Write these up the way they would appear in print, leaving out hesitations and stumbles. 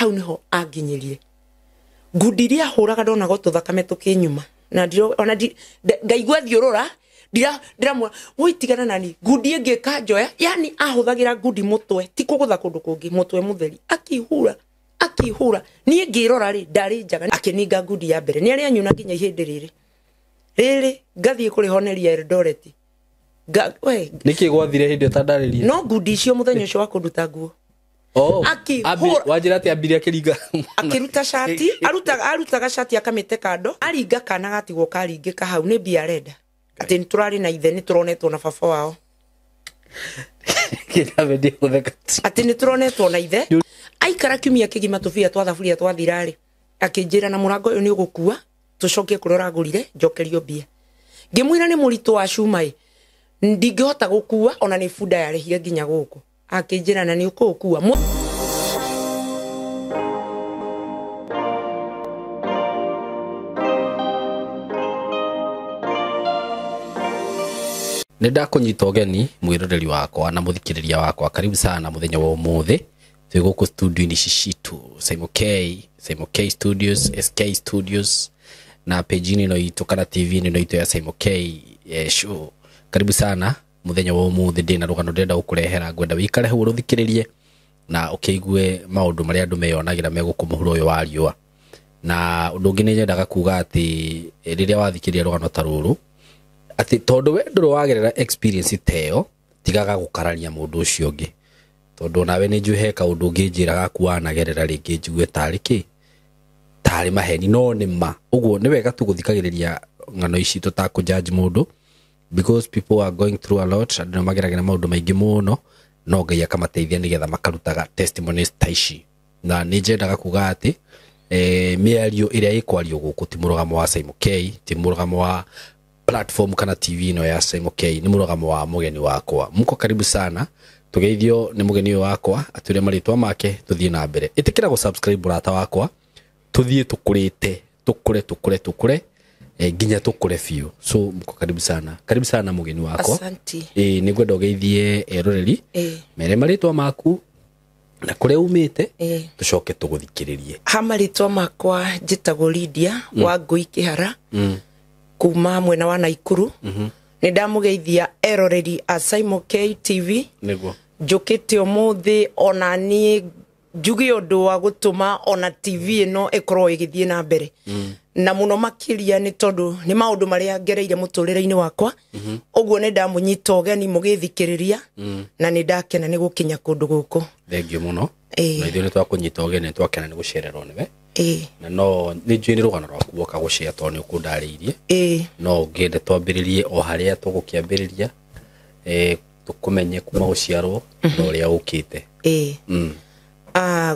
Hau niho anginyĩrie. Ngundi iria ahũraga ndonaga tũthakame tũkĩnyuma. Na ndiro ona ngaigua thiũrũra ndiramwĩra woi tigana nani ngundi ĩngĩ ĩkanjoya. Yani ahũthagĩra ngundi mũtwe, ti kũgũtha kũndũ kũngĩ, mũtwe mũtheri, akĩhura akĩhura. Niĩ ngĩrora rĩ, ndarĩ njaga, akĩninga ngundi ya mbere. Nĩ arĩa anyuna nginya ihĩndĩ rĩrĩ rĩrĩ, ngathiĩ kũrĩhoneria Eldoret. Nĩkĩ gwathire hĩndĩ ũtandarĩria? No ngundi icio mũthenya ũcio wa kũnduta nguo. Oh, wanjĩra atĩ ambire akĩringa akĩruta cati, arutaga cati akamĩte kando, aringa kana gatigwo karingĩka hau, nĩ mbia arenda. Atĩ nĩ tũrarĩ na ithe, nĩ tũronetwo na baba wao. Atĩ nĩ tũronetwo na ithe. Aikara kiumia kĩgima tũbia twa thaburia twathira rĩ, akĩnjĩra na mũrango ũyũ nĩ ũgũkua, tũcokie kũrĩa ũragũrire, njokerio mbia. Ngĩmwĩra nĩ mũritũ wa cuma ĩ, ndingĩhota gũkua, ona nĩ bunda yarĩhire nginya gũkũ. Akĩnjĩra na nĩ ũkũũkua. Nĩ ndakũnyita ũgeni mwĩroreri wakwa na mũthikĩrĩria wakwa, karibu sana mũthenya wa ũmũthĩ. Twĩ gũkũ studio-inĩ ici citũ, Simon K, Simon K Studios, SK Studios, na page-inĩ ĩno itũ kana TV-inĩ ĩno itũ ya Simon K show. Karibu sana mũthenya wa ũmũthĩ, ndĩna rũgano ndĩrenda gũkũrehera, ngwenda wĩikare hau ũrũthikĩrĩrie na ũkĩigue maũndũ marĩa andũ meyonagĩra me gũkũ mũhuro ũyũ wa riũa. Na ũndũ ũngĩ nĩ nyendaga kuga atĩ rĩrĩa wathikĩrĩria rũgano ta rũrũ, atĩ tondũ we ndũrĩ wagerera experience ta ĩyo, tigaga gũkararia mũndũ ũcio ũngĩ, tondũ nawe nĩ njũĩ he kaũndũ ũngĩnjĩra gaku wanagerera rĩngĩ njigue tarĩ kĩ, tarĩ maheni, no nĩ ma. Ũguo nĩ wega tu gũthikagĩrĩria ng'ano ici tũtakũ judge mũndũ, because people are going through a lot, andũ nĩ mageragĩra maũndũ maingĩ mũno, no Ngai akamateithia nĩgetha makarutaga testimonies ta ici. Na nĩ nyendaga kuga atĩ mĩario ĩrĩa ĩkwario gũkũ ti mũrũgamo wa Simon K, ti mũrũgamo wa platform kana TV ĩno ya Simon K, nĩ mũrũgamo wa mũgeni wakwa. Mko karibu sana, tugeithio nĩ mũgeni ũyũ wakwa, atwĩre marĩtwa make, tũthiĩ na mbere. Ĩtĩkĩra gũ subscribe mũrata wakwa, tũthiĩ tũkũrĩte, tũkũre tũkũre tũkũre, nginya tũkũre biũ. So mko karibu sana, karibu sana mũgeni wakwa. Asante. Nĩ ngwenda ũgeithie eroreri, mere marĩtwa maku na kũrĩa umĩte, tũcoke tũgũthikĩrĩrie. Ha marĩtwa makwa njĩtagwo Lydia wa Ngũi Kĩhara, kuma mwena wa Naikuru. Nĩ ndamũgeithia eroreri a Simon K TV. Nĩguo. Njũkĩte ũmũthĩ ona niĩ njuge ũndũ wa gũtũma ona TV ĩno ĩkorwo ĩgĩthiĩ na mbere. Na mũno makĩria nĩ tondũ nĩ maũndũ marĩa ngereire mũtũrĩre-inĩ wakwa. Ũguo nĩ ndamũnyita ũgeni mũgĩthikĩrĩria, na nĩ ndakena nĩ gũkinya kũndũ gũkũ. Thengiũ mũno. Na ithuĩ nĩ twakũnyita ũgeni, nĩ twakena nĩ gũcererwo nĩwe. Na no nĩ njũĩ nĩ rũgano rwaku woka gũcea tondũ nĩ ũkũndarĩirie. No ngĩende twambĩrĩrie o harĩa tũgũkĩambĩrĩria, tũkũmenye kuma gũciarwo na ũrĩa ũkĩte.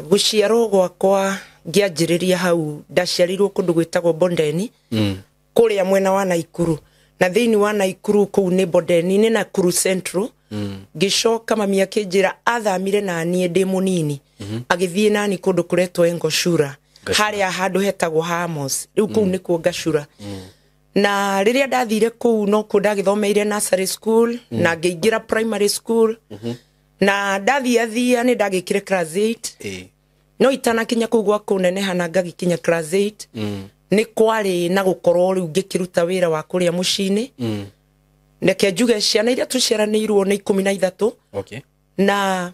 Gũciarwo gwakwa ngĩanjĩrĩria hau, ndaciarirwo kũndũ gwĩtagwo Bondeni, kũrĩa mwena wa Naikuru. Na thĩinĩ wa Naikuru kũu nĩ Bondeni, nĩ Nakuru Central. Ngĩcoka mami akĩnjĩra athamire na niĩ ndĩ mũnini, agĩthiĩ nani kũndũ kũretwo Engoshura, harĩa handũ hetagwo Hamos. Rĩu kũu nĩkuo Ngashura. Na rĩrĩa ndathire kũu no kuo ndagĩthomeire nursery school, na ngĩingĩra primary school. Na ndathiathia nĩ ndagĩkire class 8. No itanakinya kũu gwa kũneneha na ngagĩkinya class 8, nĩ kwarĩ na gũkorwo rĩu ngĩkĩruta wĩra wa kũrĩa mũciĩ-inĩ. Reke njuge ciana iria tũciaranĩirwo nĩ 13. Na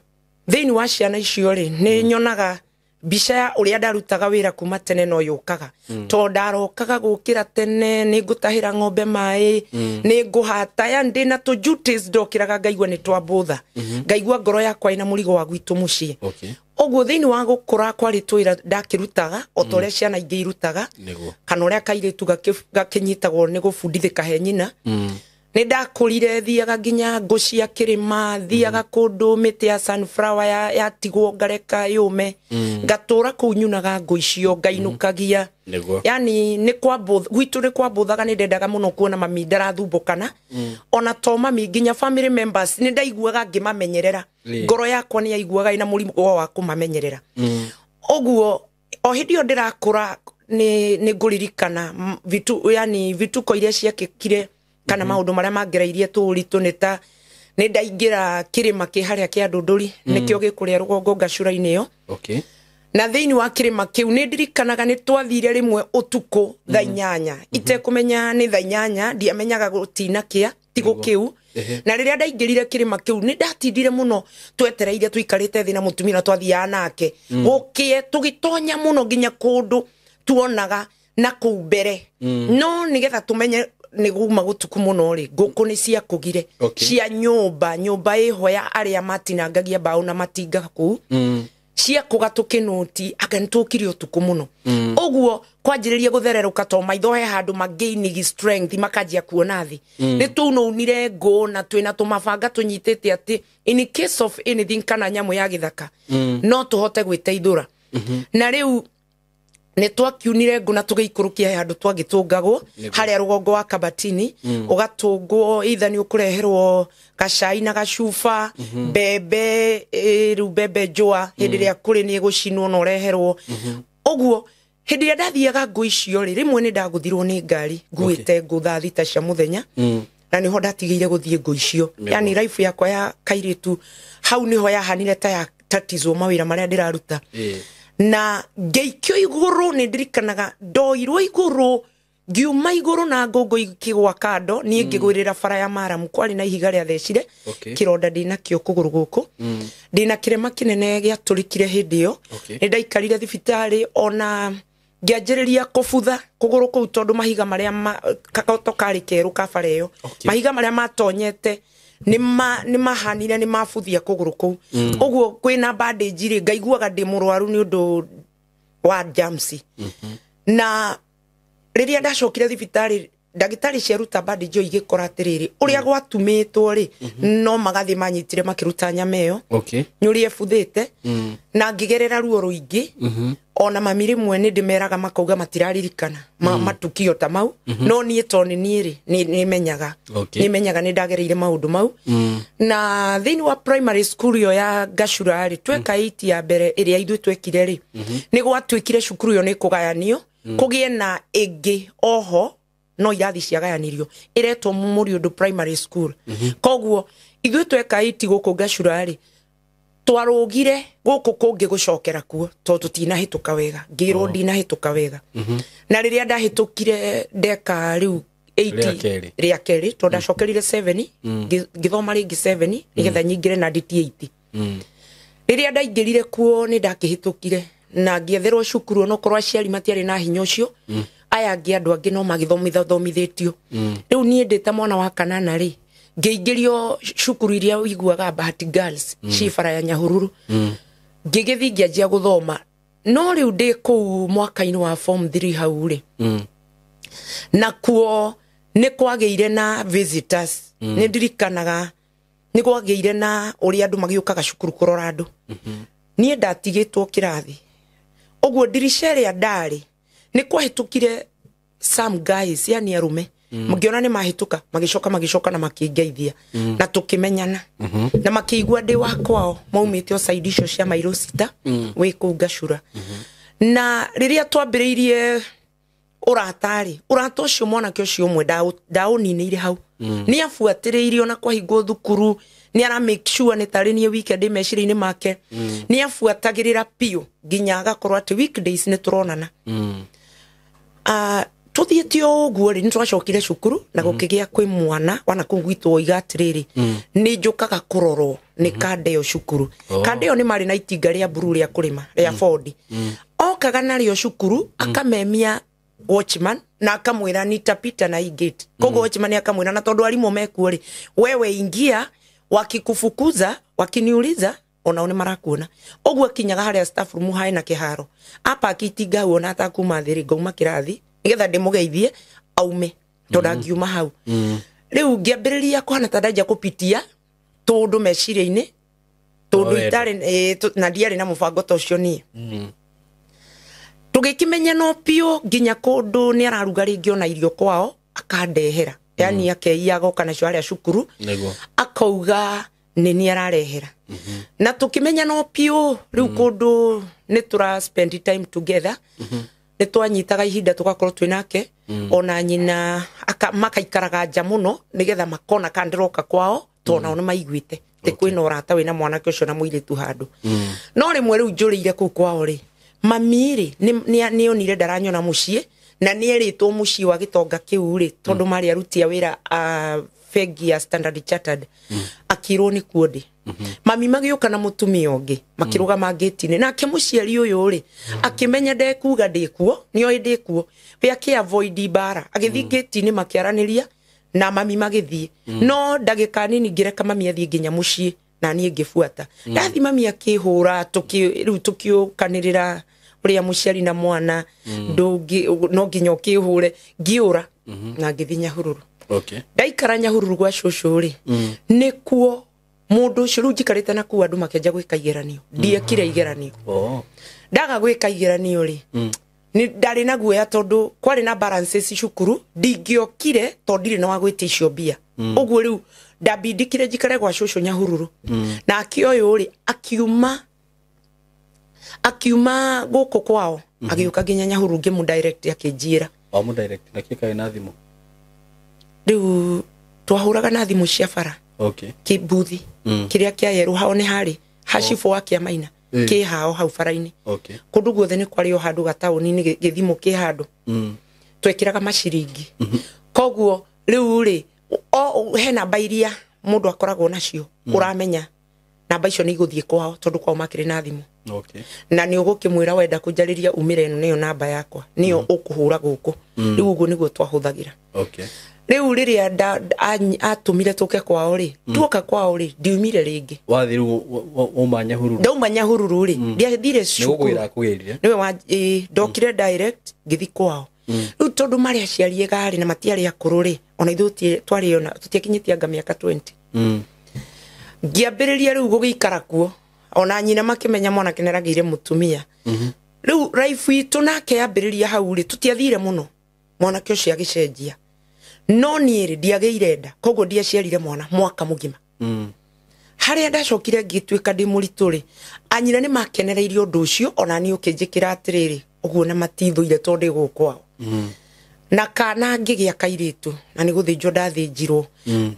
thĩinĩ wa ciana icio rĩ, nĩ nyonaga mbica ya ũrĩa ndarutaga wĩra kuma tene no yũkaga. Tondũ ndarokaga gũkĩra tene, nĩ ngũtahĩra ng'ombe maĩ, nĩ ngũhata, yani ndĩna tũ duties ndokĩraga ngaigua nĩ twambũtha. Ngaigua ngoro yakwa ĩna mũrigo wa gwitũ mũciĩ. Ũguo thĩinĩ wa gũkũra kwarĩ twĩra ndakĩrutaga, o ta ũrĩa ciana ingĩ irutaga, kana ũrĩa kairĩtu gakĩnyitagwo nĩ gũbundithĩka he nyina. Nĩ ndakũrire thiaga nginya ngũ cia kĩrĩma, thiaga kũndũ mĩtĩ ya sunflower yatigwo ngareka yũme, ngatũra kũu nyunaga ngũ icio ngainũkagia. Yani nĩ gwitũ nĩ kwambũthaga, nĩ ndendaga mũno kuona mami ndarathumbũkana. Ona to mami, nginya family members nĩ ndaiguaga ngĩmamenyerera. Ngoro yakwa nĩ yaiguaga ĩna mũrimũ wa kũmamenyerera. Ũguo o hĩndĩ ĩyo ndĩrakũra nĩ ngũririkana vitu, yani vituko iria ciekĩkire kana maũndũ marĩa mangereirie tũritũ nĩ ta nĩ ndaingĩra kĩrĩma kĩ harĩa kĩa Ndũndũri, nĩkĩo gĩkũrĩa rũgongo Ngacura-inĩ ĩyo. Na thĩinĩ wa kĩrĩma kĩu nĩ ndirikanaga nĩ twathire rĩmwe ũtukũ thaa 8 itekũmenya nĩ thaa 8, ndiamenyaga gũtina kĩa tigo kĩu. Na rĩrĩa ndaingĩrire kĩrĩma kĩu nĩ ndatindire mũno twetereire tũikarĩte thĩ na mũtumia na twathiaga nake gũkĩe, tũgĩtonya mũno nginya kũndũ tuonaga na kũu mbere. No nĩgetha tũmenye nĩ guma gũtuku mũno rĩ, ngũkũ nĩ ciakũgire cia nyũmba, nyũmba ĩho ya arĩa matinangagia mbaũ na matinga kũu, ciakũga tũkĩnũti anga nĩ tũkire ũtukũ mũno. Ũguo kwanjĩrĩria gũthererũka to maitho he handũ magaining strength makanjia kuona thĩ. Nĩ tũnaunire ngũ na twĩna tũmabanga tũnyitĩte atĩ in case of anything kana nyamũ ya gĩthaka no tũhote gwĩteithũra. Na rĩu nĩ twakiunire ngũ na tũgĩikũrũkia he handũ twagĩtũngagwo harĩa rũgongo wa Kabatini, ũgatũngwo either nĩ ũkũreherwo gacai na gacuba, mbembe, rĩu mbembe njũa hĩndĩ ĩrĩa kũrĩ nĩ ĩgũcinwo na ũreherwo. Ũguo hĩndĩ ĩrĩa ndathiaga ngũ icio rĩ, rĩmwe nĩ ndagũthirwo nĩ ngari nguĩte ngũ thaa 6 cia mũthenya, na nĩho ndatigĩire gũthiĩ ngũ icio. Yani life yakwa ya kairĩtu hau nĩho yahanire ta ya tatizo mawĩra marĩa ndĩraruta. Na ngĩikio igũrũ, nĩ ndirikanaga ndoirwo igũrũ, ngiuma igũrũ na ngũngũ ikĩgwa kando, niĩ ngĩgwĩrĩra bara ya maramu, kwarĩ na ihiga rĩathecire kĩronda ndĩnakĩo kũgũrũ gũkũ, ndĩna kĩrema kĩnene gĩatũrĩkire hĩndĩ ĩyo. Nĩ ndaikarire thibitarĩ ona ngĩanjĩrĩria kũbutha kũgũrũ kũu tondũ mahiga marĩa kagoto karĩ kerũ ka bara ĩyo, mahiga marĩa matonyete nĩ mahanire nĩ mabuthia kũgũrũ kũu. Ũguo kwĩna bandage rĩ, ngaiguaga ndĩ mũrwaru nĩ ũndũ wa germs. Na rĩrĩa ndacokire thibitarĩ, ndagĩtarĩ ciaruta bandage ĩyo igĩkora atĩrĩrĩ, ũrĩa gwatumĩtwo rĩ, no magathĩ manyitire makĩruta nyama ĩyo nĩ ũrĩa ĩbuthĩte, na ngĩgerera ruo rũingĩ. Ona mami rĩmwe nĩ ndĩmeraga makauga matiraririkana matukio ta mau, no niĩ to nĩ niĩ rĩ, nĩ menyaga nĩ ndagereire maũndũ mau. Na thĩinĩ wa primary school ĩyo ya Gacura rĩ, tweka 8 ya mbere ĩrĩa ithuĩ twekire rĩ, nĩ gwatuĩkire cukuru ĩyo nĩ kũgayanio, kũgĩe na ĩngĩ oho, no irathi ciagayanirio ĩretwo Mũriũndũ Primary School. Koguo ithuĩ tweka 8 gũkũ Gacura rĩ, twarũgire gũkũ kũngĩ gũcokera kuo tondũ tũtinahĩtũka wega, ngĩrwo ndinahĩtũka wega. Na rĩrĩa ndahĩtũkire ndeka rĩu 8 rĩa kerĩ, tondũ ndacokerire 7, ngĩthoma rĩngĩ 7 nĩgetha nyingĩre na DT 8. Rĩrĩa ndaingĩrire kuo nĩ ndakĩhĩtũkire na ngĩetherwo cukuru, onokorwo aciari matiarĩ na hinya ũcio, aya angĩ andũ angĩ no magĩthomithĩtio. Rĩu niĩ ndĩ ta mwana wa kanana rĩ, ngĩingĩrio cukuru iria ũiguaga Bahati Girls ci bara ya Nyahururu, ngĩgĩthiĩ ngĩanjia gũthoma. No rĩu ndĩ kũu mwaka-inĩ wa form 3 hau rĩ, nakuo nĩ kwagĩire na visitors. Nĩ ndirikanaga nĩ kwagĩire na ũrĩa andũ magĩũkaga cukuru kũrora andũ. Niĩ ndatigĩtwo kĩrathi, ũguo ndirica ĩrĩa ndarĩ nĩ kwahĩtũkire some guys, yani arũme, ngĩona nĩ mahĩtũka, magĩcoka na makĩngeithia na tũkĩmenyana na makĩigua ndĩ wa kwao, maumĩte o side icio cia mairo 6 wĩ kũu Gacura. Na rĩrĩa twambĩrĩirie ũrata rĩ, ũrata ũcio mwanake ũcio ũmwe ndaũninĩire hau, nĩ abuatĩrĩirio na kwahingwo thukuru, nĩ ara make sure nĩ tarĩ niĩ weekend meciria-inĩ make, nĩ abuatagĩrĩra biũ nginya agakorwo atĩ weekdays nĩ tũronana. Tuthiĩte o ũguo rĩ, nĩ twacokire cukuru na gũkĩgĩa kwĩ mwana wana kũu gwitũ oiga atĩrĩrĩ, nĩ njũkaga kũrorwo nĩ kanda ĩyo cukuru. Kanda ĩyo nĩ marĩ na itinga rĩa mburu rĩa kũrĩma rĩa Ford, okaga narĩo cukuru akamemia watchman na akamwĩra nitapita na hii gate. Koguo watchman akamwĩra, na tondũ arimũ mekuo rĩ, wewe ingia, wakikufukuza wakiniuliza onao nĩ marakuona. Ũguo akinyaga harĩa staff room hae na kĩharo, apa akitinga hau ona atakuma thĩ rĩ, ngauma kĩrathi nĩgetha ndĩmũgeithie aume tondũ angiuma hau. Rĩu ngĩambĩrĩria kũhana ta ndanjia kũpitia tũndũ meciria-inĩ, tondũ itarĩ na ndiarĩ na mũbango ta ũcio niĩ. Tũgĩkĩmenyana biũ nginya kũndũ nĩ araruga rĩngĩ ona irio kwao akandehera, yani akeiya agoka nacio harĩa cukuru akauga nĩ niĩ ararehera. Na tũkĩmenyana biũ rĩu kũndũ nĩ tũra spend time together, nĩ twanyitaga ihinda tũgakorwo twĩ nake, ona nyina makaikaraga nja mũno nĩgetha makona kana ndĩroka kwao, tondũ nao nĩ maiguĩte atĩ kwĩna ũrata wĩna mwanake ũcio na mũirĩtu handũ. No rĩmwe rĩu njũrĩire kũu kwao rĩ, Mami rĩ nĩ onire ndaranyona mũciĩ na nĩ erĩtwo mũciĩ wa gĩtonga kĩu rĩ tondũ marĩ aruti a wĩra a bengi ya Standard Chartered, akĩrwo nĩ kuo ndĩ. Mami magĩũka na mũtumia ũngĩ makĩrũgama ngĩti-inĩ, nake mũciari ũyũ rĩ akĩmenya ndekuga ndĩkuo, nĩoĩ ndĩkuo, we akĩ avoid mbara, agĩthiĩ ngĩti-inĩ makĩaranĩria na mami magĩthiĩ. No ndagĩka nini ngĩreka mami athiĩ nginya mũciĩ na niĩ ngĩbuata. Ndathi mami akĩhũra, rĩu tũkĩũkanĩrĩra ũrĩa mũciari na mwana no nginya ũkĩhũre, ngĩũra na ngĩthiĩ Nyahururu. Ndaikara Nyahururu gwa cũcũ rĩ, nĩkuo mũndũ ũcio rĩu njikarĩte na kũu andũ makĩanjia gwĩka igeranio, ndiekire igeranio. Ndaga gwĩka igeranio rĩ, nĩ ndarĩ na guoya tondũ kwarĩ na balances cukuru, ndingĩokire tondũ ndirĩ na wa gwĩtia icio mbia. Ũguo rĩu ndambindikire njikare gwa cũcũ Nyahururu. Nake ũyũ rĩ akiuma gũkũ kwao agĩũka nginya Nyahururu, ngĩmũ direct akĩnjĩra. Wamũ direct na kĩ karĩ na thimũ? Rĩu twahũraga na thimũ cia bara. Kĩmbuthi kĩrĩa kĩa yerũ hao nĩ harĩ hacibũ wa Kĩamaina kĩ hao hau bara-inĩ. Kũndũ guothe nĩ kwarĩ o handũ gataũni-inĩ gĩthimũ kĩ handũ. Twekĩraga maciringi. Koguo rĩu rĩ he namba iria mũndũ akoragwo nacio ũramenya namba icio nĩ igũthiĩ kwao tondũ kwao makĩrĩ na thimũ. Na nĩ ũgũkĩmwĩra wenda kũnjarĩria umĩre ĩno nĩyo namba yakwa, nĩyo ũkũhũra gũkũ. Rĩu ũguo nĩguo twahũthagĩra. Rĩu rĩrĩa atũmire tũke kwao rĩ, tuoka kwao rĩ, ndiumire rĩngĩ. Wathiĩ rĩu wauma Nyahururu? Ndauma Nyahururu rĩ, ndiathire cukuru. Nĩgũkwĩra akũgĩrire? Nĩwe wa, ndokire direct ngĩthiĩ kwao. Rĩu tondũ marĩ aciari ega rĩ na matiarĩ akũrũ rĩ, ona ithuĩ twarĩ ona tũtiakinyĩtie anga mĩaka 20. Ngĩambĩrĩria rĩu gũgĩikara kuo, ona nyina makĩmenya mwanake nĩaragĩire mũtumia. Rĩu life itũ nake yambĩrĩria hau rĩ, tũtiathire mũno, mwanake ũcio agĩcenjia. No niĩ rĩ ndiagĩire nda, koguo ndiaciarire mwana mwaka mũgima. Harĩa ndacokire ngĩtuĩka ndĩ mũritũ rĩ, anyina nĩ makenereirie ũndũ ũcio, ona niĩ ũkĩnjĩkĩra atĩrĩrĩ, ũguo na matithũire tondũ ndĩ gũkũ kwao. Na kana ngĩgĩa kairĩtu na nĩ gũthĩnjwo ndathĩnjirwo.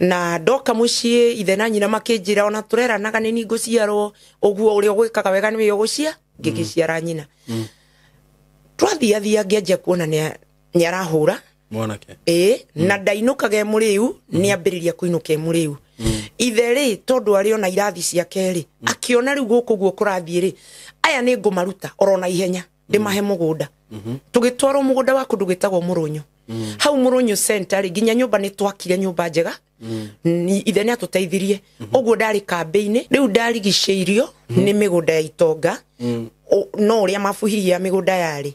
Na ndoka mũciĩ ithe na nyina makĩnjĩra ona tũreranaga nĩ niĩ ngũciarwo, ũguo ũrĩa ũgwĩkaga wega nĩwe ũgũcia, ngĩgĩciara nyina. Twathiathia ngĩanjia kuona nĩ arahũra mwanake. Na ndainũkaga e mũrĩu, nĩ ambĩrĩria kũinũka e mũrĩu. Ithe rĩ tondũ arĩ ona irathi ciake rĩ, akĩona rĩu gũkũ guo kũrathiĩ rĩ, aya nĩ ngũmaruta oro na ihenya ndĩmahe mũgũnda. Tũgĩtwarwo mũgũnda wa kũndũ gwĩtagwo Mũrũnyũ. Hau Mũrũnyũ center rĩ, nginya nyũmba nĩ twakire nyũmba njega. Ithe nĩ atũteithirie. Ũguo ndarĩ kambĩ-inĩ, rĩu ndarigicĩirio nĩ mĩgũnda ya itonga, no ũrĩa mabuhiria mĩgũnda yarĩ.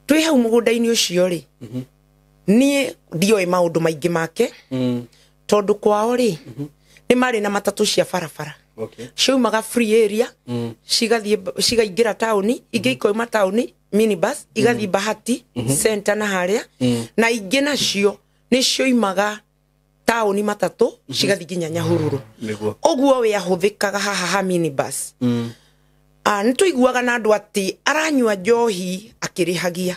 Twĩ hau mũgũnda-inĩ ũcio rĩ, niĩ ndioĩ maũndũ maingĩ make, tondũ kwao rĩ, nĩ marĩ na matatũ cia barabara. Ciaumaga free area, cigathiĩ cigaingĩra taũni, ingĩ ikauma taũni minibus, igathiĩ Bahati center na harĩa, na ingĩ nacio nĩ cioimaga taũni matatũ cigathiĩ nginya Nyahururu. Ũguo we ahũthĩkaga haha ha minibus. Nĩ tũiguaga na andũ atĩ aranyua njohi akĩrĩhagia.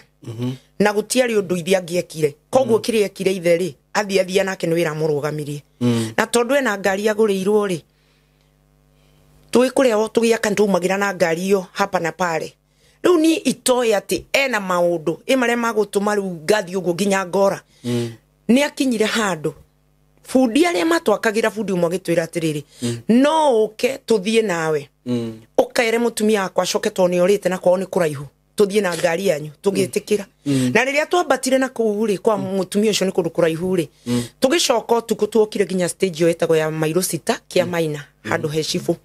Na gũtiarĩ ũndũ ithe angĩekire. Koguo kĩrĩa ekire ithe rĩ, athiathia nake nĩ wĩra amũrũgamirie. Na tondũ ena ngari agũrĩirwo rĩ, twĩ kũrĩa tũgĩaka nĩtwaumagĩra na ngari ĩyo hapa na pale. Rĩu niĩ itoĩ atĩ ena maũndũ ĩ marĩa magũtũma rĩu ngathiĩ ũguo nginya ngora. Nĩ akinyire handũ bundi arĩa matwakagĩra, bundi ũmwe agĩtwĩra atĩrĩrĩ, no ũke tũthiĩ nawe, ũkere mũtumia wakwa acoke tondũ nĩ orĩte na kwao nĩ kũraihu, tũthiĩ na ngari yanyu. Tũgĩtĩkĩra. Na rĩrĩa twambatire na kũu rĩ, kwa mũtumia ũcio nĩ kũndũ kũraihu rĩ, tũgĩcoka ũtukũ tuokire nginya stage ĩyo ĩtagwo ya mairo sita kĩa Maina, handũ he cibũ.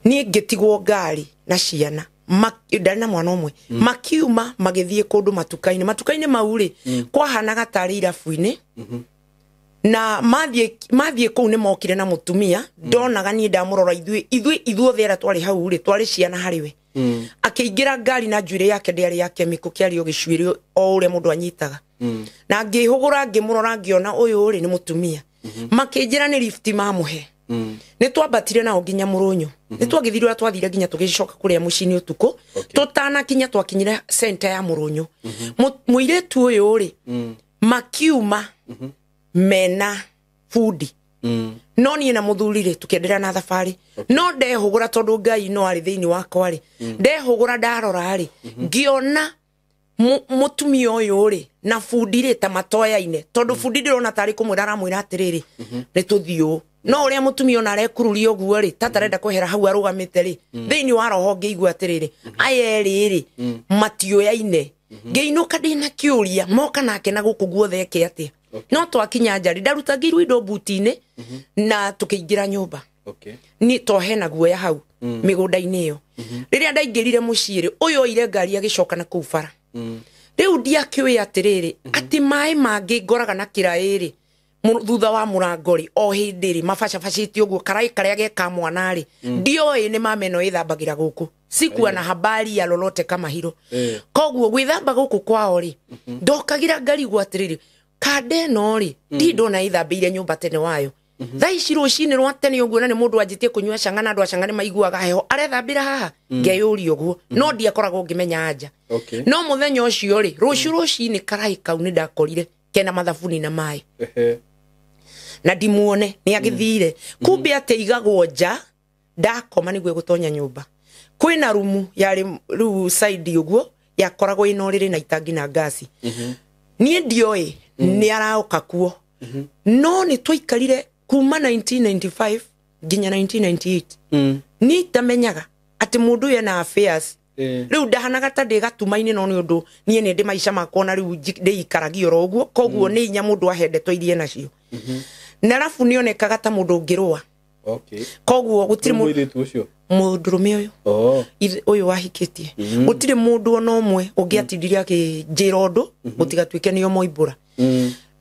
Niĩ ngĩtigwo ngari na ciana, ndarĩ na mwana ũmwe, makiuma magĩthiĩ kũndũ matuka-inĩ. Matuka-inĩ mau rĩ, kwahanaga tarĩ irabu-inĩ. Na mathiĩ kũu nĩ mokire na mũtumia, ndonaga niĩ ndamũrora ithuĩ ithuothe arĩa twarĩ hau rĩ, twarĩ ciana harĩ we. Akĩingĩra ngari na njuĩrĩ yake ndĩarĩ ya kemiko, kĩarĩ o gĩcuĩrĩ o ũrĩa mũndũ anyitaga. Na ngĩhũgũra ngĩmũrora ngĩona ũyũ rĩ nĩ mũtumia. Makĩnjĩra nĩ lift mamũhe. Nĩ twambatire nao nginya Mũrũnyũ. Nĩ twagĩthire ũrĩa twathire nginya tũgĩcoka kũrĩa mũciĩ-inĩ ũtukũ. Tũtanakinya twakinyire center ya Mũrũnyũ. Mũirĩtu ũyũ rĩ, makiuma mena bundi. No niĩ na mũthuri rĩ tũkĩenderea na thabarĩ. No ndehũgũra tondũ Ngai no arĩ thĩinĩ wakwa rĩ, ndehũgũra ndarora rĩ, ngĩona mũtumia ũyũ rĩ na bundi rĩ ta matoyaine, tondũ bundi ndĩrona tarĩ kũmwĩra aramwĩra atĩrĩrĩ, nĩ tũthiĩ ũũ. No ũrĩa mũtumia ona arekururia ũguo rĩ, ta tarenda kwehera hau arũgamĩte rĩ, thĩinĩ wa roho ngĩigua atĩrĩrĩ, aya erĩ rĩ matiũyaine. Ngĩinũka ndĩna kĩũria, moka nake na gũkũ guothe eke atĩa? No twakinya nja rĩ, ndarutangĩirwo indo mbuti-inĩ na tũkĩingĩra nyũmba. Ni to hena guoya hau mĩgũnda-inĩ ĩyo. Rĩrĩa ndaingĩrire mũciĩ rĩ, ũyũ oire ngari agĩcoka na kũu bara. Rĩu ndiakĩũĩ atĩrĩrĩ, atĩ maĩ mangĩ ngoraga na kĩraĩ rĩ, thutha wa mũrango rĩ, o hĩndĩ rĩ, mabacabacĩte ũguo, karaĩ karĩa geka mwana rĩ, ndioĩ nĩ mama ĩno ĩthambagĩra gũkũ. Sikuwa na habari ya lolote kama hilo. Koguo gwĩthamba gũkũ kwao rĩ, ndokagĩra ngarigwo atĩrĩrĩ, kanda ĩno rĩ, ndirĩ ndona ĩthambĩire nyũmba tene wayo. Thaa ici rũcinĩ rwa tene ũguo, na nĩ mũndũ anjĩtie kũnyua canga, na andũ a canga nĩ maiguaga heho, arethambĩra haha, ngeyũria ũguo, no ndiakoragwo ngĩmenya anja. No mũthenya ũcio rĩ, rũciũ rũcinĩ karaĩ kau nĩ ndakorire kena mathabuni na maĩ. Na ndimuone nĩ agĩthire. Kumbe atĩ aigagwo nja, ndakoma nĩguo egũtonya nyũmba. Kwĩna rumu yarĩ rĩu side ũguo, yakoragwo ĩna ũrĩrĩ na itangi na ngasi. Niĩ ndioĩ nĩ aroka kuo. No nĩ twaikarire kuma 1995 nginya 1998. Niĩ itamenyaga atĩ mũndũ ũyũ ena affairs. Rĩu ndahanaga ta ndĩ gatuma-inĩ, no nĩ ũndũ niĩ nĩ ndĩ maica makwa na rĩu ndĩikaragia oro ũguo, koguo nĩ inya mũndũ ahe ndeto iria enacio. Na arabu nĩonekaga ta mũndũ ũngĩrũa. Koguo gũtirĩ Mũirĩtu ũcio? Mũndũrũme ũyũ. Ũyũ wahikĩtie. Gũtirĩ mũndũ ona ũmwe ũngĩatindirie akĩnjĩra ũndũ, gũtigatuĩke nĩo moimbũra.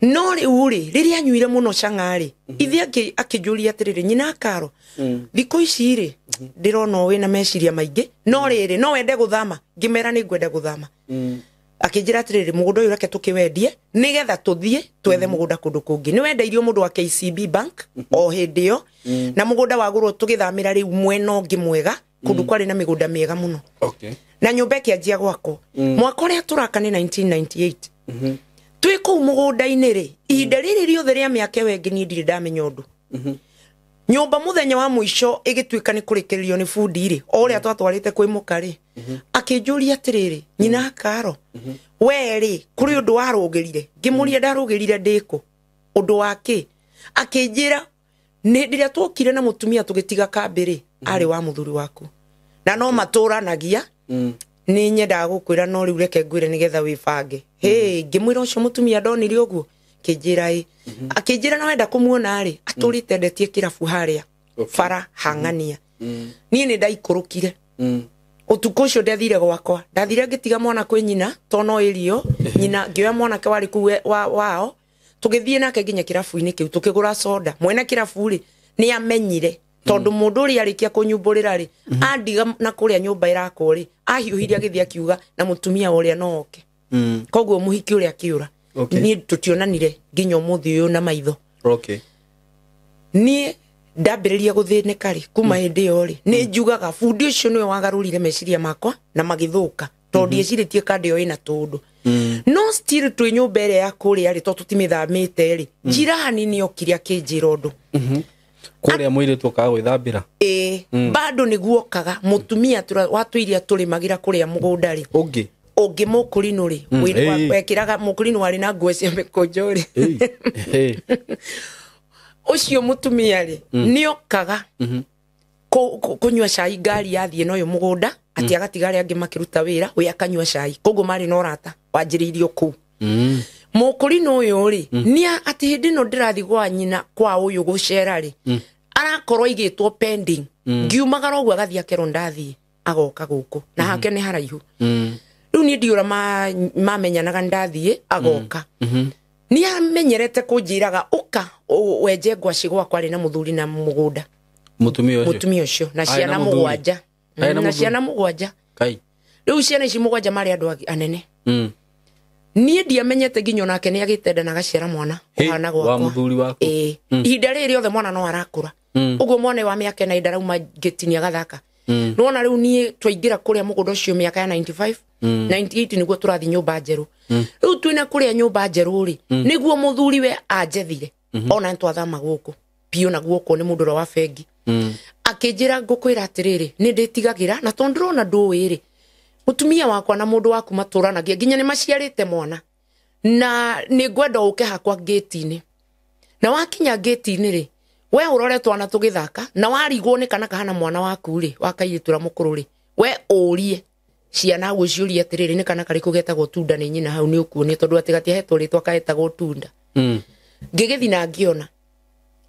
No rĩu rĩ, rĩrĩa anyuire mũno cang'a rĩ, ithe akĩnjũria atĩrĩrĩ, nyina Karo, thikũ ici rĩ, ndĩrona wĩna meciria maingĩ, no rĩrĩ, no wende gũthama? Ngĩmera nĩ ngwenda gũthama. Akĩnjĩra atĩrĩrĩ, mũgũnda ũyũ reke tũkĩwendie, nĩgetha tũthiĩ twethe mũgũnda kũndũ kũngĩ. Nĩ wendeirio mũndũ wa KCB Bank o hĩndĩ ĩyo, na mũgũnda wagũrwo tũgĩthamĩra rĩu mwena ũngĩ mwega, kũndũ kwarĩ na mĩgũnda mĩega mũno. Na nyũmba ĩkĩanjia gwakwo. Mwaka ũrĩa tũraka nĩ 1998. Twĩ kũu mũgũnda-inĩ rĩ, ihinda rĩrĩ rĩothe rĩa mĩaka ĩyo ĩngĩ niĩ ndirĩ ndamenya ũndũ. Nyũmba mũthenya wa mũico ĩgĩtuĩka nĩ kũrĩkĩrĩrio nĩ bundi rĩ, o ũrĩa twatwarĩte kwĩ mũka rĩ, akĩnjũria atĩrĩrĩ, nyina Karo, we rĩ, kũrĩ ũndũ warũgĩrire? Ngĩmũria ndarũgĩrire ndĩkũ? Ũndũ wa kĩ? Akĩnjĩra, nĩ hĩndĩ ĩrĩa tuokire na mũtumia tũgĩtiga kambĩ rĩ, arĩ wa mũthuri waku. Na no matũranagia, nĩ nyendaga gũkwĩra no rĩu reke ngwĩre nĩgetha wĩbange. Hĩ, ngĩmwĩra ũcio mũtumia ndonire ũguo, akĩnjĩra ĩ. Akĩnjĩra na wenda kũmuona rĩ, atũrĩte endetie kĩrabu harĩa, bara hang'ania. Niĩ nĩ ndaikũrũkire. Ũtukũ ũcio ndathire gwakwa, ndathire ngĩtiga mwana kwĩ nyina, to no ĩrio, nyina ngĩoya mwanake warĩ kũu wao, tũgĩthiĩ nake nginya kĩrabu-inĩ kĩu, tũkĩgũra soda. Mwene kĩrabu rĩ, nĩ amenyire, tondũ mũndũ ũrĩa arĩkia kũnyumbũrĩra rĩ, andiga na kũrĩa nyũmba ĩrakwo rĩ, ahiũhire agĩthiĩ akiuga na mũtumia ũrĩa no oke. Koguo mũhiki ũrĩa akĩũra. Niĩ tũtionanire nginya ũmũthĩ ũyũ na maitho. Niĩ ndambĩrĩria gũthĩnĩka rĩ, kuma hĩndĩ ĩyo rĩ, nĩ njugaga bundi ũcio nĩwe wagarũrire meciria makwa na magĩthũka, tondũ ndiecirĩtie kanda ĩyo ĩna tũndũ. No still twĩ nyũmba ĩrĩa ya kũrĩa rĩ, tondũ tũtimĩthamĩte rĩ, jirani nĩ okire akĩnjĩra ũndũ. Kũrĩa mũirĩtu okaga gwĩthambĩra? Ĩĩ, bado nĩguokaga mũtumia watũiria tũrĩmagĩra kũrĩa mũgũnda rĩ. Ũngĩ? Ũngĩ mũkũrinũ rĩ, wekĩraga mũkũrinũ warĩ na nguo cia mĩkũnjo rĩ. Ũcio mũtumia rĩ, nĩokaga kũnyua cai ngari yathiĩ na ũyũ mũgũnda, atĩ agatiga arĩa angĩ makĩruta wĩra, we akanyua cai. Koguo marĩ na ũrata wanjĩrĩirio kũu. Mũkũrinũ ũyũ rĩ, nĩ atĩ hĩndĩ ĩno ndĩrathiĩ gwa nyina kwa ũyũ gũcera rĩ, arakorwo aigĩtwo pending. Ngiumagara ũguo agathiĩ akerwo ndathiĩ, agoka gũkũ. Na hake nĩ haraihu. Rĩu niĩ ndiũra mamenyanaga ndathiĩ, agoka. Nĩ amenyerete kũnjĩraga, ũka, wenje ngwacĩ gwakwa arĩ na mũthuri na mũgũnda. Mũtumia ũcio? Mũtumia ũcio, na Arĩ na ciana mũthuri? mũgwanja. Arĩ na Na mũthuri? ciana mũgwanja. Kai. Rĩu ciana ici mũgwanja marĩ andũ anene. Niĩ ndiamenyete nginya onake nĩ agĩte nda na agaciara mwana Hĩ, ũhana wa gwakwa. mũthuri waku? Ĩĩ. Ihinda rĩrĩ rĩothe mwana no arakũra. Ũguo mwana wa mĩaka ĩna ndarauma ngĩtinia agathaka. Nĩwona rĩu niĩ twaingĩra kũrĩa mũgũnda ũcio mĩaka ya 95, 98 nĩguo tũrathiĩ nyũmba njerũ. Rĩu twĩna kũrĩa nyũmba njerũ rĩ, nĩguo mũthuri we anjethire. Ona nĩtwathama gũkũ. biũ na guoko nĩ mũndũ ũrĩa wa bengi. Akĩnjĩra ngũkwĩra atĩrĩrĩ, nĩ ndĩtigagĩra na tondũ ndĩrona ndũĩ rĩ, mũtumia wakwa na mũndũ waku matũranagia nginya nĩ maciarĩte mwana, na nĩ ngwenda ũke hakwa ngĩti-inĩ, na wakinya ngĩti-inĩ rĩ, we ũrore twana tũgĩthaka, na warigwo nĩ kana kahana mwana waku rĩ, wa kairĩtu ũrĩa mũkũrũ rĩ, we ũrie ciana ũciũrie atĩrĩrĩ, nĩ kana karĩkũ getagwo tunda nĩ nyina hau nĩ ũkuonia, tondũ atĩ gatiahetwo rĩtwa kahetagwo tunda. Ngĩgĩthiĩ na ngĩona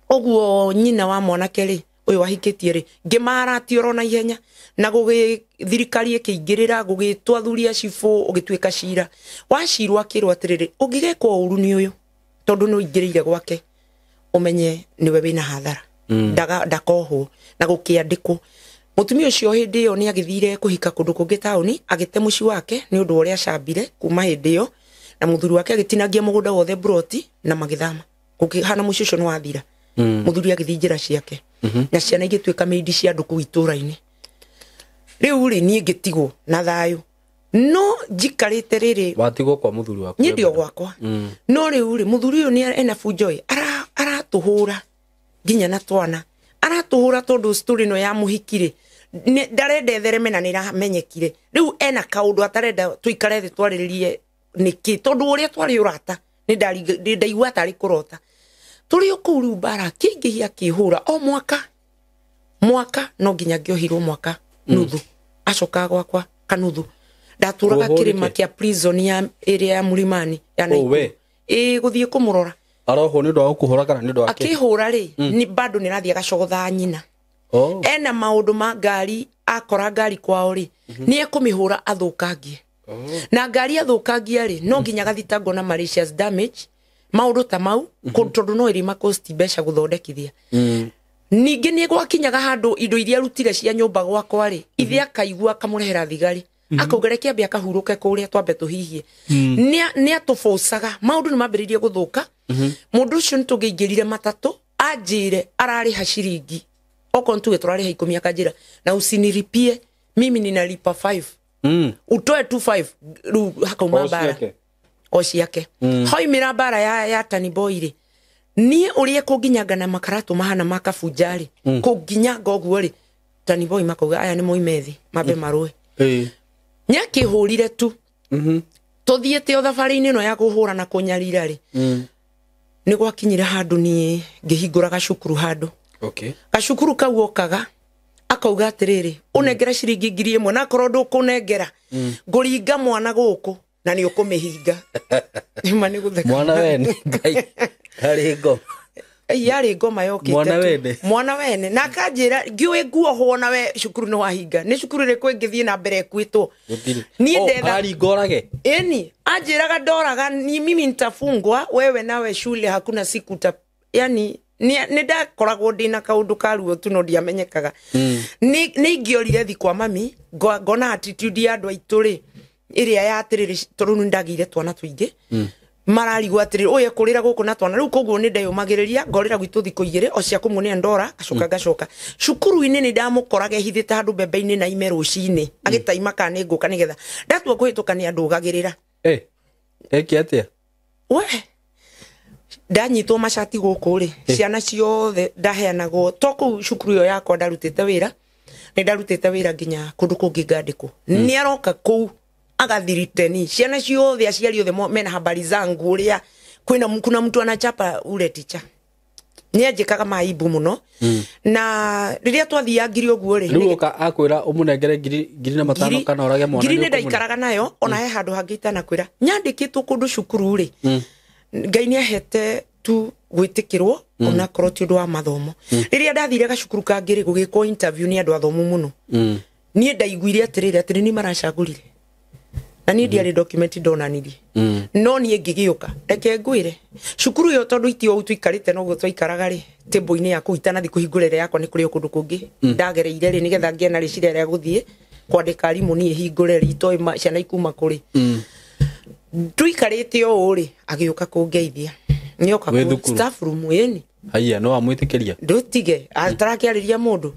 ũguo nyina wa mwanake rĩ, ũyũ wahikĩtie rĩ, ngĩmaratia oro na ihenya, na gũgĩ thirikari ĩkĩingĩrĩra, gũgĩtwo athuri a cibũ, ũgĩtuĩka cira. Wacirwo akĩrwo atĩrĩrĩ, ũngĩgekwo ũru nĩ ũyũ, tondũ nĩ ũingĩrĩire gwake, ũmenye nĩwe wĩna hathara. Ndakohwo na gũkĩandĩkwo. Mũtumia ũcio hĩndĩ ĩyo nĩ agĩthire kũhika kũndũ kũngĩ taũni, agĩte mũciĩ wake nĩ ũndũ wa ũrĩa acambire kuma hĩndĩ ĩyo, na mũthuri wake agĩtinangia mũgũnda wothe mburoti na magĩthama. Gũkĩhana mũciĩ ũcio nĩ wathira. Mũthuri agĩthiĩ njĩra ciake. Na ciana igĩtuĩka mĩindi cia andũ kũu itũũra-inĩ. Rĩu rĩ, niĩ ngĩtigwo na thayũ. No njikarĩte rĩrĩ, watigwo kwa mũthuri waku? Niĩ ndio gwakwa. No rĩu rĩ, mũthuri ũyũ nĩ ena bunjo ĩ, aratũhũra nginya na twana. Aratũhũra tondũ story ĩno ya mũhiki rĩ, ndarenda ĩthereme na nĩramenyekire. Rĩu ena kaũndũ atarenda tũikare thĩ twarĩrĩrie nĩkĩ, tondũ ũrĩa twarĩ ũrata nĩ ndaigua tarĩ kũrota. Tũrĩ o kũu rĩu mbara kĩingĩhia kĩhũra o mwaka mwaka, no nginya ngĩohirwo mwaka nuthu. Acokaga gwakwa kanuthu. Ndatũraga kĩrĩma kĩa prison ya ĩrĩa ya Mũlimani ya Naikuru. Ĩ gũthiĩ kũmũrora. Arohwo nĩ ũndũ wa gũkũhũra kana nĩ ũndũ wa kĩ? Akĩhũra rĩ, nĩ bado nĩ rathiĩ agacogotha nyina. Ena maũndũ ma ngari, akora ngari kwao rĩ, nĩ ekũmĩhũra athũkangie. Na ngari athũkangia rĩ, no nginya agathitangwo na malicious damage, maũndũ ta mau, tondũ no ĩrĩ makosti mbeca gũthondekithia. Ningĩ nĩ gwakinyaga handũ indo iria arutire cia nyũmba gwakwa rĩ, ithe akaigua akamũrehera thigari. Akauga reke ambe akahurũke kũrĩa twambe tũhihie. Nĩ atũbocaga, maũndũ nĩ mambĩrĩirie gũthũka. Mũndũ ũcio nĩ tũngĩingĩrire matatũ, anjĩre ararĩha ciringi. Okorwo nĩ tuge tũrarĩha 10, akanjĩra na usinilipie, mimi ninalipa 5. Utoe tu 5, rĩu hakauma mbara. O ciake. Hoimĩra mbara ya Tani Boy rĩ, niĩ ũrĩa kũnginyanga na makaratũ mahana ma kabunja rĩ, kũnginyanga ũguo rĩ, Tani Boy makauga aya nĩ moime thĩ, mambe marũe. Nĩakĩhũrire tu. Tũthiĩte o thabarĩ-inĩ ĩno ya kũhũra na kũnyarira rĩ, nĩ gwakinyire handũ niĩ ngĩhingũra gacukuru handũ. Gacukuru kau okaga akauga atĩrĩrĩ, ũnengere ciringi 1,000, na akorwo ndũkũnengera, ngũringa mwana gũkũ na nĩ ũkũmĩhinga. Nĩma nĩ gũtheka. Mwana wene, Ngai, harĩ ngoma. Yarĩ ngoma yokĩte. Mwana wene. Mwana wene. Na akanjĩra, ngĩũĩ nguohwo na we cukuru nĩ wahinga. Nĩ cukuru ĩrĩkũ ĩngĩthiĩ na mbere ĩkuĩtwo? Niĩ ndetha. Aringa orage? Ĩni, anjĩraga ndoraga, ni mimi nitafungwa, wewe nawe shule hakuna siku uta, yani nĩ ndakoragwo ndĩna kaũndũ ka ruo tu no ndiamenyekaga. Nĩ ingĩorire thi kwa mami, ngona attitude ya andũ aitũ rĩ, ĩrĩa ya atĩrĩrĩ, tondũ nĩ ndagĩire twana tũingĩ. Mararigwo atĩrĩrĩ, ũyũ ekũrĩra gũkũ na twana. Rĩu koguo nĩ ndeyũmagĩrĩria, ngorĩra gwitũ thikũ igĩrĩ, o cia kũmuonia ndora, ngacoka ngacoka. Cukuru-inĩ nĩ ndamũkoraga ehithĩte handũ mbembe-inĩ na ime rũcinĩ, agĩtaima kana nĩ ngũka nĩgetha ndatua kũhĩtũka nĩ andũgagĩrĩra. Eke atĩa? We, ndanyitwo macati gũkũ rĩ, ciana ciothe ndaheanagwo, to kũu cukuru ĩyo yakwa ndarutĩte wĩra, nĩ ndarutĩte wĩra nginya kũndũ kũngĩ ngandĩkwo. Nĩ aroka kũu agathiriteni ciana ciothe, aciari othe mena habari zangu ũrĩa kwĩna kuna mtu anachapa ule ticha. Nĩ anjĩkaga maibu mũno. Na rĩrĩa twathiangire ũguo rĩ, rĩu ũka akwĩra ũmũnengere 1,500 kana ũrage mwana ngiri nĩ nĩ ũkũmũne- ndaikaraga nayo, ona he handũ hangĩ itanakwĩra. Nyandĩkĩtwo kũndũ cukuru rĩ, Ngai nĩ ahete tu gwĩtĩkĩrwo, ona korwo ti ũndũ wa mathomo. Rĩrĩa ndathire gacukuru kangĩ rĩ, gũgĩkwo interview nĩ andũ athomu mũno. Niĩ ndaiguire atĩrĩrĩ, atĩrĩ nĩ maracagũrire. Na niĩ ndiarĩ document ndonanirie. No niĩ ngĩgĩũka, reke ngwĩre, cukuru ĩyo tondũ itio ũũ tũikarĩte noguo twaikaraga rĩ, table-inĩ yaku itanathi kũhingũra ĩrĩa yakwa nĩ kũrĩ o kũndũ kũngĩ ndagereire rĩ, nĩgetha ngĩe na rĩciria rĩa gũthiĩ kwandĩka arimũ niĩ hingũre rĩ, itoĩ ciana ikuma kũrĩ. Tũikarĩte o ũũ rĩ, agĩũka kũngeithia. Nĩoka Wĩ kũ thukuru? staff room ĩni. Haiya, no wamwĩtĩkĩria? Ndũtige, atarakĩarĩria mũndũ.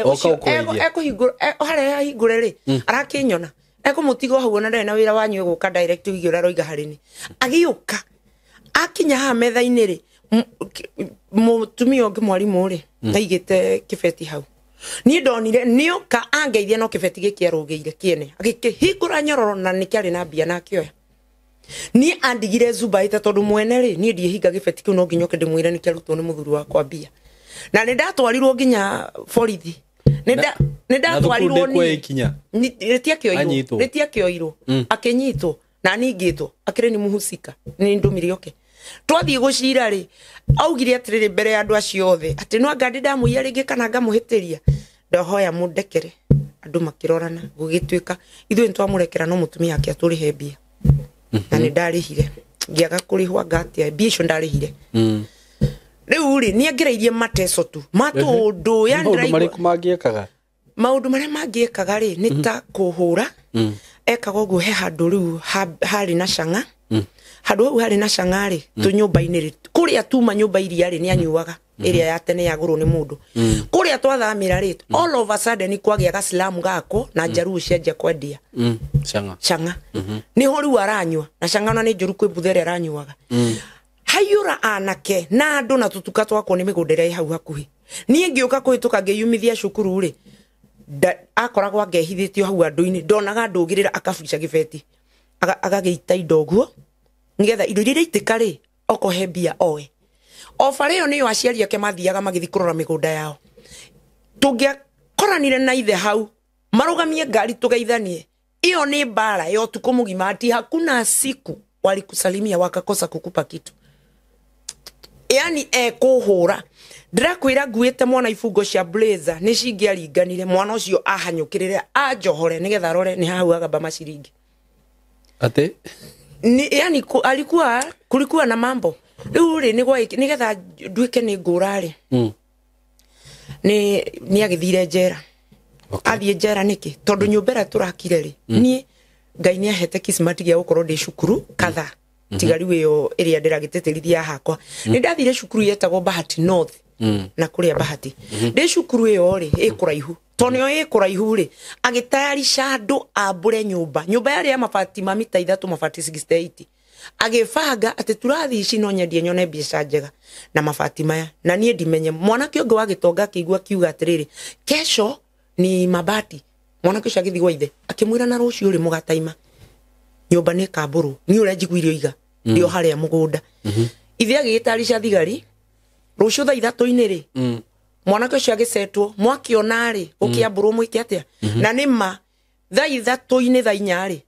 Oka Ũcio gũkũgeithia. ekũhingũra, harĩa ahingũre rĩ, arakĩnyona. Ekũmũtiga hau ona ndarĩ na wĩra wanyu egũka direct wĩgiĩ ũrĩa aroiga harĩ niĩ. Agĩũka, akinya haha metha-inĩ rĩ, Mũtumia ũngĩ mwarimũ rĩ aigĩte kĩbeti hau. Niĩ ndonire nĩoka angeithia no kĩbeti gĩkĩ arũgĩire kĩene agĩkĩhingũra nyororo na nĩ kĩarĩ na mbia na akĩoya. Niĩ andigire zubaĩte tondũ mwene rĩ niĩ ndiĩhinga gĩbeti kĩu no nginya oke ndĩmwĩre nĩ kĩarutwo nĩ mũthuri wakwa mbia. Na nĩ ndatwarirwo nginya borithi. Nĩ ndatwarirwo niĩ. Rĩtiakĩoirwo. Rĩtiakĩoirwo. Akĩnyitwo na ningĩtwo akĩrĩ ni muhusika nĩ ndũmire oke. Twathiĩ gũcira rĩ augire atĩrĩrĩ mbere ya andũ acio othe atĩ no anga ndamũiya rĩngĩ kana ngamũhĩtĩria. Ndahoya mũndekere. Andũ makĩrorana gũgĩtuĩka ithuĩ nĩtwamũrekera no mũtumia ake atũrĩhe mbia. Na nĩ ndarĩhire. Ngĩaga kũrĩhwo anga atĩa mbia icio ndarĩhire. Rĩu rĩ nĩ angereirie mateso tu matũndũ ya maũndũ marĩkũ mangĩekaga? Maũndũ marĩa mangĩekaga rĩ nĩ ta kũhũra. Ekaga ũguo he handũ rĩu harĩ na cang'a. Handũ hau harĩ na cang'a rĩ tũnyũmba-inĩ rĩ kũrĩa tuma nyũmba iria rĩ nĩ anyuaga ĩrĩa ya tene yagũrwo nĩ mũndũ. Kũrĩa twathamĩra rĩ all of a sudden kwagĩa gaslamu gako na njaruo cianjia kwendia cang'a. Cang'a nĩho rĩu aranyua na cang'a ona nĩ njũru kwĩ mbutha ĩrĩa aranyuaga. Haiyũra anake na andũ na tũtuka twakwo nĩ mĩgũnda ĩrĩa ĩ hau hakuhĩ. Niĩ ngĩũka kũhĩtũka ngĩyumithia cukuru rĩ akoragwo angehithĩtio hau andũ-inĩ ndonaga ndũgĩrĩra akabuca gĩbeti agagĩita indo ũguo nĩgetha indo iria iraitĩka rĩ okohe mbia oe. O bara ĩyo nĩyo aciari ake mathiaga magĩthiĩ kũrora mĩgũnda yao. Tũngĩakoranire na ithe hau marũgamie ngari tũgeithanie ĩyo nĩ mbara ya ũtukũ mũgima ati hakuna siku walikusalimia wakakosa kukupa kitu. Yani ekũhũra. Ndĩrakwĩra nguĩte mwana ibungo cia blazer nĩ cingĩaringanire mwana ũcio ahanyũkĩrĩre anjohore nĩgetha arore nĩ hau agamba maciringi. Atĩ ni yani alikuwa kulikuwa na mambo. Rĩu rĩ nĩgetha nduĩke nĩ ngũra rĩ nĩ agĩthire njera. Athiĩ njera nĩkĩ? Tondũ nyũmba ĩrĩa tũrakire rĩ niĩ Ngai nĩ ahete kismati gĩa gũkorwo ndĩ cukuru kadhaa. Tiga rĩu ĩyo ĩrĩa ndĩragĩtĩtĩrithia hakwa. Nĩ ndathire cukuru yetagwo Bahati North na kũrĩa Bahati. Ndĩ cukuru ĩyo rĩ ĩ kũraihu. Tondũ nĩyo ĩ kũraihu rĩ agĩtayarisha andũ ambũre nyũmba. Nyũmba yarĩ ya mabati ma mita 3 mabati 68. Agĩbanga atĩ tũrathiĩ ici no nyendie nyone mbeca njega na mabati maya. Na niĩ ndimenye mwanake ũngĩ wa gĩtonga akĩigua akiuga atĩrĩrĩ kesho ni mabati. Mwanake ũcio agĩthiĩ gwa ithe akĩmwĩra na rũciũ rĩ mũgataima nyũmba nĩ kambũrwo niĩ ũrĩa njiguire oiga ndio harĩa mũgũnda. Ithe agĩgĩtarisha thigari rũciũ thaa 3 rĩ mwanake ũcio agĩcetwo mwakĩona rĩ ũkĩambũrwo mwĩke atĩa. Na nĩ ma thaa 3 thaa 4 rĩ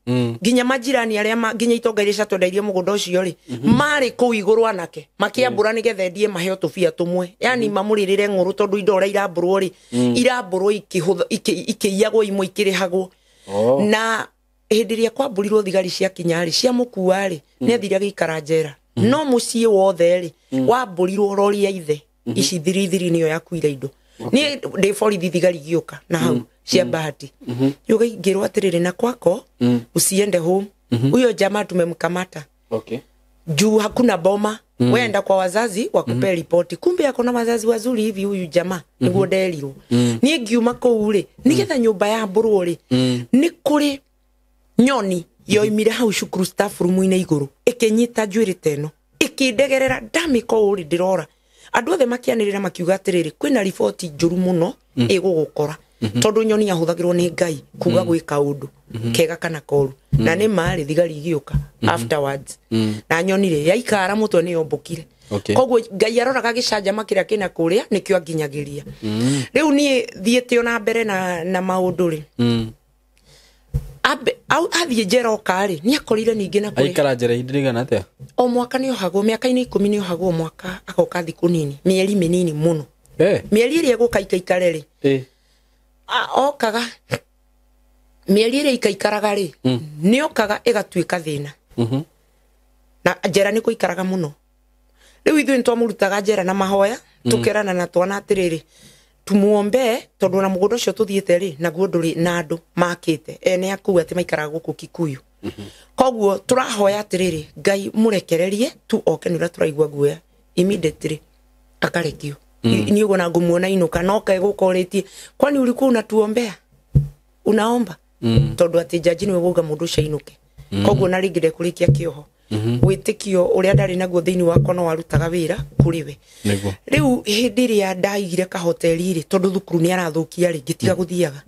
nginya majirani arĩa nginya itonga iria ciatwendeirie mũgũnda ũcio rĩ marĩ kũu igũrũ anake makĩambũra nĩgetha endie maheo tũbia tũmwe. Yani mamũrĩrĩre ng'ũrũ tondũ indo ũrĩa irambũrwo rĩ irambũrwo ikĩiyagwo imwe ikĩrĩhagwo. Na hĩndĩ ĩrĩa kwambũrirwo thigari ciakinya rĩ ciamũkua rĩ nĩ athire agĩikara njera. No mũciĩ wothe rĩ wambũrirwo rori ya ithe ici thirithiri nĩyo yakuire indo. Niĩ ndĩ borithi thigari igĩũka na hau cia Bahati. Yuga ngĩrwo atĩrĩrĩ na kwako usiende home huyo jamaa tumemkamata. Juu hakuna boma. Wenda kwa wazazi wakupe ripoti. Kumbe akona wazazi wazuri hivi huyu jamaa nĩguo nderirwo. Niĩ ngiuma kũu rĩ nĩgetha nyũmba yambũrwo rĩ nĩ kũrĩ nyoni yoimire hau cukuru staff room-inĩ igũrũ ĩkĩnyita njuĩrĩ ta ĩno ĩkĩndegerera ndamĩka ũũ rĩ ndĩrora. Andũ othe makĩanĩrĩra makiuga atĩrĩrĩ kwĩna riboti njũru mũno ĩgũgũkora tondũ nyoni yahũthagĩrwo nĩ Ngai kuga gwĩka ũndũ kega kana koru. Na nĩ marĩ thigari igĩũka afterwards na nyoni rĩ yaikara mũtwe nĩ yombũkire. Koguo Ngai aroraga gĩcanjama kĩrĩa kĩna kũrĩa nĩkĩo anginyagĩria. Rĩu niĩ thiĩte ona mbere na maũndũ rĩ athiĩ njera oka rĩ nĩ akorire ningĩ na kũrĩa aikara njera ihinda rĩigana atĩa? O mwaka nĩ ohagwo mĩaka-inĩ 10 nĩ ohagwo mwaka agoka thikũ nini mĩeri mĩnini mũno. Mĩeri ĩrĩa egũka ikaikare rĩ okaga mĩeri ĩrĩa ikaikaraga rĩ nĩ okaga ĩgatuĩka thĩna. Na njera nĩ kũikaraga mũno. Rĩu ithuĩ nĩtwamũrutaga njera na mahoya tũkerana na twana atĩrĩrĩ tumuombe tondũ na mũgũnda ũcio tũthiĩte rĩ naguo ndũrĩ na andũ makĩte ene akuu atĩ maikaraga gũkũ Kikuyu. Koguo tũrahoya atĩrĩrĩ Ngai mũrekererie tu oke nĩ ũrĩa tũraigua guoya immediately akarekio. Niĩ ũguo na ngũmuona inũka no kae gũkorĩtie kwani ulikuwa unatuombea unaomba tondũ atĩ jaji nĩwe wauga mũndũ ũcio ainũke. Koguo na rĩngĩ ndekũrĩkia kĩoho. Wĩtĩkio ũrĩa ndarĩ naguo thĩinĩ wakwa no warutaga wĩra kũrĩ we. Nĩguo. Rĩu hĩndĩ ĩrĩa ndaigire kahoteri rĩ, tondũ thukuru nĩ arathũkia rĩ, ngĩtiga gũthiaga,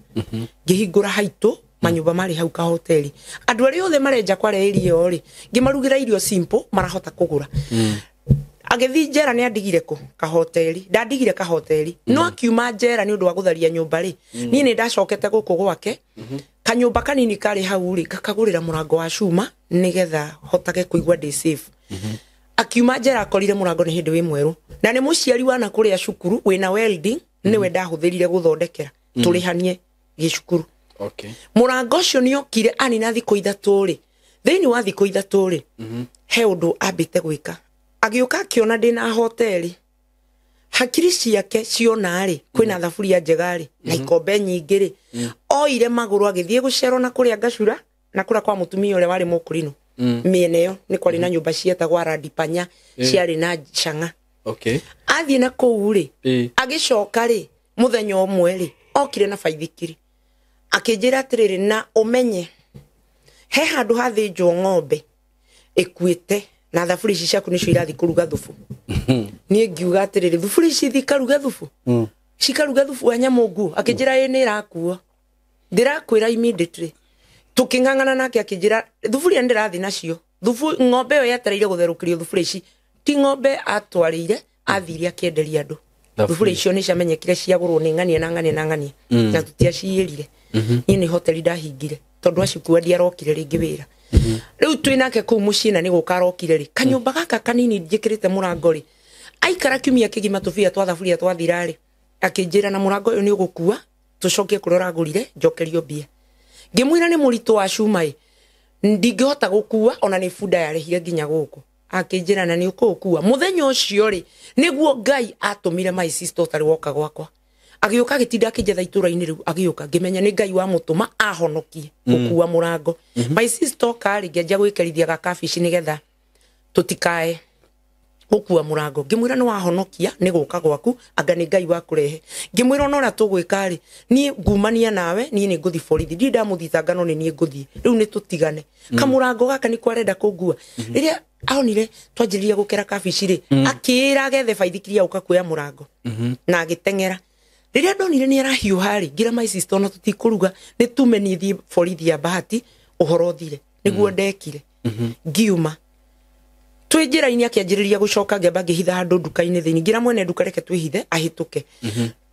ngĩhingũra haitũ manyũmba marĩ hau kahoteri. Andũ arĩa othe marenja kware area ĩyo rĩ, ngĩmarugĩra irio simple marahota kũgũra. Agĩthiĩ njera nĩ andigire kũ kahoteri, ndandigire kahoteri. No akiuma njera nĩ ũndũ wa gũtharia nyũmba rĩ, niĩ nĩ ndacokete gũkũ gwake. Kanyũmba kanini karĩ hau rĩ, ngakagũrĩra mũrango wa cuma nĩgetha hotage kũigua ndĩ safe. Akiuma njera akorire mũrango nĩ hĩndĩ wĩ mwerũ, na nĩ mũciari wana kũrĩa cukuru wĩna welding, nĩwe ndahũthĩrire gũthondekera tũrĩhanie gĩcukuru. Okay. Mũrango ũcio nĩ okire anina thikũ ithatũ rĩ, thĩinĩ wa thikũ ithatũ rĩ, he ũndũ ambĩte gwĩka. Agĩũka akĩona ndĩna hoteri, hakiri ciake ciona rĩ kwĩna thaburia njega rĩ na ikombe nyingĩ rĩ, oire magũrũ agĩthiĩ gũcerwo na kũrĩa ngacura na kũrĩa kwa mũtumia ũrĩa warĩ mũkũrinũ. Mĩena ĩyo nĩ kwarĩ na nyũmba cietagwo Aradipanya, ciarĩ na cang'a. Okay. Athiĩ na kũu rĩ, Ĩĩ. agĩcoka rĩ mũthenya ũmwe rĩ, okire na baithikiri akĩnjĩra atĩrĩrĩ, na ũmenye he handũ hathĩnjwo ng'ombe ĩkuĩte na thaburia ici ciaku nĩcio irathiĩ kũruga thubu. Niĩ ngiuga atĩrĩrĩ, thuburia ici ithikaruge thubu, cikaruge thubu wa nyamũ nguo? Akĩnjĩra ĩ nĩ ĩrakuo, ndĩrakwĩra immediately. Tũkĩng'ang'ana nake akĩnjĩra thuburia nĩ ndĩrathiĩ nacio thubu, ng'ombe ĩyo yetereire gũtherũkĩrio thuburia ici ti ng'ombe atwarĩire, athire akĩenderia andũ. Thuburia icio nĩ ciamenyekire ciagũrwo nĩ ng'ania na ng'ania na ng'ania, na tũtiaciĩrire. Niĩ nĩ hoteli ndahingire tondũ acikua ndiarokire rĩngĩ wĩra. Rĩu twĩ nake kũu mũciĩ na nĩ gũka arokire rĩ, kanyũmba gaka kanini njĩkĩrĩte mũrango rĩ, aikara kiumia kĩgima tũbia twa thaburia twathira rĩ, akĩnjĩra na mũrango ũyũ nĩ ũgũkua tũcokie kũrĩa ũragũrire njokerio mbia. Ngĩmwĩra nĩ mũritũ wa cuma ĩ, ndingĩhota gũkua ona nĩ bunda yarĩhire nginya gũkũ. Akĩnjĩra na nĩ ũkũũkua. Mũthenya ũcio rĩ, nĩguo Ngai atũmire my sister ũtarĩ woka gwakwa. Agĩũka agĩtinda akĩnjetha itũra-inĩ rĩu, agĩũka ngĩmenya nĩ Ngai wamũtũma ahonokie gũkua mũrango. My sister oka rĩ, ngĩanjia gwĩkerithia gakabici nĩgetha tũtikae gũkua mũrango. Ngĩmwĩra nĩ wahonokia nĩ gũka gwaku, anga nĩ Ngai wakũrehe. Ngĩmwĩra ona ũrĩa tũgwĩka rĩ, niĩ ngumania nawe, niĩ nĩ ngũthiĩ borithi, ndirĩ ndamũthitanga no nĩ niĩ ngũthiĩ, rĩu nĩ tũtigane. Kamũrango gaka nĩko arenda kũngua. Rĩrĩa aonire twanjĩrĩria gũkera kabici rĩ, akĩĩra agethe baithikiri ya gũka kuoya mũrango na agĩteng'era. Rĩrĩa ndonire nĩ arahiũha rĩ, ngĩra my sister ona tũtikũruga, nĩ tume niĩ thiĩ borithi ya Bahati ũhoro ũthire. Nĩguo ndekire. Ngiuma twĩ njĩra-inĩ akĩanjĩrĩria gũcoka, ngĩamba ngĩhitha handũ nduka-inĩ thĩinĩ, ngĩra mwene nduka reke twĩhithe ahĩtũke.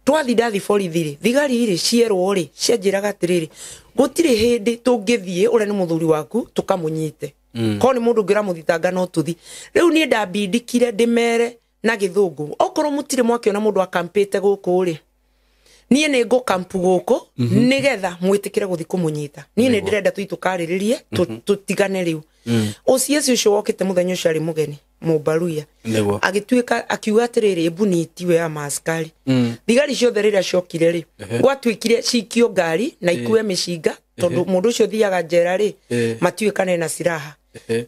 Twathi ndathi borithi rĩ, thigari rĩ cierwo rĩ, cianjĩraga atĩrĩrĩ, gũtirĩ hĩndĩ tũngĩthiĩ ũrĩa nĩ mũthuri waku tũkamũnyite, korwo nĩ mũndũ ũngĩ ũramũthitanga no tũthi. Rĩu niĩ ndambindikire ndĩmere na gĩthũngũ, okorwo mũtirĩ mwakĩona mũndũ akampĩte gũkũ rĩ, niĩ nĩ ngũkampu gũkũ nĩgetha mwĩtĩkĩre gũthiĩ kũmũnyita. Niĩ nĩ ndĩrenda tũthiĩ tũkarĩrĩrie tũtigane rĩu. OCS ũcio wokĩte mũthenya ũcio arĩ mũgeni mũmbaruya, Nĩguo. agĩtuĩka akiuga atĩrĩrĩ, embu nitiwe ya maaskari. Thigari ciothe rĩrĩa ciokire rĩ, gwatuĩkire cikio ngari na ikue mĩcinga, tondũ mũndũ ũcio ũthiaga njera rĩ, matiũĩ kana ena silaha.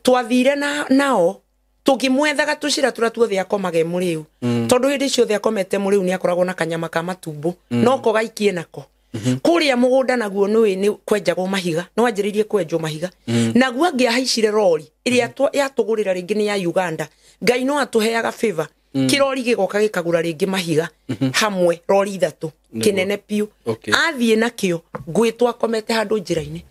Twathire na nao tũkĩmwethaga tũcĩra tũrĩa tuothe akomaga e mũrĩu, tondũ hĩndĩ ciothe akomete mũrĩu nĩ akoragwo na kanyama ka matumbo, no ko gaikie nako kũrĩa mũgũnda naguo nĩũĩ nĩ kwenjagwo mahiga, nĩ wanjĩrĩirie kwenjwo mahiga. Naguo angĩahaicire rori ĩrĩa yatũgũrĩra rĩngĩ nĩ ya Uganda. Ngai no atũheaga favor, kĩrori gĩgoka gĩkagũra rĩngĩ mahiga hamwe, rori ithatũ kĩnene piũ. Okay. Athiĩ nakĩo ngwĩtwo akomete handũ njĩra-inĩ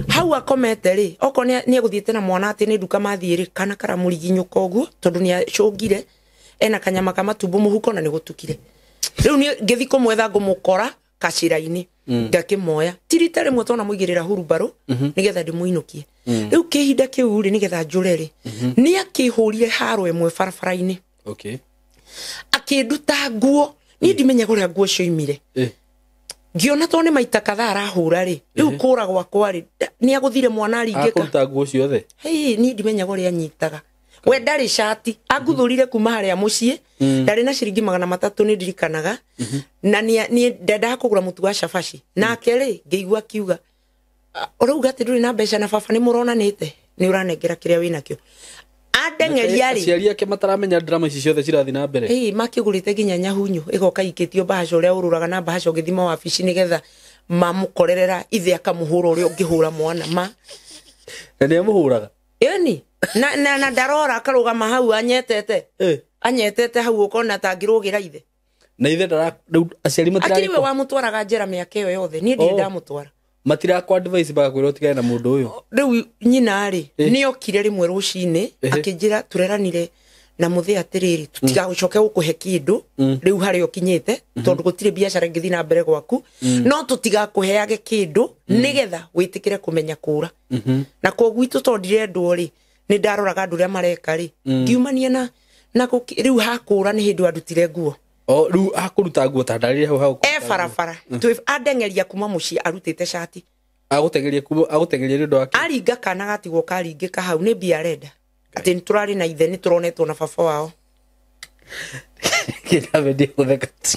hau akomete rĩ, okorwo nĩ egũthiĩte na mwana atĩ nĩ nduka mathiĩ rĩ, kana karamũriginyũka ũguo tondũ nĩ acũngire ena kanyama ka matumbo mũhuko na nĩ gũtukire. Rĩu niĩ ngĩthiĩ kũmwetha ngũmũkora kacĩra-inĩ, ngakĩmoya ti rita rĩmwe tona mũigĩrĩra hurumbarũ nĩgetha ndĩmũinũkie. Rĩu kĩhinda kĩu rĩ, nĩgetha njũre rĩ, nĩ akĩhũrire haro ĩmwe barabara-inĩ. Okay. Akĩnduta nguo, niĩ ndimenyaga ũrĩa nguo cioimire. Ngĩona tondũ nĩ maita kadhaa arahũra rĩ, rĩu kũra gwakwa rĩ, nĩ agũthire mwana aringĩka. Akũruta nguo ciothe. Hei, niĩ ndimenyaga ũrĩa anyitaga. We ndarĩ cati anguthũrire kuma harĩa mũciĩ, ndarĩ na ciringi 300 nĩ ndirikanaga, na niĩ ndendaga kũgũra mũtu wa cabaci. Nake rĩ, ngĩigua akiuga, "Ah, ũrauga atĩ ndũrĩ na mbeca na baba nĩ mũronanĩte, nĩ ũranengera kĩrĩa wĩnakĩo." Andeng'eria rĩ, Aciari ake mataramenya drama ici ciothe cirathiĩ na mbere. Ĩĩ, makĩgũrĩte nginya nyahunyu ĩgoka ikĩtio mbahaca ũrĩa ũrũraga na mbahaca ũgĩthima wabici nĩgetha mamũkorerera ithe akamũhũra ũrĩa ũngĩhũra mwana ma. Na nĩ amũhũraga. Ĩni Na ndarora akarũgama hau anyetete. Anyetete hau ũkona ta angĩrũgĩra ithe. Na ithe ndara rĩu aciari Akĩrĩ we wamũtwaraga njera mĩaka ĩyo yothe, niĩ ndirĩ ndamũtwara. Matirakwa advice bagakwĩra ũtigane na mũndũ ũyũ. Rĩu nyina rĩ nĩokire rĩmwe rũcinĩ akĩnjĩra tũreranire na mũthĩ atĩrĩrĩ tũtigagũcoke gũkũhe kĩndũ rĩu harĩa ũkinyĩte tondũ gũtirĩ biacara ĩngĩthiĩ na mbere gwaku no tũtigakũheage kĩndũ nĩgetha wĩtĩkĩre kũmenya kũra. Na koguo itũ tondũ ndirendwo rĩ nĩ ndaroraga andũ ũrĩa mareka rĩ ngiumania na rĩu hakũra nĩ hĩndĩ wandutire nguo. O rĩu akũruta nguo ta ndarĩre hau hau. Barabara andengeria kuma mũciĩ arutĩte cati. Agũtengeria kuma agũtengeria nĩ ũndũ wake. Aringa kana gatigwo karingĩka hau nĩ mbia arenda. Atĩ nĩ tũrarĩ na ithe nĩ tũronetwo na baba wao.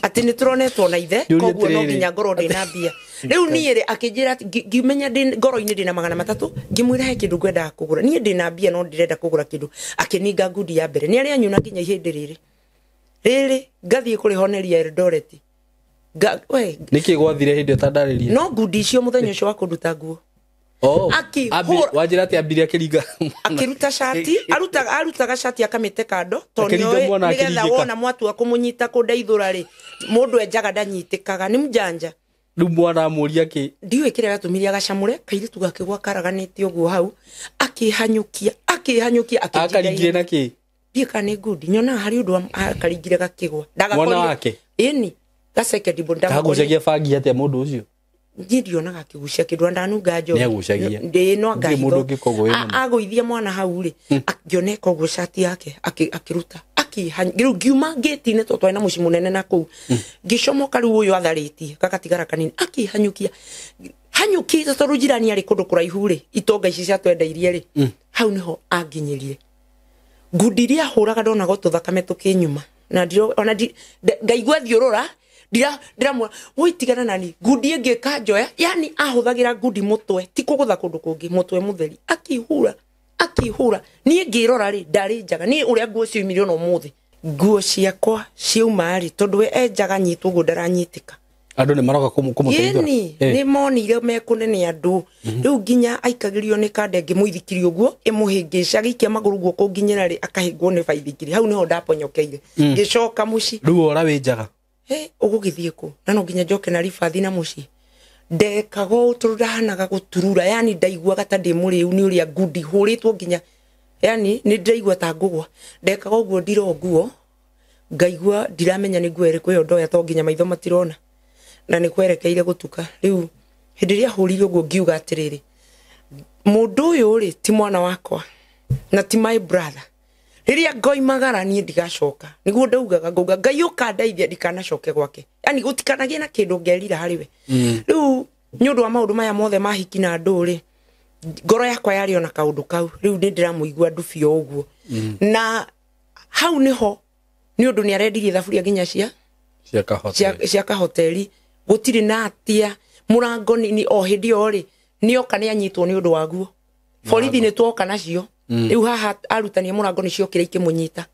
Atĩ nĩ tũronetwo na ithe koguo no nginya ngorwo ndĩ na mbia. Rĩu niĩ rĩ akĩnjĩra ngĩmenya ndĩ ngoro-inĩ ndĩ na 300 ngĩmwĩra he kĩndũ ngwendaga kũgũra. Niĩ ndĩ na mbia no ndĩrenda kũgũra kĩndũ. Akĩninga ngundi ya mbere. Nĩ arĩa anyuna nginya ihĩndĩ rĩrĩ. Rĩrĩ ngathiĩ kũrĩhoneria Eldoret. Nĩkĩ gwathire hĩndĩ ũtandarĩria? No ngundi icio mũthenya ũcio wa kũnduta nguo. Wanjĩra atĩ ambire akĩringa akĩruta cati, arutaga cati akamĩte kando tondũ nĩoĩ nĩgetha wona mwatua kũmũnyita kũndeithũra rĩ mũndũ enjaga ndanyitĩkaga nĩ mjanja. Rĩu mwana amũria kĩ? Ndiũĩ kĩrĩa gĩatũmire agacamũre kairĩtu gakĩgwa karaganĩte ũguo hau akĩhanyũkia akaringire na kĩ? Ndiũĩ kana nĩ ngundi nyonaga harĩ ũndũ akaringire gakĩgwa. Mwana wake? Ĩni gaceke ndimbo ndamukoria. Kagucagia bangi atĩa mũndũ ũcio? Niĩ ndionaga akĩgucia kĩndũ ndanunga njohi. Nĩagucagia. Ndĩ no Mũndũ ũngĩkorwo wĩ mũno. Agũithia mwana hau rĩ akĩoneka ũguo cati yake akĩruta rĩu ngiuma ngĩti-inĩ tondũ twarĩ na mũciĩ mũnene na kũu ngĩcomoka rĩu ũyũ atharĩtie gagatigara kanini akĩhanyũkia hanyũkĩte tondũ njirani arĩ kũndũ kũraihu rĩ itonga ici ciatwendeirie rĩ hau nĩho anginyĩrie. Ngundi iria ahũraga ndonaga tũthakame tũkĩnyuma na ona ngaigua thiũrũra ndiramwĩra woi tigana nani ngundi ĩngĩ ĩkanjoya yani ahũthagĩra ngundi mũtwe ti kũgũtha kũndũ kũngĩ mũtwe mũtheri akĩhura niĩ ngĩrora rĩ ndarĩ njaga niĩ ũrĩa nguo ciumire ona ũmũthĩ nguo ciakwa ciauma rĩ tondũ we enjaga nyitwo ũguo ndaranyitĩka. Andũ nĩ maroka kũmũteithũra. Ĩni nĩ monire mekũnene andũ rĩu nginya aikagĩrio nĩ kanda ĩngĩmũithikiri ũguo ĩmũhĩngĩca agĩikia magũrũ guo kũnginyĩra rĩ akahĩngwo nĩ baithikiri hau nĩho ndaponyokeire ngĩcoka mũciĩ. Rĩu ora wĩ njaga. Ũgũgĩthiĩ kũ? Na no nginya njoke na ribathi na mũciĩ. Ndekaga ũũ tondũ ndahanaga gũturura yani ndaiguaga ta ndĩ mũrĩu nĩ ũrĩa ngundi hũrĩtwo nginya yani nĩ ndĩraigua ta ngũgwa. Ndekaga ũguo ndiro nguo ngaigua ndiramenya nĩ nguo ĩrĩkũ ĩyo ndoya to nginya maitho matirona na nĩ kwerekeire gũtuka. Rĩu hĩndĩ ĩrĩa ahũrire ũguo ngiuga atĩrĩrĩ mũndũ ũyũ rĩ ti mwana wakwa na ti my brother. Rĩrĩa ngoimagara niĩ ndigacoka nĩguo ndaugaga ngauga Ngai ũkandeithia ndikanacoke gwake yani gũtikanagĩe na kĩndũ ngerira harĩ we. Rĩu nĩ ũndũ wa maũndũ maya mothe ma hiki na andũ rĩ ngoro yakwa yarĩ ona kaũndũ kau rĩu nĩ ndĩramũigua ndubio ũguo. Na hau nĩho nĩ ũndũ nĩ arendirie thaburia nginya cia kahoteri gũtirĩ na atia mũrango nĩ o hĩndĩ ĩyo rĩ nĩoka nĩ anyitwo nĩ ũndũ waguo. Borithi nĩ tuoka nacio. Rĩu haha arutani a mũrango nĩ ciokire ikĩmũnyita.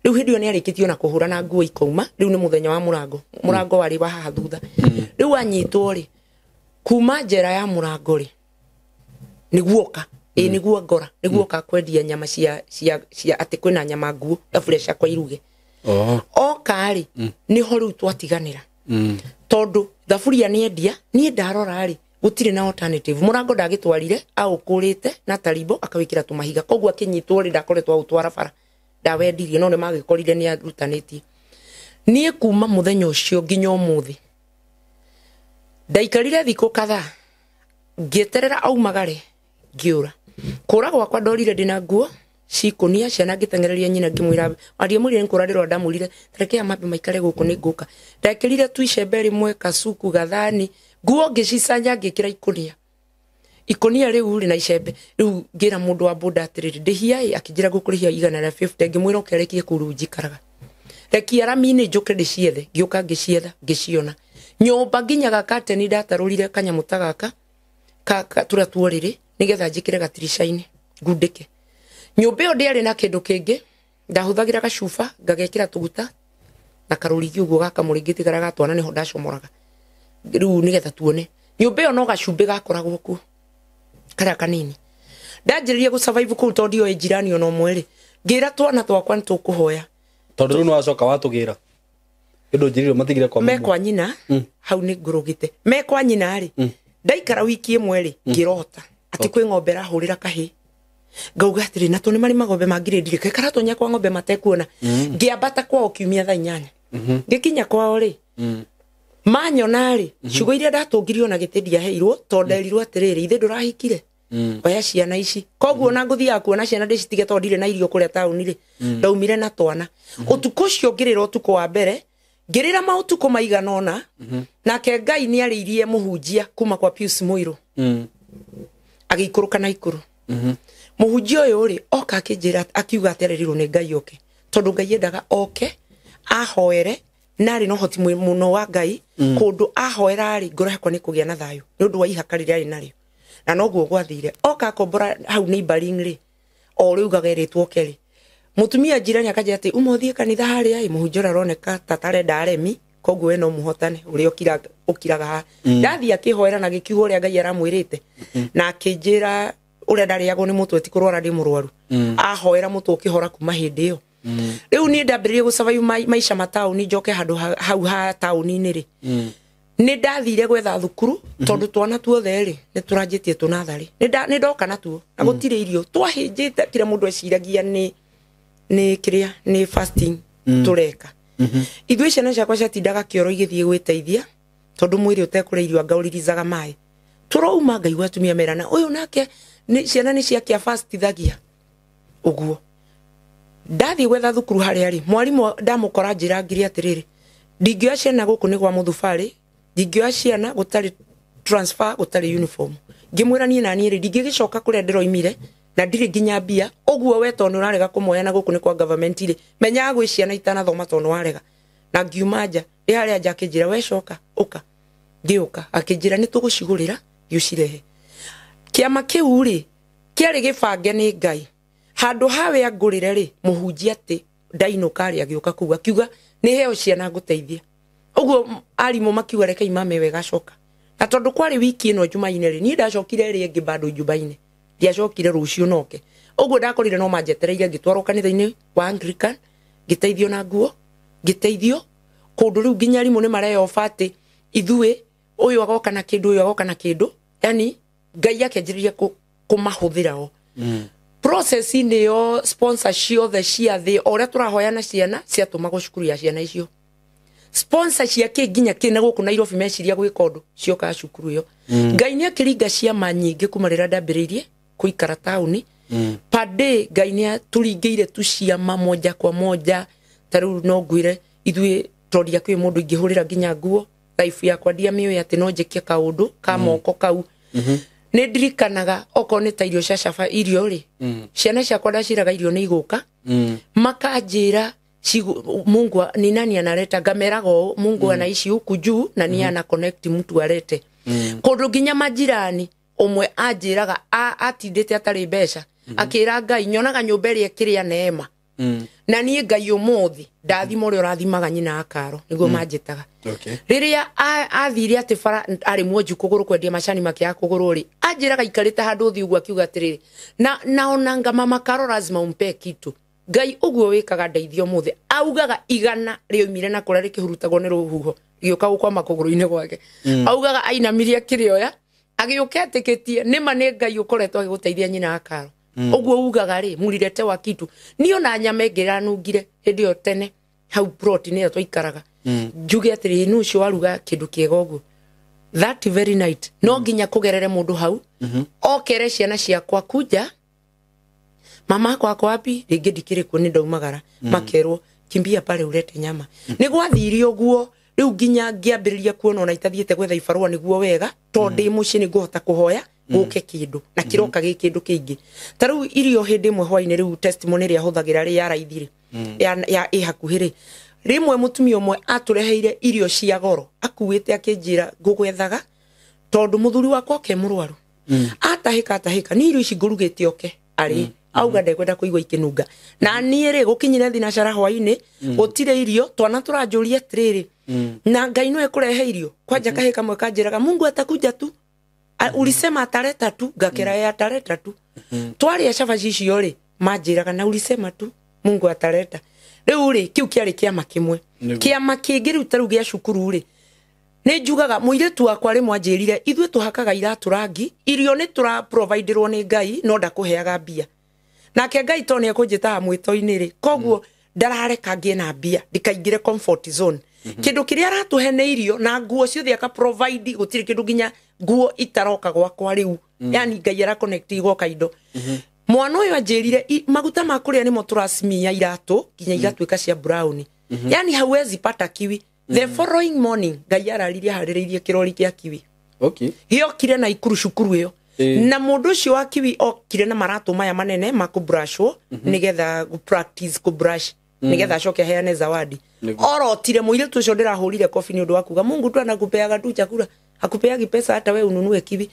Rĩu hĩndĩ ĩyo nĩ arĩkĩtio na kũhũra na nguo ikauma rĩu nĩ mũthenya wa mũrango. Mũrango warĩ wa haha thutha. Rĩu anyitwo rĩ kuma njera ya mũrango rĩ nĩguoka nĩguo ngora nĩguoka kwendia nyama cia atĩ kwĩna nyama nguo thaburia ciakwa iruge. Oka rĩ nĩho rĩu twatiganĩra tondũ thaburia nĩendia niĩ ndarora rĩ gũtirĩ na alternative. Mũrango ndagĩtwarire aũkũrĩte na tarimbo akawĩkĩra tũmahiga koguo akĩnyitwo rĩ ndakoretwo aũtwara bara ndawendirie no nĩ magĩkorire nĩ arutanĩtie. Niĩ kuma mũthenya ũcio nginya ũmũthĩ ndaikarire thikũ kadhaa ngĩeterera aumagare ngĩũra. Kũra gwakwa ndorire ndĩna nguo cikũnia ciana ngĩteng'ereria nyina ngĩmwĩra ndiamwĩrire nĩ kũra ndĩrona ndamwĩrire tareke aya mambe maikare gũkũ nĩ ngũka. Ndekĩrire tu icembe rĩmwe kacuku gathani nguo ngĩcicanja ngĩkĩra ikũnia ikũnia rĩu rĩ na icembe rĩu ngĩra mũndũ wa boda atĩrĩrĩ ndĩhia ĩ akĩnjĩra ngũkũrĩhia 150 ngĩmwĩra oke arekie kũu rĩu njikaraga rekia rami-inĩ njũke ndĩciethe ngĩũka ngĩcietha ngĩciona nyũmba nginya gakateni ndatarũrire kanyamũ ta gaka tũrĩa tuorĩrĩ nĩgetha njĩkĩre gatirica-inĩ ngundĩke. Nyũmba ĩyo ndĩarĩ na kĩndũ kĩngĩ ndahũthagĩra gacuba ngagekĩra tũguta na karũrigi ũguo gakamũrĩngĩti karĩa gatwana nĩho ndacomoraga rĩu nĩgetha tuone. Nyũmba ĩyo no gacumbĩ gakoragwo kuo karĩa kanini. Ndanjĩrĩria gũ survive kũu tondũ ndioĩ njirani ona ũmwe rĩ, ngĩra twana twakwa nĩ tũkũhoya. Tondũ rĩu nĩwacoka watũgĩra kĩndũ njĩrĩirwo matigire kwa me mamu. kwa nyina hau nĩ ngũrũgĩte me kwa nyina rĩ, ndaikara wiki ĩmwe rĩ, ngĩrota atĩ kwĩ ng'ombe ĩrahũrĩra kahĩ. Ngauga atĩrĩ, na to nĩ marĩ magombe ma ngirĩndi rĩ, karatonya kwa ng'ombe matekuona. Ngĩambata kwao kiumia thaa 8. Ngĩkinya kwao rĩ, manyona rĩ, ciugo iria ndatũngirio na gĩtĩ ndiaheirwo, tondũ nderirwo atĩrĩrĩ, ithe ndũrahikire, oya ciana ici. Koguo ona ngũthiaga kuona ciana ndĩcitige tondũ ndirĩ na irio kũrĩa taũni rĩ, ndaumire na twana. Ũtukũ ũcio ngĩrĩra ũtukũ wa mbere, ngĩrĩra maũtukũ maigana ũna, nake Ngai nĩ arĩirie mũhunjia kuma kwa Pius Muiru, agĩikũrũka na ikũrũ. Mũhunjia ũyũ rĩ, oka akĩnjĩra, akiuga atĩ arerirwo nĩ Ngai oke, tondũ Ngai endaga oke ahoere, na arĩ na ũhoti mũno wa Ngai. Kũndũ ahoera rĩ, ngoro yakwa nĩ kũgĩa na thayũ nĩ ũndũ wa ihaka rĩrĩa arĩ narĩo. Na noguo gwathire. Oka akombora hau neighboring rĩ, o rĩu gagerĩtwo oke rĩ, mũtumia njirani akanjĩra atĩ uma ũthiĩ kanitha harĩa ĩ, mũhunjia ũrĩa aroneka ta tarenda aremi, koguo we no mũhotane ũrĩa ũkiraga haha. Ndathiĩ akĩhoera na gĩkiuga ũrĩa Ngai aramwĩrĩte, na akĩnjĩra ũrĩa ndarĩagwo nĩ mũtwe ti kũrwara ndĩ mũrwaru. Ahoera mũtwe ũkĩhora kuma hĩndĩ ĩyo. Rĩu niĩ ndambĩrĩrie gũsurvive maica ma taũni, njoke handũ hau ha taũni-inĩ rĩ, nĩ ndathire gwetha thukuru, tondũ twana tuothe rĩ, nĩ tũranjĩtie tũnatharĩ. Nĩ ndoka natuo na gũtirĩ irio, twahĩnjĩte kĩrĩa mũndũ eciragia nĩ kĩrĩa nĩ fasting tũreka. Ithuĩ ciana ciakwa ciatindaga kĩoro igĩthiĩ gwĩteithia, tondũ mwĩrĩ ũtekũrĩa irio anga ũririzaga maĩ. Tũrauma ngaigua atumia merana ũyũ nake nĩ ciana nĩ ciake fastithagia ũguo. Ndathiĩ gwetha thukuru harĩa rĩ, mwarimũ ndamũkora njĩra ngiri atĩrĩrĩ, ndingĩoya ciana gũkũ nĩ gwa mũthubarĩ, ndingĩoya ciana gũtarĩ transfer, gũtarĩ uniform. Ngĩmwĩra niĩ na niĩ rĩ, ndingĩgĩcoka kũrĩa ndĩroimire na ndirĩ nginya mbia, ũguo we tondũ nĩũrarega kũmoya na gũkũ nĩ kwa government rĩ, menyaga gwĩ ciana itanathoma tondũ nĩwarega. Na ngiuma nja, ndĩ harĩa nja akĩnjĩra we coka, ũka. Ngĩũka, akĩnjĩra nĩ tũgũcigũrĩra, thiĩ ũcirehe. Kĩama kĩu rĩ, kĩarĩ gĩbange nĩ Ngai. Handũ hawe angũrĩre rĩ, mũhunjia atĩ ndainũka rĩ, agĩũka kũu akiuga nĩ heo ciana ngũteithia. Ũguo arimũ makiuga reke imame wega coka. Na tondũ kwarĩ wiki ĩno Jumaine rĩ, niĩ ndacokire rĩ ĩngĩ bado Jumaine. Ndiacokire rũciũ noke. Ũguo ndakorire no manjetereire, ngĩtwarwo kanitha-inĩ wa Anglican, ngĩteithio na nguo, ngĩteithio kũndũ rĩu nginya arimũ nĩ mareyoba atĩ ithuĩ ũyũ agoka na kĩndũ, ũyũ agoka na kĩndũ. Yani Ngai akĩanjĩrĩria kũmahũthĩra o. Process-inĩ yo sponsor ciothe cia thĩ, o ũrĩa tũrahoya na ciana ciatũmagwo cukuru ya ciana icio. Sponsor cia kĩ nginya kĩ na gũkũ Nairobi meciria gwĩka ũndũ ciokaga cukuru ĩyo. Ngai nĩ akĩringa ciama nyingĩ kuma rĩrĩa ndambĩrĩirie kũikara taũni. Per day Ngai nĩ atũringĩire tu ciama moja kwa moja. Ta rĩu no ngwĩre ithuĩ tondũ ndiakĩũĩ mũndũ ingĩhũrĩra nginya nguo, life yakwa ndiamĩũĩ atĩ no njĩke kaũndũ ka moko kau. Nĩ ndirikanaga okorwo nĩ ta irio cia caba, irio rĩ, ciana ciakwa ndaciraga irio nĩ igũka, makanjĩra Mungu ni nani analeta, ngameraga ũũ, Mungu anaishi huku juu na ni ana connect mtu alete. Kũndũ nginya majirani ũmwe anjĩraga atindĩte atarĩ mbeca, akĩra Ngai nyonaga nyũmba ĩrĩa ĩkĩrĩa neema. Na niĩ Ngai ũmũthĩ ndathima ũrĩa ũrathimaga nyina akaro nĩguo manjĩtaga. Rĩrĩa athire atĩ bara arĩ mwonju kũgũrũ kwendia macani makĩaga kũgũrũ rĩ, anjĩraga aikarĩte handũ ũthiĩ ũguo akiuga atĩrĩrĩ, naonanga mama Karo lazima umpe kitu. Ngai ũguo wĩkaga ndeithio ũmũthĩ. Augaga igana rĩoimire na kũrĩa rĩkĩhurutagwo nĩ rũhuho rĩgĩũka gũkwama kũgũrũ-inĩ gwake. Augaga ainamirie akĩrĩoya agĩũka etĩkĩtie nĩma nĩ Ngai ũkoretwo agĩgũteithia nyina akaro. Ũguo ugaga rĩ, mũrirete wa kitu. Niĩ ona nyama ĩngĩ ĩranungire hĩndĩ ĩyo tene hau plot nĩyo twaikaraga. Njuge atĩrĩ, nũ ũcio waruga kĩndũ kĩega ũguo? That very night no nginya kũgerere mũndũ hau, okere ciana ciakwa kuja, mama akwa ako wapi, rĩngĩ ndikĩrĩ kuo nĩ ndaumagara, makerwo kimbia pale urete nyama. Nĩ gwathire ũguo rĩu nginya ngĩambĩrĩria kuona ona itathiĩte gwetha ibarũa nĩguo wega, tondũ ndĩ mũciĩ nĩ ngũhota kũhoya gũke kĩndũ na kĩroka gĩ kĩndũ kĩingĩ. Ta rĩu irio hĩndĩ ĩmwe hwainĩ rĩu testimony ĩrĩa hũthagĩra rĩ ya raithi rĩ, ya ĩ hakuhĩ rĩ, rĩmwe mũtumia ũmwe atũreheire irio cia goro akuĩte akĩnjĩra ngũgwethaga tondũ mũthuri wakwa oke mũrwaru. Atahĩka atahĩka nĩ irio ici ngũrugĩte oke arĩ auga ndekwenda kũigua ikĩnunga. Na niĩ rĩ gũkinyire thinacara hwainĩ gũtirĩ irio, twana tũranjũria atĩrĩrĩ, na Ngai no ekũrehe irio. Kwanja kahĩ kamwe kanjĩraga Mungu atakuja tu. Ulisema ataleta tu ngakera ya ataleta tu. Twaria cabaci icio rĩ manjĩraga na ulisema tu Mungu ataleta. Rĩu rĩ kĩu kĩarĩ kĩama kĩmwe. Kĩama kĩngĩ rĩu ta rĩu gĩa cukuru rĩ nĩ njugaga mũirĩtu wakwa rĩmwe anjĩrire ithuĩ tũhakaga iratũ rangi irio nĩ tũraproviderwo nĩ Ngai no ndakũheaga mbia. Nake Ngai to nĩ ekũnjĩtaga mwĩto-inĩ rĩ koguo ndarareka ngĩe na mbia ndikaingĩre comfort zone. Kĩndũ kĩrĩa aratũhe nĩ irio na nguo ciothe aka provide gũtirĩ kĩndũ nginya nguo itaroka gwakwa rĩu. Yani Ngai ara connect igoka indo. Mwana ũyũ anjĩrire maguta ma kũrĩa nĩmo tũracimia iratũ nginya igatuĩka cia brown. Yani hauwezi pata kiwi. The following morning Ngai araririe harĩrĩirie kĩrori kĩa kiwi. Okay. Gĩokire na ikuru cukuru ĩyo. Na mũndũ ũcio wa kiwi okire na maratũ maya manene ma kũbrashwo nĩgetha practice kũbrush nĩgetha acoke aheane zawadi. Orotire mũirĩtu ũcio ndĩrahũrire kobi nĩ ũndũ wa kuga Mungu tu anakupeaga tu chakula hakupeagi pesa hata we ununue kiwi.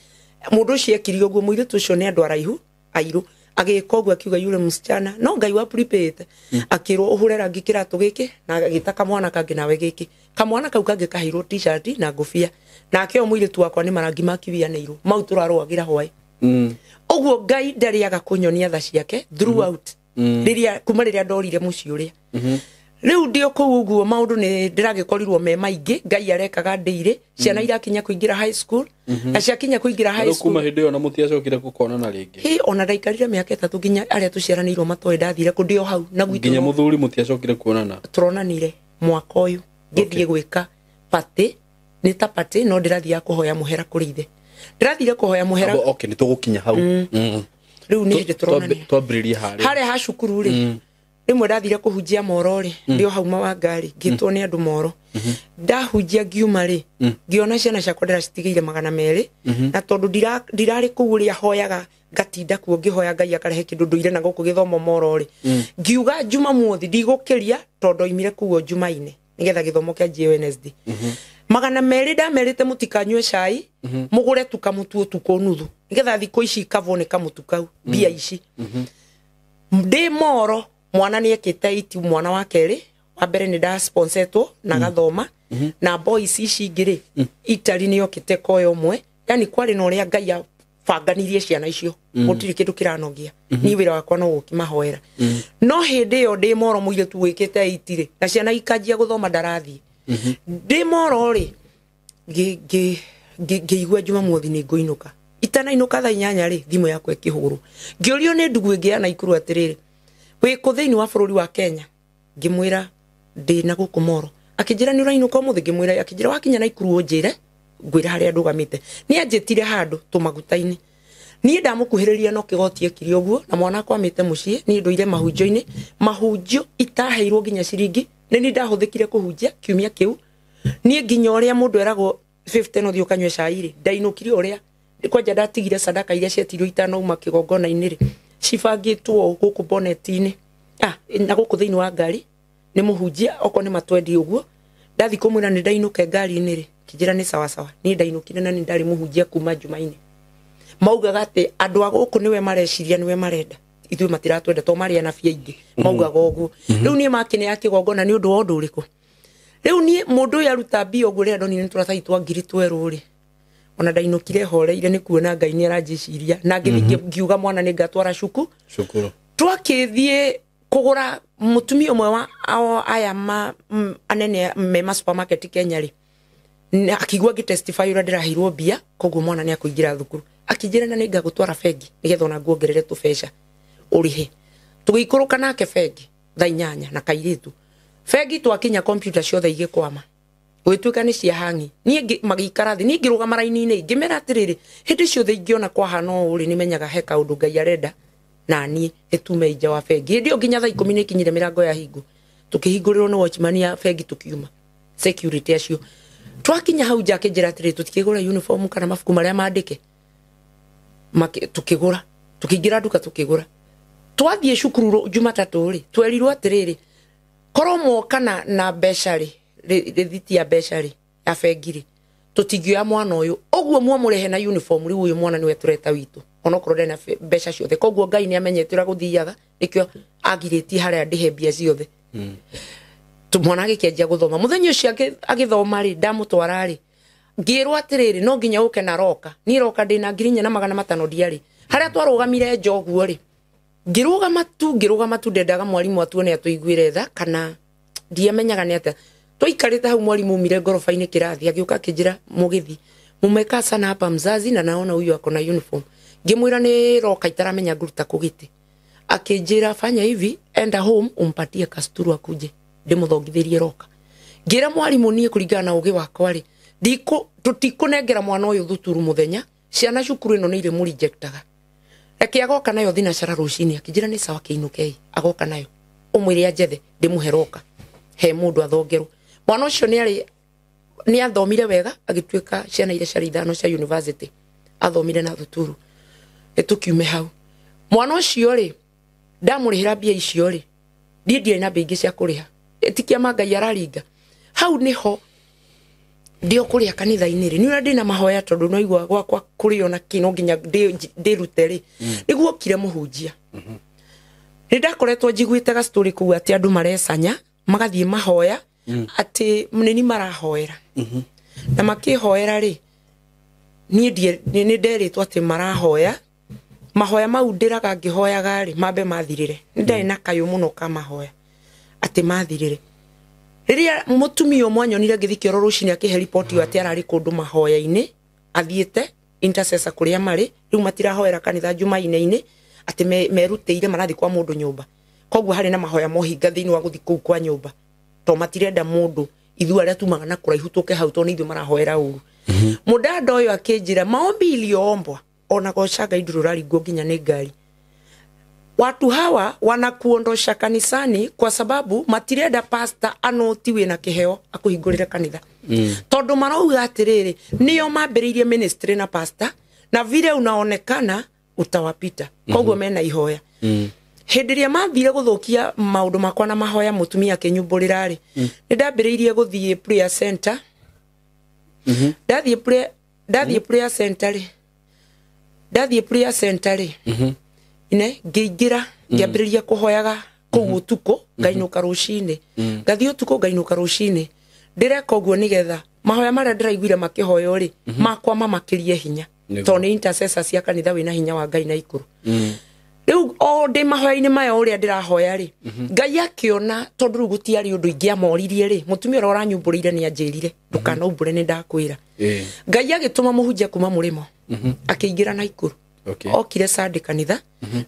Mũndũ ũcio ekire ũguo mũirĩtu ũcio nĩ andũ araihu airũ agĩka ũguo akiuga yule msichana no Ngai wa prepaid akĩrwo ũhũre rangi kĩratũ gĩkĩ na agĩta kamwana kangĩ nawe gĩkĩ kamwana kau kangĩ kaheirwo t-shirt na ngũbia nake o mũirĩtu wakwa nĩ marangi ma kiwi aneirwo mau tũrarũagĩra hwaĩ. Ũguo Ngai ndarĩaga kũnyonia tha ciake throughout rĩrĩa kuma rĩrĩa ndorire mũciĩ ũrĩa. Rĩu ndĩ o kũu ũguo maũndũ nĩ ndĩragĩkorirwo me maingĩ Ngai arekaga ndĩire ciana irakinya kũingĩra high school na ciakinya kũingĩra high school kuma hĩndĩ ĩyo na mũtiacokire gũkonana rĩngĩ. Hĩ ona ndaikarire mĩaka 3 nginya arĩa tũciaranĩirwo matoĩ ndathire kũ ndĩ o hau na gwitũ nginya mũthuri mũtiacokire kuonana. Tũronanire mwaka ũyũ ngĩthiĩ gwĩka party nĩ ta party no ndĩrathiaga kũhoya mũhera kũrĩ ithe. Ndĩrathire kũhoya mũhera. Okay nĩ tũgũkinya hau. Rĩu nĩ hĩndĩ tũronanire. Twambĩrĩrie harĩa. Harĩa ha cukuru rĩ. Rĩmwe ndathire kũhunjia moro rĩ ndĩ o hau wa ngari ngĩtwo nĩ andũ moro. Ndahunjia ngiuma rĩ ngĩona ciana ciakwa ndĩracitigĩire 200 na tondũ ndirarĩ kũu ũrĩa hoyaga ngatinda kuo ngĩhoya Ngai akarehe kĩndũ ndũire na gũkũ gĩthomo moro rĩ ngiuga Jumamothi ndigũkĩria tondũ oimire kũu o Jumaine nĩgetha gĩthomo kĩanjie Wednesday. 200 ndamerĩte mũtikanyue cai mũgũre tu kamũtu ũtukũ nuthu nĩgetha thikũ ici ikavwo nĩ kamũtu kau mbia ici. Ndĩ moro mwana nĩ ekĩte iti mwana wa kerĩ wa mbere nĩ ndasponsetwo na gathoma na boys ici ingĩ rĩ Italy nĩ yokĩte koyo ũmwe yani kwarĩ na ũrĩa Ngai abanganirie ciana icio gũtirĩ kĩndũ kĩranogia niĩ wĩra wakwa no gũkĩmahoera. No hĩndĩ ĩyo ndĩ moro mũirĩtu wĩkĩte iti rĩ na ciana ikanjia gũthoma ndarathiĩ ndĩ moro rĩ ngĩigua Jumamothi nĩ ngũinũka. Itanainũka thaa 8 rĩ thimũ yakwa ĩkĩhũrwo ngĩũrio nĩ ndugu ĩngĩ ya Naikuru atĩrĩrĩ wĩ kũ thĩinĩ wa bũrũri wa Kenya ngĩmwĩra ndĩ na gũkũ moro akĩnjĩra nĩ ũrainũka ũmũthĩ ngĩmwĩra akĩnjĩra wakinya Naikuru ũnjĩre ngwĩra harĩa ndũgamĩte. Nĩ anjĩtire handũ tũmaguta-inĩ niĩ ndamũkuhĩrĩria no kĩgoti ekire ũguo na mwana akwa amĩte mũciĩ niĩ ndũire mahunjio-inĩ mahunjio itaheirwo nginya ciringi nĩ niĩ ndahũthĩkire kũhunjia kiumia kĩu niĩ nginya ũrĩa mũndũ eragwo 50 no thiĩ ũkanyue cai rĩ ndainũkire ũrĩa kwanja ndatigire sadaka iria cietirio itanauma kĩgongona-inĩ rĩ cibangĩtwo gũkũ boneti-inĩ na gũkũ thĩinĩ wa ngari nĩ mũhunjia okorwo nĩ matwendi ũguo ndathi kũmwĩra nĩ ndainũke ngari-inĩ rĩ kĩnjĩra nĩ sawasawa niĩ ndainũkire na nĩ ndarĩ mũhunjia kuma Jumaine. Maugaga atĩ andũ a gũkũ nĩwe mareciria nĩwe marenda ithuĩ matiratwenda to marĩ anabii aingĩ maugaga ũguo. Rĩu niĩ makĩnea kĩgongona nĩ ũndũ wa ũndũ ũrĩkũ? Rĩu niĩ mũndũ ũyũ aruta mbia ũguo rĩrĩa ndonire nĩ tũratathi twa ngiri twerũ rĩ ona ndainũkire horeire nĩ kuona Ngai nĩ aranjĩciria na ngĩthiĩ ngiuga mwana nĩ ngatwara cukuru. Twakĩthiĩ kũgũra mũtumia ũmwe wa aya anene me ma supermarket Kenya rĩ akĩigua ngĩtestify ũrĩa ndĩraheirwo mbia koguo mwana nĩ akũingĩra thukuru akĩnjĩra na nĩ ngagũtwara bengi nĩgetha ona nguongerere tũbeca ũrĩhe. Tũgĩikũrũka nake bengi thaa 8 na kairĩtu bengi twakinya computer ciothe igĩkwama gũgĩtuĩka nĩ cia hangi niĩ magĩikara thĩ niĩ ngĩrũgama raini-inĩ ngĩmera atĩrĩrĩ hĩndĩ ciothe ingĩona kwahana ũũ rĩ nĩmenyaga he kaũndũ Ngai arenda na niĩ ĩtume nja wa bengi. Hĩndĩ ĩyo nginya thaa 10 nĩ ikinyire mĩrango ya hingo tũkĩhingũrĩrwo nĩ watchman ya bengi tũkiuma security acio. Twakinya hau nja akĩnjĩra atĩrĩrĩ tũtikĩgũra uniform kana mabuku marĩa mandĩke tukĩgũra tũkĩingĩra nduka tũkĩgũra. Twathiĩ cukuru Jumatatũ rĩ twerirwo atĩrĩrĩ korwo mwoka na mbeca rĩ rĩthiti ya mbeca rĩ ya bengi rĩ tũtingĩoya mwana ũyũ ũguo mwamũrehe na uniform rĩu ũyũ mwana nĩwe tũreta witũ onokorwo ndarĩ na mbeca ciothe. Koguo Ngai nĩ amenyete ũrĩa gũthiaga nĩkĩo agirĩtie harĩa ndĩhe mbia ciothe. Mwana agĩkĩanjia gũthoma mũthenya ũcio agĩthoma rĩ ndamũtwara rĩ Ngĩrwo atĩrĩrĩ no nginya ũke na roka. Niĩ roka ndĩna 4,500 ndiarĩ. Harĩa twarũgamire nja ũguo rĩ, ngĩrũgama tu ndendaga mwarimũ atuone atũiguĩre tha kana ndiamenyaga nĩ atĩa. Twaikarĩte hau mwarimũ umire ngoroba-inĩ kĩrathi agĩũka akĩnjĩra mũgĩthi mumekaa sana hapa mzazi na naona huyu ako na uniform. Ngĩmwĩra nĩ roka itaramenya nguruta kũ gĩtĩ. Akĩnjĩra fanya hivi, enda home umpatie kasturu akuje ndĩmũthongithĩrie roka. Ngĩra mwarimũ niĩ kũringana na ũgĩ wakwa rĩ, tũtikũnengera mwana ũyũ thuturu mũthenya, ciana cukuru ĩno nĩ irĩmũrejectaga. Reke agoka nayo thinacara rũcinĩ. Akĩnjĩra nĩ sawa kĩinũkei, agoka nayo ũmwĩre anjethe ndĩmũhe roka he mũndũ athongerwo. Mwana ũcio nĩ athomire wega agĩtuĩka ciana iria ciarĩ ithano cia university athomire na thuturu. Nĩ tũkiume hau. Mwana ũcio rĩ ndamũrĩhĩra mbia icio rĩ, niĩ ndiarĩ na mbia ingĩ cia kũrĩha. Ĩtikia ma Ngai araringa. Hau nĩho ndio kũrĩa kanitha-inĩ rĩ, nĩ ũrĩa ndĩna mahoya tondũ no igua gwakwa kũrĩo na kĩ no nginya ndĩrute rĩ, nĩguo okire mũhunjia. Nĩ ndakoretwo njiguĩte ga story kũu atĩ andũ marecanya magathiĩ mahoya atĩ nĩni marahoera. Na makĩhoera rĩ, niĩ nĩ nderĩtwo atĩ marahoya. Mahoya mau ndĩraga ngĩhoyaga rĩ, mambe mathirĩre. Nĩ ndarĩ na kayũ mũno ka mahoya atĩ mathirĩre. Rĩrĩa mũtumia ũmwe anyonire ngĩthiĩ kĩoro rũcinĩ akĩhe riboti ĩyo atĩ ararĩ kũndũ mahoya-inĩ athiĩte intercessor kũrĩa marĩ, rĩu matirahoera kanitha Jumaine-inĩ, atĩ merutĩire marathiĩ kwa mũndũ nyũmba. Koguo harĩ na mahoya mohinga thĩinĩ wa gũthiĩ kũu kwa nyũmba to matirenda mũndũ ithuĩ arĩa tumaga na kũraihu tũke hau to nĩ ithuĩ marahoera ũru. Mũdada ũyũ akĩnjĩra maombi iliyoombwa ona goca Ngai ndũrĩ ũraringwo nginya nĩ ngari. Watu hawa wanakuondosha kanisani kwa sababu matirenda pastor anoti wĩna kĩheo akũhingũrĩre kanitha. Tondũ marauga atĩrĩrĩ nĩo mambĩrĩirie ministry na pastor na vile unaonekana utawapita. Koguo mena ihoya. Hĩndĩ ĩrĩa mathire gũthũkia maũndũ makwa na mahoya mũtumia akĩnyumbũrĩra rĩ, nĩ ndambĩrĩirie gũthiĩ prayer center. Ndathiĩ prayer center rĩ, ndathiĩ prayer center rĩ, ine ngĩingĩra ngĩambĩrĩria kũhoyaga kũu ũtukũ ngainũka rũcinĩ, ngathiĩ ũtukũ ngainũka rũcinĩ. Ndĩreka ũguo nĩgetha mahoya marĩa ndĩraiguire makĩhoywo rĩ, makwa mamakĩrie hinya tondũ nĩ intercessor cia kanitha wĩna hinya wa Ngai na ikũrũ. Rĩu o ndĩ mahoya-inĩ maya ũrĩa ndĩrahoya rĩ, Ngai akĩona tondũ rĩu gũtiarĩ ũndũ ingĩamoririe rĩ, mũtumia ũrĩa ũranyumbũrĩire nĩ anjĩrire ndũkanaumbũre nĩ ndakwĩra. Ngai agĩtũma mũhunjia kuma mũrĩmo akĩingĩra na ikũrũ. Okire Sunday kanitha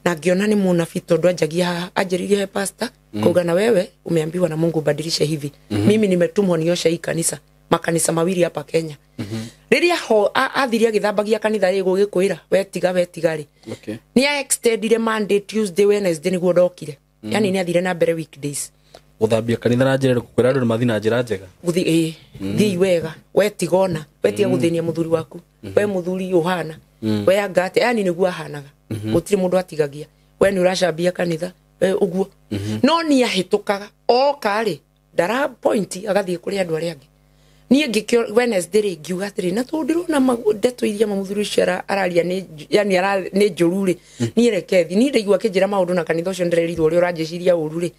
na ngĩona nĩ mũnabii tondũ anjagia anjĩrĩirie he pastor kuga na wewe umeambiwa na Mungu ubadilishe hivi. Mimi nimetumwa nioshe hii kanisa, makanisa mawili hapa Kenya. Rĩrĩa ho athirie agĩthambagia kanitha rĩ gũgĩkwĩra we tiga rĩ. Nĩ a extendire Monday, Tuesday, Wednesday nĩguo ndokire. Yani nĩ athire na mbere weekdays. Gũthambia kanitha na njĩra ĩrĩkũ? Kwĩra andũ nĩ mathiĩ na njĩra njega. Gũthiĩ thiĩ wega, we tigona, we tiga gũthĩnia mũthuri waku, we mũthuri ũhana, we anga atĩa, yani nĩguo ahanaga. Gũtirĩ mũndũ atigagia. We nĩ ũracambia kanitha, we ũguo. No nĩ ahĩtũkaga oka rĩ, ndara point agathiĩ kũrĩ andũ arĩa angĩ. Niĩ ngĩkĩo Wednesday rĩ ngiuga atĩrĩ na tondũ ndĩrona ndeto iria mũthuri ũcio araria nĩ yani nĩ njũru rĩ, niĩ reke thiĩ. Niĩ ndaigua akĩnjĩra maũndũ na kanitha ũcio ndĩrerirwo ũrĩa ũranjĩciria ũru rĩ,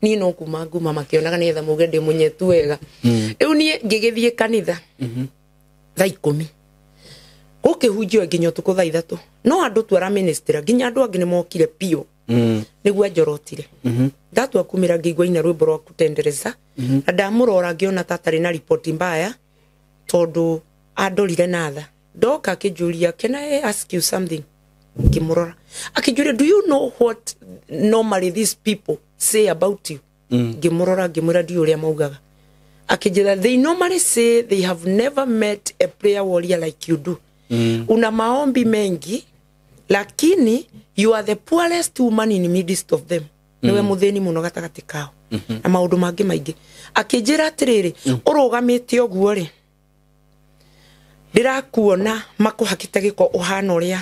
niĩ no kuma nguma makĩonaga nĩgetha muge ndĩ mũnyetu wega. Rĩu niĩ ngĩgĩthiĩ kanitha thaa 10 gũkĩhunjio nginya ũtukũ thaa 3, no andũ tu ara minister nginya andũ angĩ nĩ mokire biũ nĩguo anjorotire. Ndatua kumĩra ngĩigua ina rwĩmbo rwa kutendereza na ndamũrora ngĩona ta atarĩ na riboti mbaya tondũ andorire na tha. Ndoka akĩnjũria can I ask you something? Ngĩmũrora akĩnjũria do you know what normally these people say about you? Ngĩmũrora ngĩmwĩra ndiũĩ ũrĩa maugaga. Akĩnjĩra they normally say they have never met a prayer warrior like you do. Una maombi mengi lakini you are the poorest woman in the midst of them. Niwe muthini muno gatagatĩ kao na maũndũ mangĩ maingĩ. Akĩnjĩra atĩrĩrĩ ũrũgamĩte ũguo rĩ, ndĩrakuona makũhakĩte gĩko ũhana ũrĩa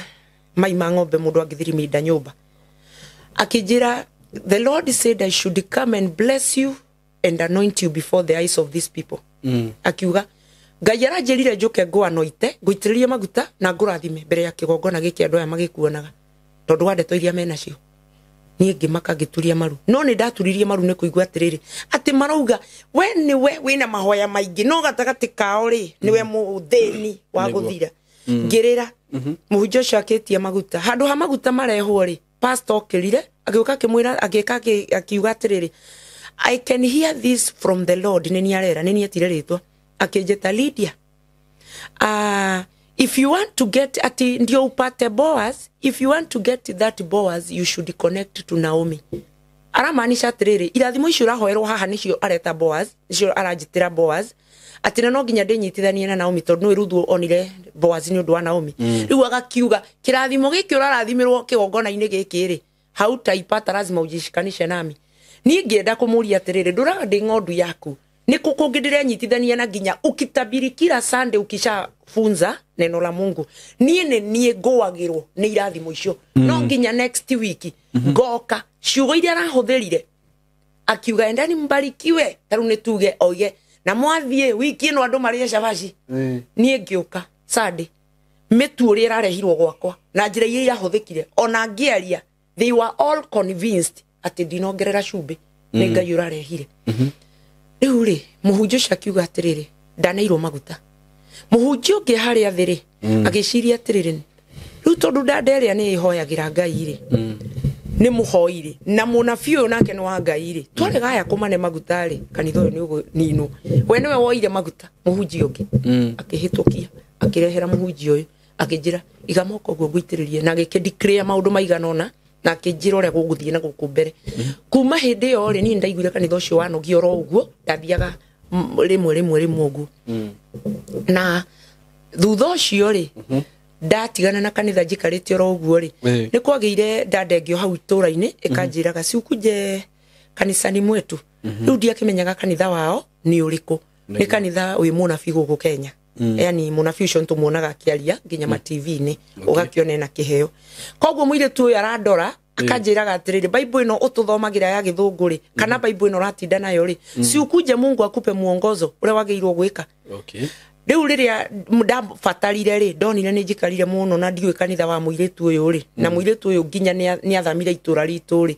mai ma ng'ombe mũndũ angĩthiriminda nyũmba. Akĩnjĩra the Lord said I should come and bless you and anoint you before the eyes of these people. Akiuga Ngai aranjĩrire njũke ngũanoite, ngũitĩrĩrie maguta na ngũrathime mbere ya kĩgongona gĩkĩ andũ aya magĩkuonaga tondũ wa ndeto iria menacio. Niĩ ngĩmaka ngĩturia maru, no nĩ ndaturirie maru nĩ kũigua atĩrĩrĩ, atĩ marauga we nĩwe wĩna mahoya maingĩ, no gatagatĩ kao rĩ nĩwe mũthĩni wa gũthira. Ngĩrĩra. Mũhunjia ũcio akĩtia maguta, handũ ha maguta marehwo rĩ, pastor okĩrire agĩũka akĩmwĩra, agĩka akiuga atĩrĩrĩ, I can hear this from the Lord. Nĩ niĩ arera, nĩ niĩ etire rĩtwa, akĩnjĩta Lydia, if you want to get ati ndio upate Boaz, if you want to get that Boaz, you should connect to Naomi. Aramaanisha atĩrĩrĩ, irathimo icio ũrahoerwo haha nĩcio areta Boaz, nĩcio aranjĩtĩra Boaz, atĩ na no nginya ndĩnyitithanie na Naomi, tondũ nĩwe Ruthu onire Boaz nĩ ũndũ wa Naomi. Rĩu agakiuga kĩrathimo gĩkĩ ũrarathimĩrwo kĩgongona-inĩ gĩkĩ rĩ, hautaipata, lazima ujishikanishe nami. Niĩ ngĩenda kũmũria atĩrĩrĩ, ndũraga ndĩ ng'ondu yaku, nĩ kũ kũngĩ ndĩrenyitithania na nginya ukitabiri kila Sunday ukishafunza neno la Mungu, niĩ nĩ niĩ ngũagĩrwo nĩ irathimo icio, no nginya next week ngoka. Ciugo iria arahũthĩrire akiuga endani mbarikiwe, ta rĩu nĩ tuge oige na mwathiĩ wiki ĩno andũ marĩe cabaci. Niĩ ngĩũka Sunday, mĩtu ũrĩa ĩrarehirwo gwakwa na njĩra iria irahũthĩkire, ona ngĩaria they were all convinced atĩ ndinongerera cumbĩ, nĩ Ngai ũrarehire. Rĩu rĩ, mũhunjia ũcio akiuga atĩrĩrĩ, ndaneirwo maguta. Mũhunjia ũngĩ harĩa thĩ rĩ, agĩciria atĩrĩrĩ, rĩu tondũ ndanda ĩrĩa nĩ ĩhoyagĩra Ngai rĩ, nĩ mũhoi rĩ, na mũnabii ũyũ nake nĩ wa Ngai rĩ, twarega aya kũmane maguta rĩ, kanitha ũyũ nĩ ũgũninwo. We nĩwe woire maguta. Mũhunjia ũngĩ akĩhĩtũkia, akĩrehera mũhunjia ũyũ, akĩnjĩra iga moko ũguo ngũitĩrĩrie, na agĩkĩ-declare maũndũ maigana ũna, na akĩnjĩra ũrĩa gũgũthiĩ na gũkũ mbere. Kuma hĩndĩ ĩyo rĩ, niĩ ndaiguire kanitha ũcio wanogia oro ũguo, ndathiaga rĩmwe rĩmwe rĩmwe ũguo. Na thutha ũcio rĩ, ndatigana na kanitha njikarĩte oro ũguo rĩ, nĩ kwagĩire ndanda ĩngĩ o hau itũũra-inĩ ĩkanjĩraga ciukuje kanisani mwetu. Rĩu ndiakĩmenyaga kanitha wao nĩ ũrĩkũ, nĩ kanitha wĩ mũnabii gũkũ Kenya. Yani mũnabii ũcio nĩtũmuonaga akĩaria nginya ma TV-inĩ, ũgakĩona ena kĩheo. Koguo mũirĩtu ũyũ arandora akanjĩraga atĩrĩrĩ, Bible ĩno ũtũthomagĩra ya gĩthũngũ rĩ, kana Bible ĩno ũratinda nayo rĩ, ciukuje Mungu akupe muongozo ũrĩa wagĩrĩirwo gwĩka. Rĩu rĩrĩa ndabatarire rĩ, ndonire nĩ njikarire mũno na ndiũĩ kanitha wa mũirĩtu ũyũ rĩ, na mũirĩtu ũyũ nginya nĩ athamire itũra ritũ rĩ,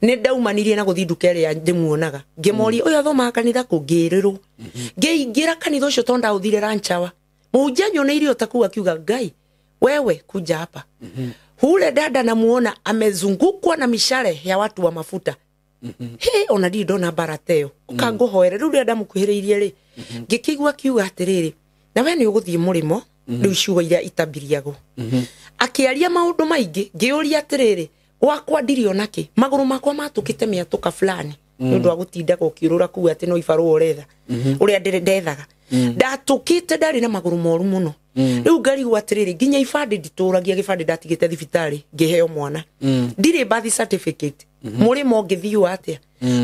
nĩ ndaumanirie na gũthiĩ nduka ĩrĩa ndĩmuonaga, ngĩmoria ũyũ athomaga kanitha kũ, ngĩrĩrwo. Ngĩingĩra kanitha ũcio tondũ ndaũthire lunch hour, mũhunjia anyoneire o ta kũu akiuga, Ngai wewe kuja hapa. Hule dada namuona amezungukwa na mishale ya watu wa mafuta. He, ona ndirĩ ndona mbara ta ĩyo, ũkangũhoere. Rĩu rĩrĩa ndamũkuhĩrĩirie rĩ, ngĩkĩigua akiuga atĩrĩrĩ, na we nĩ ũgũthiĩ mũrĩmo. Rĩu ciugo iria itambiriagwo, akĩaria maũndũ maingĩ, ngĩũria atĩrĩrĩ, gwakwa ndirĩ ona kĩ, magũrũ makwa matũkĩte mĩatũka fulani nĩ ũndũ wa gũtindaga ũkĩũrũra kuu atĩ no ibarũa ũretha, ũrĩa ndethaga, ndatũkĩte, ndarĩ na magũrũ moru mũno. Rĩu ngarigwo atĩrĩrĩ, nginya ibandĩ nditũragia, gĩbandĩ ndatigĩte thibitarĩ ngĩheo mwana, ndirĩ birth certificate, mũrĩmo ũngĩthiĩ atĩa?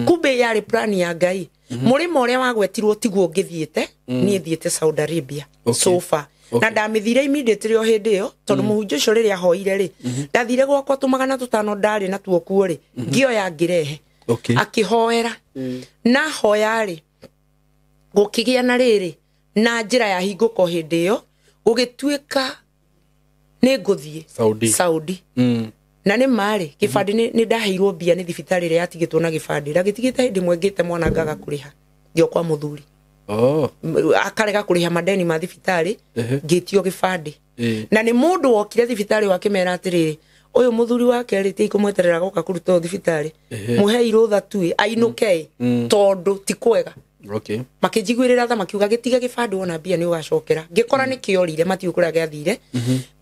Kumbe yarĩ plan ya Ngai. Mũrĩmo ũrĩa wagwetirwo tiguo ngĩthiĩte, niĩ thiĩte Saudi Arabia. So far na ndamĩthire immediately o hĩndĩ ĩyo, tondũ mũhunjia ũcio rĩrĩa ahoire rĩ, ndathire gwakwa 500 ndarĩ natuo kuo rĩ, ngĩoya ngĩrehe. Akĩhoera na hoya rĩ, gũkĩgĩa na rĩrĩ na njĩra ya hingũko hĩndĩ ĩyo, gũgĩtuĩka nĩ ngũthiĩ Saudi. Saudi. Na nĩ marĩ gĩbandĩ nĩ ndaheirwo mbia nĩ thibitarĩ ĩrĩa yatigĩtwo na gĩbandĩ, ndagĩtigĩte hĩndĩ ĩmwe ngĩte mwana ngaga kũrĩha, ngĩo kwa mũthuri. Akarega kũrĩha madeni ma thibitarĩ. Ngĩtio gĩbandĩ. Na nĩ mũndũ wokire thibitarĩ wakĩmera atĩrĩrĩ, ũyũ mũthuri wake rĩ, ti kũmweterera goka kũrutwo thibitarĩ, mũhei rũtha tu ainũke, tondũ ti kwega. Makĩnjiguĩrĩra tha, makiuga gĩtige gĩbandĩ, wona mbia nĩ ũgacokera. Ngĩkora nĩ kĩorire, matiũĩ kũrĩa gĩathire.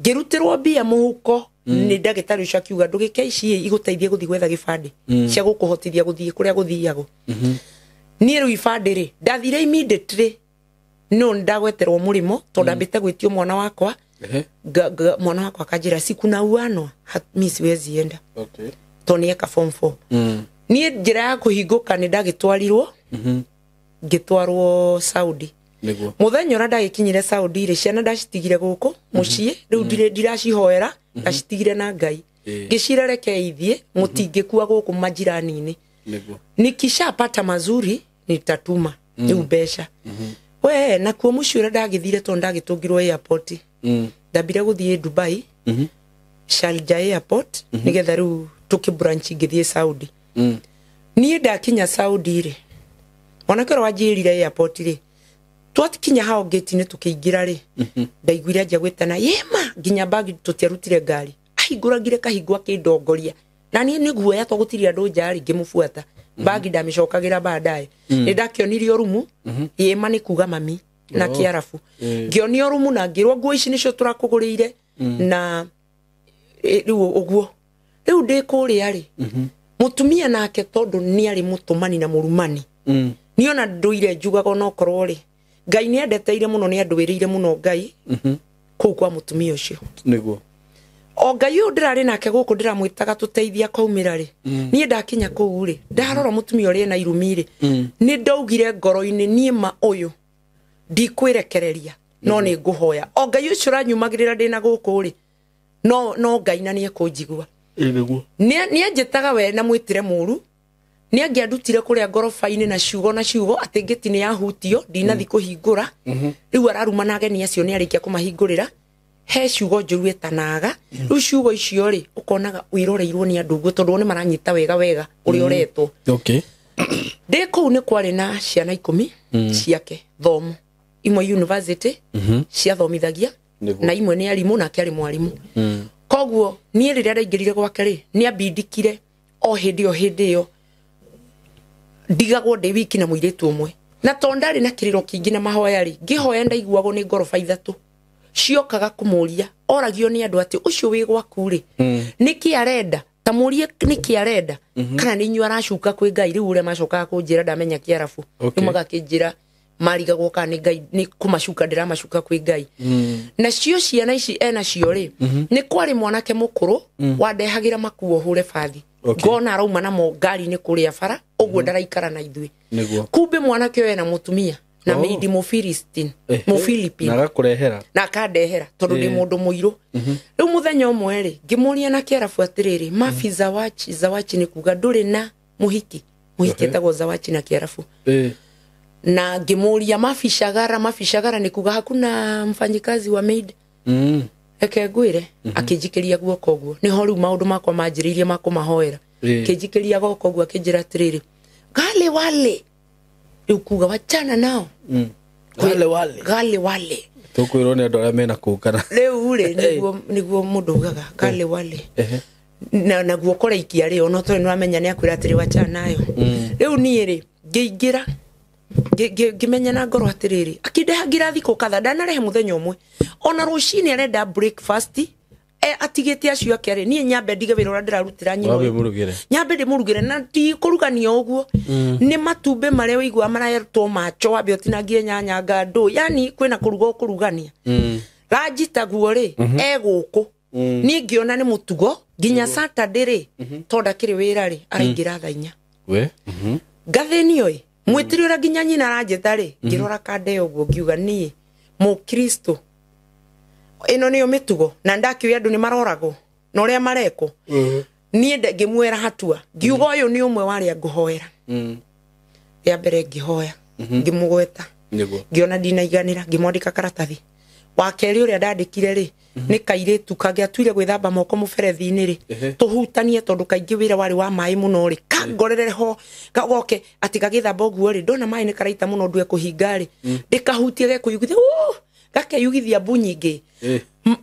Ngĩrutĩrwo mbia mũhuko nĩ ndagĩtarĩ ũcio, akiuga ndũgĩke ici igũteithie gũthiĩ gwetha gĩbandĩ cia gũkũhotithia gũthiĩ kũrĩa gũthiagwo. Niĩ rĩu ibandĩ rĩ, ndathire immediately, no ndagweterwo mũrĩmo tondũ ndambĩte gwĩtio mwana wakwa. Mwana wakwa akanjĩra sikuna uanwa, mi siwezi enda tondũ nĩ eka form 4. Niĩ njĩra ya kũhingũka nĩ ndagĩtwarirwo, ngĩtwarwo Saudi. Mũthenya ũrĩa ndagĩkinyire Saudi rĩ, ciana ndacitigire gũkũ mũciĩ, rĩu ndiracihoera, ndacitigire na Ngai. Ngĩcira reke ithiĩ, mũtingĩkua gũkũ majirani-inĩ. Nikishapata mazuri nitatuma rĩu mbeca we nakuo mũciĩ ũrĩa ndagĩthire, tondũ ndagĩtũngirwo airport. Ndambire gũthiĩ Dubai, Sharjah airport, nĩgetha rĩu Tũkĩ branch ngĩthiĩ Saudi. Niĩ ndakinya Saudi rĩ, mwanake ũrĩa wanjĩrire airport rĩ, twakinya hao gate-inĩ tũkĩingĩra rĩ, ndaiguire anjia gwĩtana yema nginya bagi tũtiarutire ngari, ahingũrangire kahingo akĩndongoria na niĩ nĩ guoya to gũtirĩ andũ nja rĩ, ngĩmũbuata bagi ndamĩcokagĩra baadaye. Nĩ ndakĩonirio rumu, yema nĩ kuga mami na Kĩarabu. Ngĩonio rumu na ngĩrwo nguo ici nĩcio tũrakũgũrĩire na rĩu ũguo. Rĩu ndĩ kũrĩa rĩ, mũtumia nake tondũ nĩ arĩ mũtũmani na mũrumani, niĩ ona ndũire njugaga onokorwo rĩ, Ngai nĩ andeteire mũno, nĩ andwĩrĩire mũno Ngai kũu kwa mũtumia ũcio. Nĩguo. O Ngai ũyũ ndĩrarĩ nake gũkũ ndĩramwĩtaga tũteithia kwaumĩra rĩ, niĩ ndakinya kũu rĩ, ndarora mũtumia ũrĩa ena irumi rĩ, nĩ ndaugire ngoro-inĩ niĩ ma ũyũ ndikwĩrekereria no nĩ ngũhoya. O Ngai ũcio ũranyumagĩrĩra ndĩna gũkũ rĩ, no Ngai na nĩ ekũnjigua. Nĩguo. Nĩ anjĩtaga we na mwĩtĩre mũru, nĩ angĩandutire kũrĩa ngoroba-inĩ na ciugo na ciugo atĩ ngĩti nĩ yahutio ndinathi kũhingũra. Rĩu araruma na ageni acio nĩ arĩkia kũmahingũrĩra, he ciugo njũru etanaga. Rĩu ciugo icio rĩ, ũkonaga wĩroreirwo nĩ andũ ũguo tondũ o nĩ maranyita wega wega ũrĩa ũretwo. Okay. Ndĩ kũu nĩ kwarĩ na ciana 10 ciake thomo, imwe university ciathomithagia na imwe nĩ arimũ nake arĩ mwarimũ. Koguo niĩ rĩrĩa ndaingĩrire gwake rĩ, nĩ ambindikire o hĩndĩ o hĩndĩ ĩyo ndigagwo ndĩ wiki na mũirĩtu ũmwe, na tondũ ndarĩ na kĩrĩro kĩingĩ na mahoya rĩ, ngĩhoya ndaiguagwo nĩ ngoroba 3 ciokaga kũmũria, oragio nĩ andũ atĩ ũcio wĩ gwaku rĩ, nĩkĩ arenda, ta mũrie nĩkĩ arenda, kana nĩ inyuĩ aracuka kwĩ Ngai. Rĩu ũrĩa macokaga kũnjĩra ndamenya Kĩarabu, rĩu magakĩnjĩra marigagwo kana nĩ Ngai nĩ kũmacuka ndĩramacuka kwĩ Ngai. Nacio ciana ici enacio rĩ, nĩ kwarĩ mwanake mũkũrũ wandehagĩra makuo hũre bathi, ngona arauma namo ngari-inĩ kũrĩa bara ũguo ndaraikara na ithuĩ. Kumbe mwanake ũyũ ena mũtumia na mĩindi Mũphilistine, Mũphilippine, na agakũrehera na akandehera tondũ ndĩ mũndũ mũirũ. Rĩu mũthenya ũmwe rĩ, ngĩmũria na Kĩarabu atĩrĩrĩ, mafi zawachi, zawachi nĩ kuga ndũrĩ na mũhiki, mũhiki etagwo zawachi na Kĩarabu. Na ngĩmũria mafi shagara, mafi shagara nĩ kuga hakuna mfanyikazi wa maid. Reke ngwĩre, akĩnjikĩria guoko ũguo, nĩho rĩu maũndũ makwa manjĩrĩirie ma kũmahoera. Akĩnjikĩria guoko ũguo akĩnjĩra atĩrĩrĩ, gale wale, rĩu kuga wachana nao. Gale wale. Gale wale. Tũkwĩrwo nĩ andũ arĩa mena kũu kana rĩu rĩ, nĩguo mũndũ ugaga gale wale. Na guoko rĩikia rĩ, ona ũtarĩ nĩũramenya nĩ akwĩra atĩrĩ wachana nayo. Rĩu niĩ rĩ, ngĩingĩra ngĩmenya na ngoro atĩrĩrĩ, akĩndehagĩra thikũ kadhaa, ndanarehe mũthenya ũmwe, ona rũcinĩ arenda breakfast, atigĩte acio ake rĩ, niĩ nyambe ndige wĩra ũrĩa ndĩrarutĩra nyina Wambe ũyũ. mũrugĩre. Nyambe ndĩmũrugĩre, na ti kũrugania ũguo, nĩ matumbĩ marĩa ũiguaga maraetwo macho, wambe ũtinangie nyanya ngandũ, yani kwĩna kũruga ũkũrugania. Ranji taguo rĩ, e gũkũ niĩ ngĩona nĩ mũtugo nginya Saturday rĩ, tondũ ndakĩrĩ wĩra rĩ, araingĩra thaa 4. We. Ngathĩnio ĩ, mwĩtĩri ũrĩa nginya nyina aranjĩta rĩ, ngĩrora kande ũguo ngiuga niĩ Mũkristo, ĩno nĩyo mĩtugo, na ndakĩũĩ andũ nĩ maroragwo na ũrĩa marekwo. Niĩ ngĩmuoera hatua, ngiuga ũyũ nĩ ũmwe wa arĩa ngũhoera. Rĩa mbere ngĩhoya, ngĩmũgweta, ngĩona ndinaiganĩra, ngĩmwandĩka karatathi. Wa kerĩ ũrĩa ndandĩkire rĩ, nĩ kairĩtu kangĩatuire gwĩthamba moko mũberethi-inĩ rĩ, tũhutanie tondũ kaingĩ wĩra warĩ wa maĩ mũno rĩ, kangorere ho goke atĩ gagĩthamba ũguo rĩ, ndona maĩ nĩ karaita mũno ndue kũhinga rĩ, ndĩkahutie gekũyugithia, gakeyugithia mbu nyingĩ.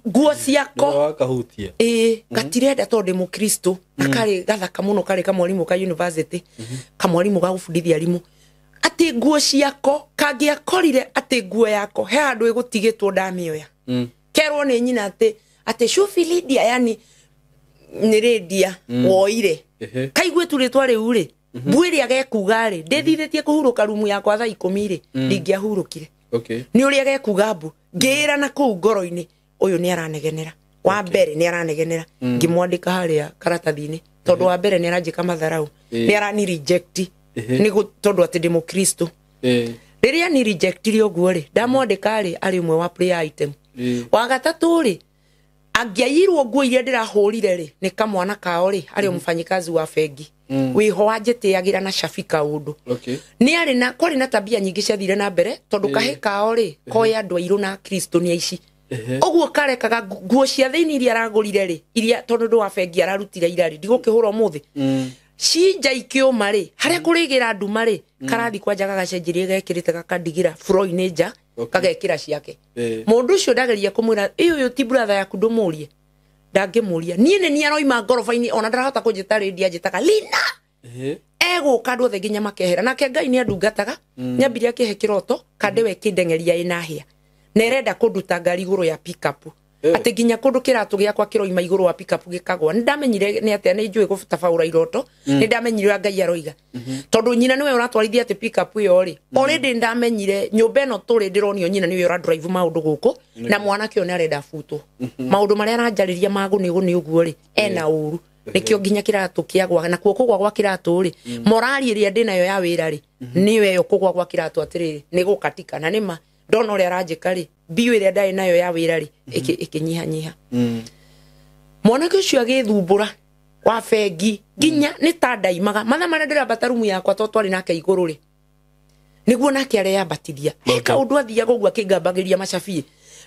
Nguo ciako wakahutia. Ĩĩ, gatirenda tondũ ndĩ Mũkristo, na karĩ gathaka mũno, karĩ kamwarimũ ka university, kamwarimũ ga gũbundithia arimũ, atĩ nguo ciako kangĩakorire atĩ nguo yako he handũ ĩgũtigĩtwo ndamĩoya, kerwo nĩ nyina atĩ shufi Lydia, yani nĩ Lydia woire, kaigue tu rĩtwa rĩu rĩ, mbu ĩrĩa gekuga rĩ, ndĩthithĩtie kũhurũka rumu yakwa thaa 10 rĩ, ndingĩahurũkire. Nĩ ũrĩa gekuga mbu, ngĩĩra na kũu ngoro-inĩ, ũyũ nĩ aranegenera. Wa mbere nĩ aranegenera, ngĩmwandĩka harĩa karatathi-inĩ, tondũ wa mbere nĩ aranjĩka matharau, nĩ arani reject nĩ tondũ atĩ ndĩ Mũkristo. Rĩrĩa ni rejectire ũguo rĩ, ndamwandĩka rĩ, arĩ ũmwe wa prayer item. Wa gatatũ rĩ, angĩaiyirwo nguo iria ndĩrahũrire rĩ, nĩ kamwana kao rĩ, arĩ mũfanyikazi wa bengi wĩho wanjĩtĩagĩra na cabi kaũndũ. Nĩ arĩ na kwarĩ na tabia nyingĩ ciathire na mbere tondũ kahĩ kao rĩ, koĩ andũ airũ na Kristo nĩ aici. Ũguo karekaga nguo cia thĩinĩ iria aragũrire rĩ, iria tondũ ndũ wa bengi ararutire ira rĩ, ndigũkĩhũra ũmũthĩ. Cinja ikĩũma rĩ, harĩa kũrĩgĩra nduma rĩ, karathi kwanja gagacenjeria gekĩrĩte gakandigira buro-inĩ nja, gagekĩra ciake. Mũndũ ũcio ndageria kũmwĩra, ĩ ũyũ ti brother yaku ndũmũrie. Ndangĩmũria. Niĩ nĩ niĩ aroima ngoroba-inĩ ona ndarahota kũnjĩta rĩndia anjĩtaga Lina. Egũka andũ othe nginya makehera. Nake Ngai nĩ andungataga, nĩambire akĩhe kĩroto kande we kĩndeng'eria ĩna hĩa. Na ĩrenda kũnduta ngari igũrũ ya pick-up. Atĩ nginya kũndũ kĩratũ gĩakwa kĩroima igũrũ wa pick-up gĩkagwa. Nĩ ndamenyire nĩ atĩa, nĩ njũĩ gũtabaũra iroto. Nĩ ndamenyire ũrĩa Ngai aroiga. Tondũ nyina nĩwe ũratwarithia atĩ pick-up ĩyo rĩ. Already nĩ ndamenyire nyũmba ĩno tũrĩ ndĩronio nyina nĩwe ũra drive maũndũ gũkũ, na mwanake ũyũ nĩ arenda abutwo. Maũndũ marĩa aranjarĩria ma gũnĩ ũguo rĩ, ena ũru. Nĩkĩo nginya kĩratũ kĩagwa, na kuo kũgwa gwa kĩratũ rĩ, morali ĩrĩa ndĩnayo ya wĩra rĩ, nĩyo ĩyo kũgwa gwa kĩratũ atĩrĩrĩ, nĩ gũkatika. Na nĩma ndona ũrĩa aranjĩka rĩ, mbiũ ĩrĩa ndarĩ nayo ya wĩra rĩ, ĩkĩnyihanyiha. Mwanake ũcio agĩthumbũra wa bengi nginya nĩ ta ndaimaga mathaa marĩa ndĩrambata rumu yakwa to twarĩ nake igũrũ rĩ, nĩguo nake areyambatithia. He kaũndũ athiaga ũguo akĩngambagĩria macabie.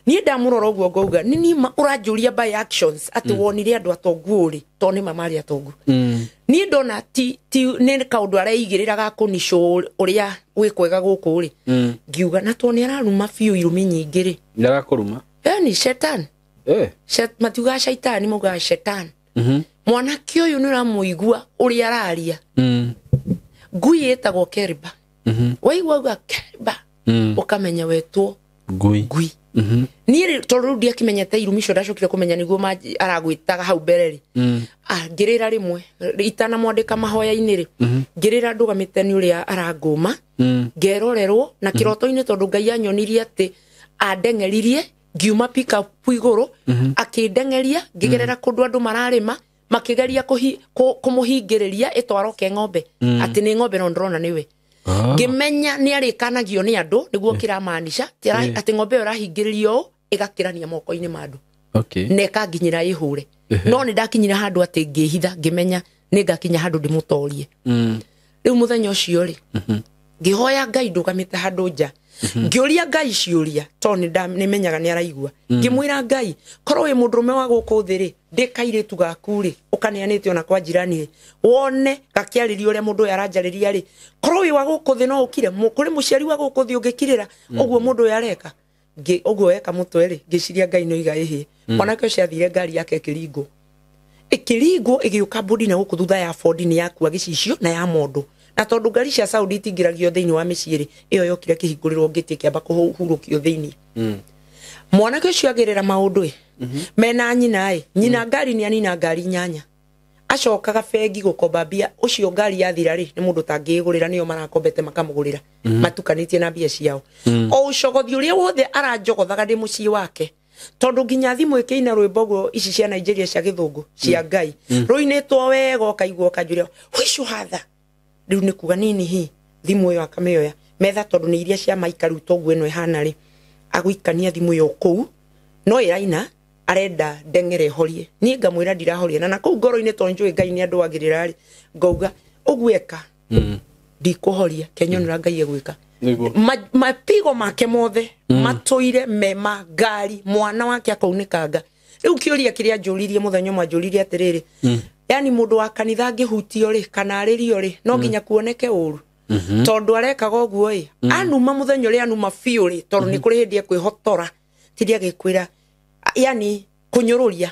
Niĩ ndamũrora ũguo ngauga, nĩ niĩ ũranjũria by actions atĩ wonire andũ atongu ũrĩ, to nĩ ma marĩ atongu. Niĩ ndona ti nĩ kaũndũ areigĩrĩra ga kũnicũ ũrĩa gwĩ kwega gũkũ rĩ. Ngiuga na to nĩ araruma biũ irumi nyingĩ rĩ. Nĩ arakũruma? Ni shetan. Matiugaga shaitani, maugaga shetan. Mwanake ũyũ nĩ ũramũigua ũrĩa araria. Ngui ĩtagwo Keriba. Waigua auga Keriba, ũkamenya wetwo ngui. Ngui. Niĩ tondũ rĩu ndiakĩmenyete irumi icio ndacokire kũmenya nĩguo aragwĩtaga hau mbere rĩ. Ngĩrĩra rĩmwe itanamwandĩka mahoya-inĩ rĩ, ngĩrĩra ndũgamĩte nĩ ũrĩa arangũma, ngerorerwo na kĩroto-inĩ tondũ Ngai anyonirie atĩ andeng'eririe ngiuma pick-up igũrũ, akĩndeng'eria ngĩgerera kũndũ andũ mararĩma, makĩgeria kũmũhingĩrĩria ĩtwarwo ke ng'ombe, atĩ nĩ ng'ombe no ndĩrona nĩwe. Ngĩmenya nĩ arĩkanagio nĩ andũ nĩguo kĩramaanisha atĩ ng'ombe ĩyo ĩrahingĩrĩrio ũũ ĩgakĩrania moko-inĩ ma andũ. Na ĩkanginyĩra ĩhũre. No nĩ ndakinyire handũ atĩ ngĩhitha, ngĩmenya nĩ ngakinya handũ ndĩmũtorie. Rĩu mũthenya ũcio rĩ, ngĩhoya Ngai ndũgamĩte handũ nja. Ngĩũria Ngai ciũria tondũ nĩmenyaga nĩ araigua. Ngĩmwĩra Ngai, korwo wĩ mũndũrũme wa gũkũ thĩ rĩ, ndĩ kairĩtu gaku rĩ, ũkaneanĩte ona kwa jirani rĩ, wone gakĩarĩria ũrĩa mũndũ ũyũ aranjarĩria rĩ, korwo wĩ wa gũkũ thĩ no ũkire, kũrĩ mũciari wa gũkũ thĩ ũngĩkirĩra ũguo mũndũ ũyũ areka. Ũguo eka mũtwe rĩ, ngĩciria Ngai nĩoiga ĩhĩ. Mwanake ũcio athire ngari yake ĩkĩringwo. Ĩkĩringwo ĩgĩũka mbũndi na gũkũ thutha ya Ford nĩ yakua gĩcicio na ya mondo. Na tondũ ngari cia Saudi itingĩragio thĩinĩ wa mĩciĩ rĩ, ĩyo yokire kĩhingũrĩrwo ngĩti ĩkĩamba kũhurũkio thĩinĩ. Mwanake ũcio agĩrĩra maũndũ ĩ, mena nyina ĩ, nyina ngari nĩ anina ngari 8. Acokaga bengi gũkomba mbia, ũcio ngari yathira rĩ, nĩ mũndũ ũtangĩĩgũrĩra nĩo marakombete makamũgũrĩra, matukanĩtie na mbia ciao. O ũcogothi ũrĩa wothe aranjogothaga ndĩ mũciĩ wake, tondũ nginya thimũ ĩkĩina rwĩmbo guo ici cia Nigeria cia gĩthũngũ cia Ngai, rũinĩtwo wega ũkaigua ũkanjũria wĩcio hatha. Rĩu nĩ kuga nini hi thimũ ĩyo akamĩoya metha tondũ nĩ iria cia maika rĩu toguo ĩno ĩhana rĩ, agũikania thimũ ĩyo kũu no ĩraina, arenda ndeng'ere horie. Niĩ ngamwĩra ndirahoria, na nakũu ngoro-inĩ tondũ njũĩ Ngai nĩ andwagĩrĩra rĩ, ngauga ũguo eka ndikũhoria, kenyonera Ngai egwĩka. Mapigo make mothe matũire mema ngari, mwana wake akaunĩkanga. Rĩu kĩũria kĩrĩa njũririe mũthenya ũmwe anjũririe atĩrĩrĩ, yani mũndũ wa kanitha angĩhutio rĩ kana arĩrio rĩ, no nginya kuoneke ũru. Tondũ arekaga ũguo ĩ, anuma mũthenya ũrĩa anuma biũ rĩ, tondũ nĩ kũrĩ hĩndĩ ekwĩhotora, tindi agĩkwĩra, yani kũnyũrũria.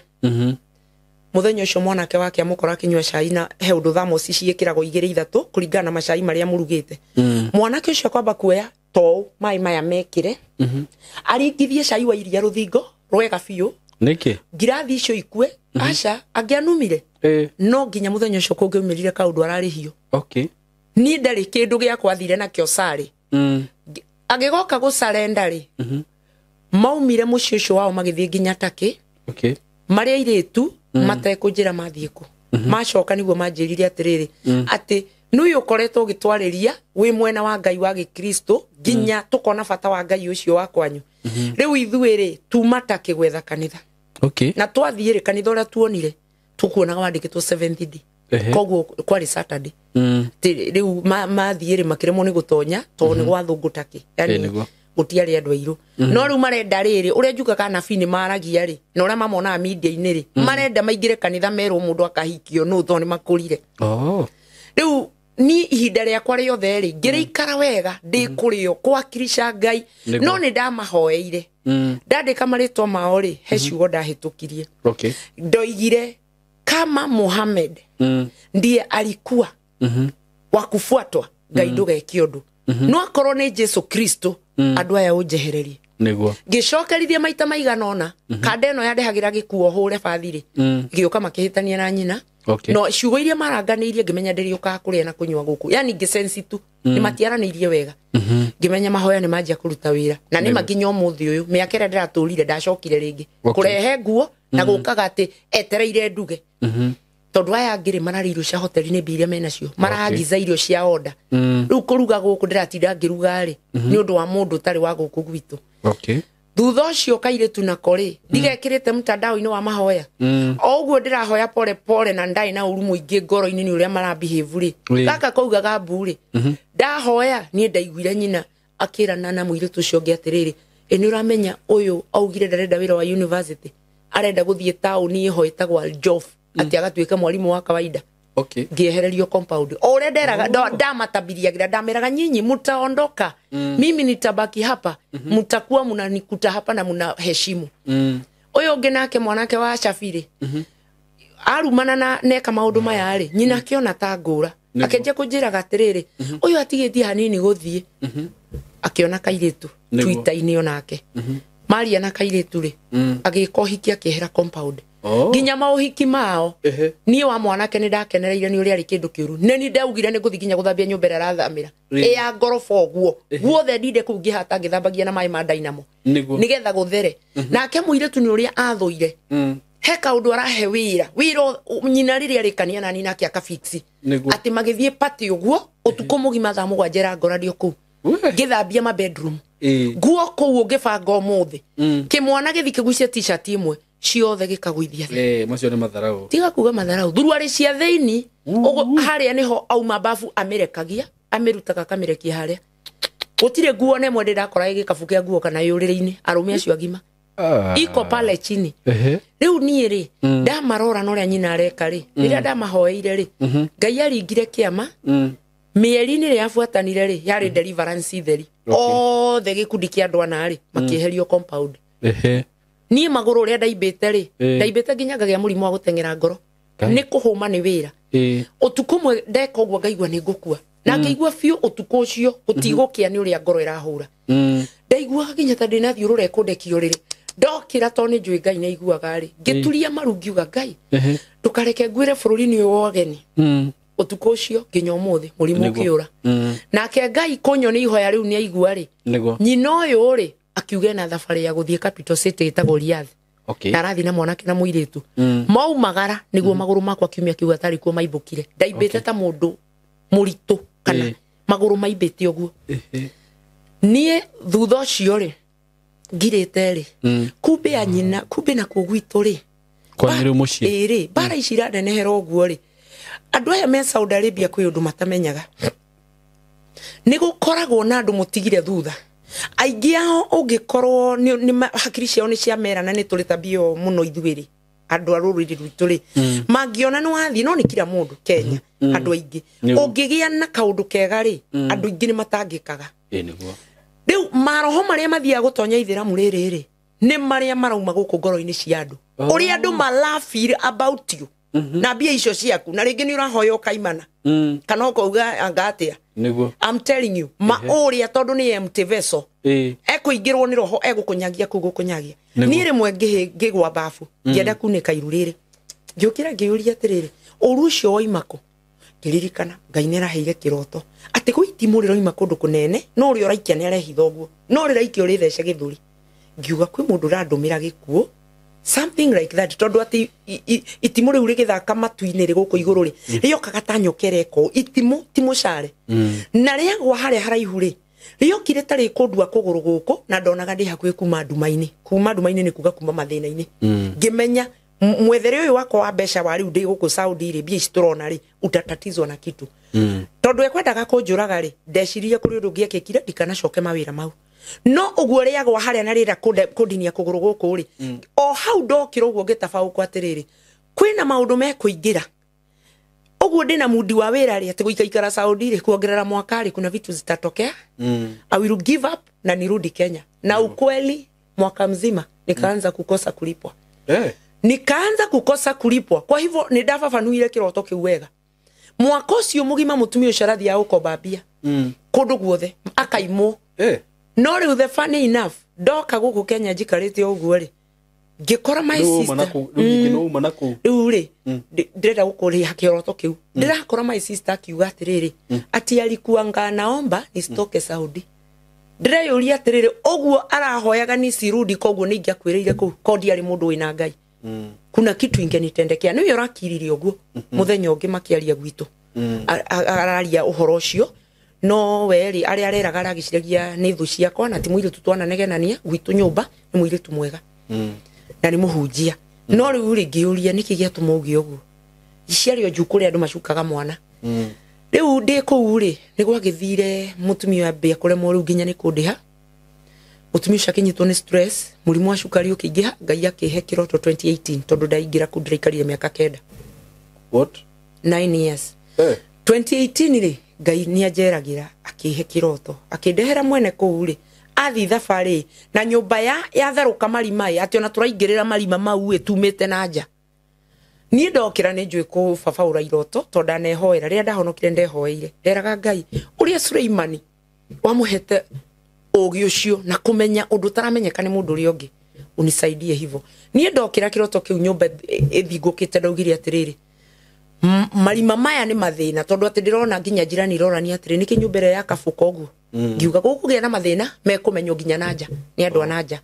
Mũthenya ũcio mwanake wake amũkora akĩnyua cai na he ũndũ thamosi ciĩkĩragwo 2 3 kũringana na macai marĩa mũrugĩte. Mwanake ũcio akwamba kuoya tou maĩ maya mekĩre, aringithie cai wa iria rũthingo rwega biũ. Nĩkĩ? Ngirathi icio ikue, aca angĩanumire. No nginya mũthenya ũcio kũngĩaumĩrire kaũndũ ararĩhio. Niĩ ndarĩ kĩndũ gĩakwa athire nakĩo carĩ. Agĩgoka gũcarenda rĩ, maumire mũciĩ ũcio wao magĩthiĩ nginya Takĩ. Marĩ airĩtu matekũnjĩra mathiĩ kũ. Macoka nĩguo manjĩrire atĩrĩrĩ, atĩ nĩũyũ ũkoretwo ũgĩtwarĩria wĩ mwena wa Ngai wa Gĩkristo nginya tũkona bata wa Ngai ũcio wa kwanyu. Rĩu ithuĩ rĩ, tuma Takĩ gwetha kanitha. Na twathiĩ rĩ, kanitha ũrĩa tuonire tũkuonaga wandĩkĩtwo Seventh Day. Koguo kwarĩ Saturday. Rĩu mathiĩ rĩ, makĩremwo nĩ gũtonya tondũ nĩ gwa thũngũ Takĩ. Yani Gũtiarĩ andũ airũ. No rĩu marenda rĩrĩ, ũrĩa njugaga anabii nĩ maragia rĩ, na ũrĩa mamonaga media-inĩ rĩ, marenda maingĩre kanitha merwo mũndũ akahikio nũ tondũ nĩ makũrire. Rĩu ni ihinda rĩakwa rĩothe rĩ, ngĩrĩikara wega ndĩ kũrĩo kwakirisha Ngai, no nĩ ndamahoeire. Ndandĩka marĩtwa mao rĩ, he ciugo ndahĩtũkirie. Ndoigire kama Muhammad ndiye alikuwa wa kufuatwa, Ngai ndũgeke ũndũ. No akorwo nĩ Jesu Kristo, andũ aya ũnjehererie. Niguo. Ngĩcokerithia maita maigana ũna, kanda ĩno yandehagĩra gĩkuo hũre bathi rĩ, ngĩũka makĩhĩtania na nyina. No ciugo iria maranganĩirie ngĩmenya ndĩrĩũkaga kũrĩa na kũnyua gũkũ, yani ngĩsensi tu nĩ matiaranĩirie wega. Ngĩmenya mahoya nĩ manjia kũruta wĩra, na nĩ makinya ũmũthĩ ũyũ mĩaka ĩrĩa ndĩratũrire ndacokire rĩngĩ kũrehe nguo na gũkaga atĩ etereire nduge. Tondũ aya angĩ rĩ mararĩa irio cia hoteli-inĩ mbia iria menacio, maragiza irio cia order. Rĩu kũruga gũkũ ndĩratinda ngĩruga rĩ, nĩ ũndũ wa mũndũ ũtarĩ wa gũkũ gwitũ. Thutha ũcio kairĩtu nako rĩ, ndigekĩrĩte mtandao-inĩ wa mahoya. O ũguo ndĩrahoya pole pole na ndarĩ na ũru mũingĩ ngoro-inĩ nĩ ũrĩa marabehave rĩ. Gaka kaugaga mbu rĩ, ndahoya niĩ ndaiguire nyina akĩrana na mũirĩtu ũcio ũngĩ atĩrĩrĩ, ĩ nĩ ũramenya ũyũ augire ndarenda wĩra wa university, arenda gũthiĩ taũni ĩho ĩtagwo Aljof, atĩ agatuĩka mwarimũ wa kawaida. Ngĩehererio compound. O ũrĩa nderaga, ndamatabiriagĩra, ndameraga nyinyi mtaondoka, mimi nitabaki hapa, mtakuwa mnanikuta hapa na mnaheshimu. Ũyũ ũngĩ nake mwanake wa Shafiri, arumana na neka maũndũ maya rĩ, nyina akĩona ta ngũra, akĩanjia kũnjĩraga atĩrĩrĩ, ũyũ atigĩtie hanini gũthiĩ, akĩona kairĩtu Twitter-inĩ onake. Maria na kairĩtu rĩ, agĩka ũhiki akĩehera compound. Nginya maũhiki mao, niĩ wa mwanake nĩ ndakenereire nĩ ũrĩa arĩ kĩndũ kĩũru. Nĩ niĩ ndaugire nĩ ngũthiĩ nginya gũthambia nyũmba ĩrĩa arathamĩra. Ĩ ya ngoroba ũguo. Guothe ndinde kũu ngĩhata ngĩthambagia na maĩ ma Dynamo. Nĩgetha gũthere. Nake mũirĩtu nĩ ũrĩa athũire. He kaũndũ arahe wĩra. Wĩra nyina rĩrĩa arĩkania nani nake akafix. Atĩ magĩthiĩ party ũguo, ũtukũ mũgima thaa mũgwanja ĩrangora ndĩ o kũu. Ngĩthambia ma bedroom. Nguo kũu ũngĩbanga ũmũthĩ. Kĩmwana gĩthiĩ kĩgucie t-shirt ĩmwe, ciothe gĩkagũithia thĩ. Macio nĩ matharau. Tiga kuga matharau, thuruarĩ cia thĩinĩ, ũguo harĩa nĩho auma babu amĩrekagia, amĩrutaga akamĩrekia harĩa. Gũtirĩ nguo na ĩmwe ndĩ ndakora ĩ gĩkabu kĩa nguo kana yũrĩrĩ-inĩ, arũme acio agima. Iko pale chini. Rĩu niĩ rĩ, ndamarora na ũrĩa nyina areka rĩ, rĩrĩa ndamahoeire rĩ, Ngai aringire kĩama, mĩeri-inĩ ĩrĩa yabuatanire rĩ, yarĩ deliverance theri. Othe gĩkundi kĩa andũ ana rĩ, makĩeherio compound. Niĩ magũrũ ũrĩa ndaimbĩte rĩ, ndaimbĩte nginya ngagĩa mũrimũ wa gũteng'era ngoro. Nĩ kũhũma nĩ wĩra. Ũtukũ ũmwe ndeka ũguo ngaigua nĩ ngũkua. Na ngĩigua biũ ũtukũ ũcio gũtigũkĩa nĩ ũrĩa ngoro ĩrahũra. Ndaiguaga nginya ta ndĩna thiũrũra ĩkũndekia ũrĩrĩ. Ndokĩra tondũ nĩ njũĩ Ngai nĩ aiguaga rĩ, ngĩturia maru ngiuga Ngai, ndũkareke nguĩre bũrũri-inĩ ũyũ wa ũgeni. Ũtukũ ũcio nginya ũmũthĩ mũrimũ ũkĩũra. Nake Ngai kũnyonia ihoya rĩu nĩ aigua rĩ, nyina ũyũ rĩ, akiuga ena thabarĩ ya gũthiĩ Capital City ĩtagwo Riyadh. Na arathiĩ na mwanake na mũirĩtu. Maumagara nĩguo magũrũ makwa kiumia kĩu atarĩ kuo maimbũkire. Ndaimbĩte ta mũndũ mũritũ kana magũrũ maimbĩte ũguo. Niĩ thutha ũcio rĩ, ngirĩte rĩ, kumbe ya nyina, kumbe nakuo gwitũ rĩ, Kwanyu rĩu mũciĩ. Ĩĩ rĩ, mbara ici iranenehera ũguo rĩ, andũ aya me Saudi Arabia kwĩ ũndũ matamenyaga. Nĩ gũkoragwo na andũ mũtigire thutha. Aingĩ ao ũngĩkorwo hakiri ciao nĩ ciamera na nĩ tũrĩ tabia ĩyo mũno ithuĩ rĩ, andũ a rũrĩrĩ rwitũ rĩ, mangĩona nĩ wathiĩ, no nĩ kila mũndũ Kenya, andũ aingĩ. Ũngĩgĩa na kaũndũ kega rĩ, andũ aingĩ nĩ matangĩkaga. Rĩu maroho marĩa mathiaga gũtonya ithĩramu rĩrĩ rĩ, nĩ marĩa marauma gũkũ ngoro-inĩ cia andũ. Ũrĩa andũ marafeel about you, na mbia icio ciaku, na rĩngĩ nĩ ũrahoya ũkaimana. Kana ũkauga anga atĩa. I'm telling you, ma ũrĩa tondũ nĩ empty vessel. Ekũingĩrwo nĩ roho, egũkũnyagia kũu gũkũnyagia. Niĩ rĩmwe ngĩgwa babu, ngĩenda kunĩka iru rĩrĩ. Ngĩũkĩra ngĩyũria atĩrĩrĩ, ũru ũcio woima kũ? Ngĩririkana Ngai nĩ araheire kĩroto atĩ kwĩ itimũ rĩroima kũndũ kũnene, no ũrĩa ũraikia nĩ arehitha ũguo, no rĩraikio rĩthece gĩthũri. Ngiuga kwĩ mũndũ ũrandũmĩra gĩkuũ, something like that, tondũ atĩ itimũ rĩu rĩgĩthaka matu-inĩ rĩ gũkũ igũrũ rĩ, rĩokaga ta nyoka ĩreka ũũ, itimũ ti mũcare. Na rĩagwa harĩa haraihu rĩ, rĩokire ta rĩkũndua kũgũrũ gũkũ, na ndonaga ndĩ hakuhĩ kuma nduma-inĩ. Kuma nduma-inĩ nĩ kuga kuma mathĩna-inĩ. Ngĩmenya mwethere ũyũ wakwa wa mbeca wa rĩu ndĩ gũkũ Saudi rĩ, mbia ici tũrona rĩ, utatatizwa na kitu. Tondũ ekwendaga kũnjũraga rĩ, ndecirie kũrĩ ũndũ ũngĩ ekĩkire ndikanacoke mawĩra mau. No ũguo rĩagwa harĩa na rĩra kũndinia kũgũrũ gũkũ rĩ, o hau ndokĩra ũguo ngĩtabaũkwo atĩrĩrĩ, kwĩna maũndũ mekũingĩra. Ũguo ndĩna mundi wa wĩra rĩ, atĩ gũikaikara Saudi rĩ, kuongerera mwaka rĩ, kuna vitu zitatokea. I will give up na nirudi Kenya. Na ukweli mwaka mzima nikaanza kukosa kulipwa. Nikaanza kukosa kulipwa. Kwa hivyo nĩ ndababanuire kĩroto kĩu wega. Mwaka ũcio mũgima mũtumia ũcio arathiaga gũkomba mbia kũndũ guothe akaimwo. No rĩu the funny enough, ndoka gũkũ Kenya njikarĩte o ũguo rĩ, ngĩkora my sister. Rĩu rĩ, ndĩrenda gũkũrĩha kĩroto kĩu. Ndĩrakora my sister akiuga atĩrĩrĩ, ati alikuanga naomba nisitoke Saudi. Ndĩreyũria atĩrĩrĩ, ũguo arahoyaga nisirudi, koguo nĩ ingĩakuĩrĩire kũu, ko ndiarĩ mũndũ wĩna Ngai. Kuna kitu ingenitendekea. Nĩwe ũrakiririe ũguo mũthenya ũngĩ makĩaria gwitũ. Araria ũhoro ũcio, no we rĩ, arĩa areraga aragĩciragia nĩ thũ ciakwa, na ti mũirĩtu twananegenania gwitũ nyũmba, nĩ mũirĩtu mwega na nĩ mũhunjia. No rĩu rĩ, ngĩũria nĩkĩ gĩatũma ũgĩe ũguo. Ciarĩ o njuu kũrĩa andũ macukaga mwana. Rĩu ndĩ kũu rĩ, nĩ gwagĩthire mũtumia ambia kũremwo rĩu nginya nĩ kũndĩha. Mũtumia ũcio akĩnyitwo nĩ stress, mũrimũ wa cukari ũkĩingĩha, Ngai akĩhe kĩroto 2018, tondũ ndaingĩra kũu ndĩraikarire mĩaka 9. What? 9 years. 2018 rĩ, Ngai nĩ anjeragĩra akĩhe kĩroto, akĩndehera mwene kũu rĩ, athi thabarĩ na nyũmba yatherũka marima ĩ, atĩ ona tũraingĩrĩra marima mau ĩ, tumĩte na nja. Niĩ ndokĩra nĩ njũĩ kũbabaũra iroto, tondũ ndanehoera. Rĩrĩa ndahonokire ndehoeire, nderaga Ngai ũrĩa Suleimani wamũhete ũũgĩ ũcio na kũmenya ũndũ ũtaramenyeka nĩ mũndũ ũrĩa ũngĩ, unisaidie hivyo. Niĩ ndokĩra kĩroto kĩu nyũmba ĩthingũkĩte, ndaugire atĩrĩrĩ, marima maya nĩ mathĩna, tondũ atĩ ndĩrona nginya njirani irorania atĩrĩ, nĩkĩ nyũmba ĩrĩa yakabũka ũguo? Ngiuga gũkũgĩa na mathĩna mekũmenywo nginya na nja nĩ andũ a na nja.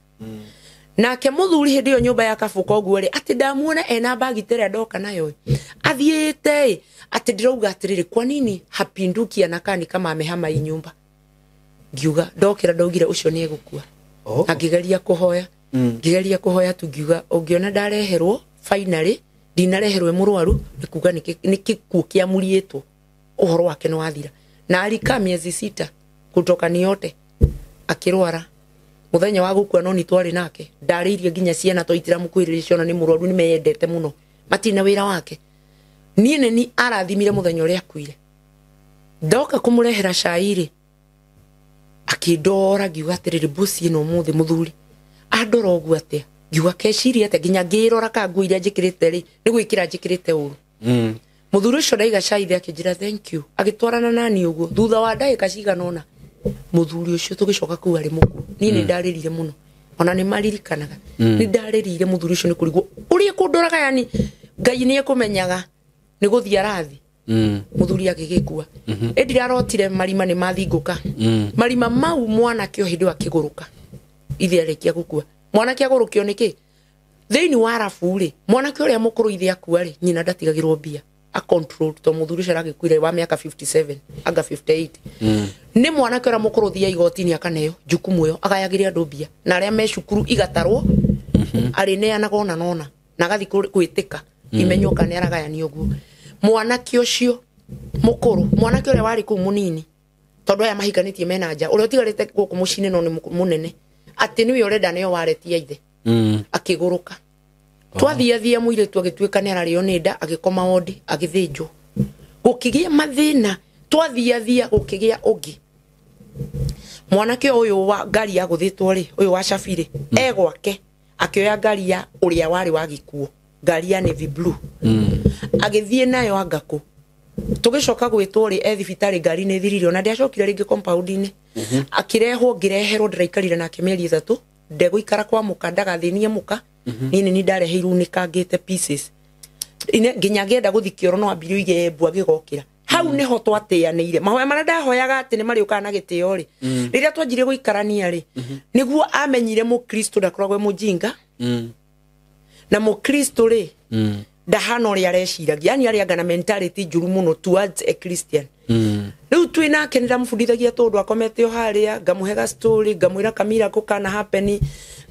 Nake mũthuri hĩndĩ ĩyo nyũmba yakabũka ũguo rĩ, atĩ ndamuona ena bagi ta ĩrĩa ndoka nayo ĩ, athiĩte ĩ, atĩ ndĩrauga atĩrĩrĩ, kwa nini hapinduki anakaa ni kama amehama hii nyumba? Ngiuga ndokĩra ndaugire ũcio nĩ egũkua. Na ngĩgeria kũhoya, ngĩgeria kũhoya tu, ngiuga ũngĩona ndareherwo finally, ndinareherwo mũrwaru, nĩ kuga nĩ gĩkuũ kĩamuriĩtwo, ũhoro wake nĩ wathira. Na alikaa miezi 6 kutoka niote akĩrwara. Mũthenya wa gũkua no nĩ twarĩ nake, ndarĩirie nginya ciana to itiramũkuhĩrĩria, ciona nĩ mũrwaru, nĩ meyendete mũno, matirĩ na wĩra wake. Niĩ nĩ ni arathimire mũthenya ũrĩa akuire. Ndoka kũmũrehera cai rĩ, akĩndora, ngiuga atĩrĩrĩ, mboci ĩno ũmũthĩ mũthuri andora ũguo atĩa? Ngiuga keciria atĩa? Nginya ngĩrora ka nguo iria njĩkĩrĩte rĩ, nĩ gwĩkĩra njĩkĩrĩte ũru. Mũthuri ũcio ndaiga cai thĩ akĩnjĩra thank you, agĩtwarana nani ũguo. Thutha wa ndagĩka cigana ũna, mũthuri ũcio tũgĩcoka kũu arĩ mũkuũ. Niĩ nĩ ndarĩrire mũno, ona nĩ maririkanaga. Nĩ ndarĩrire mũthuri ũcio nĩ kũrigwo ũrĩa kũndoraga, yani Ngai nĩ ekũmenyaga nĩ gũthiĩ arathi. Mũthuri agĩgĩkua. Ĩ ndirarotire marima nĩ mathingũka. Marima mau mwanake o hĩndĩ ĩyo akĩgũrũka, ithe arĩkia gũkua. Mwanake agũrũkio nĩkĩ? Thĩinĩ wa arabu rĩ, mwanake ũrĩa mũkũrũ ithe akua rĩ, nyina ndatigagĩrwo mbia. A control to mũthuri ũcio aragĩkuire wa mĩaka 57 anga 58. Nĩ mwanake ũrĩa mũkũrũ thia igoti-inĩ akaneo jukumu ĩyo, agayagĩre andũ mbia, na arĩa me cukuru igatarwo, arĩneanaga ona nona, na agathiĩ gwĩtĩka imenywo kana nĩ aragayania ũguo. Mwanake ũcio mũkũrũ, mwanake ũrĩa warĩ kũu mũnini, tondũ aya mahikanĩtie mena nja, ũrĩa ũtigarĩte gũkũ mũciĩ-inĩ no nĩ mũnene, atĩ nĩwe ũrenda nĩyo waretia ithe, akĩgũrũka. Twathiathia mũirĩtu agĩtuĩka nĩ ararĩo nĩ nda, agĩkoma wondi, agĩthĩnjwo. Gũkĩgĩa mathĩna, twathiathia gũkĩgĩa ũngĩ. Mwanake ũyũ wa ngari yagũthĩtwo rĩ, ũyũ wa Shafi rĩ, e gwake, akĩoya ngari ya ũrĩa warĩ wa gĩkuũ, ngari ya navy blue. Agĩthiĩ nayo anga kũ. Tũgĩcoka gwĩtwo rĩ, e thibitarĩ ngari nĩ ĩthirire, ona ndiacokire rĩngĩ compound-inĩ. Akĩrehwo, ngĩreherwo, ndĩraikarire nake mĩeri 3, ndegũikara kwa mũka, ndagathĩnie mũka. Niĩ nĩ ndareheirwo unĩkangĩte pieces. Nginya ngĩenda gũthiĩ kĩoro no ambire oige mbu agĩgokĩra. Hau nĩho twatĩanĩire. Mahoya marĩa ndahoyaga atĩ nĩ marĩũkaga na gĩtĩo rĩ, rĩrĩa twanjirie gũikarania rĩ, nĩguo amenyire mũkristo ndakoragwo e mũjinga. Na mũkristo rĩ, ndahana ũrĩa areciragia, yani arĩanga na mentality njũru mũno towards a Christian. Rĩu twĩ nake nĩ ndamũbundithagia tondũ akomete o harĩa, ngamũhe ga story, ngamwĩra kamira kũ kana happen,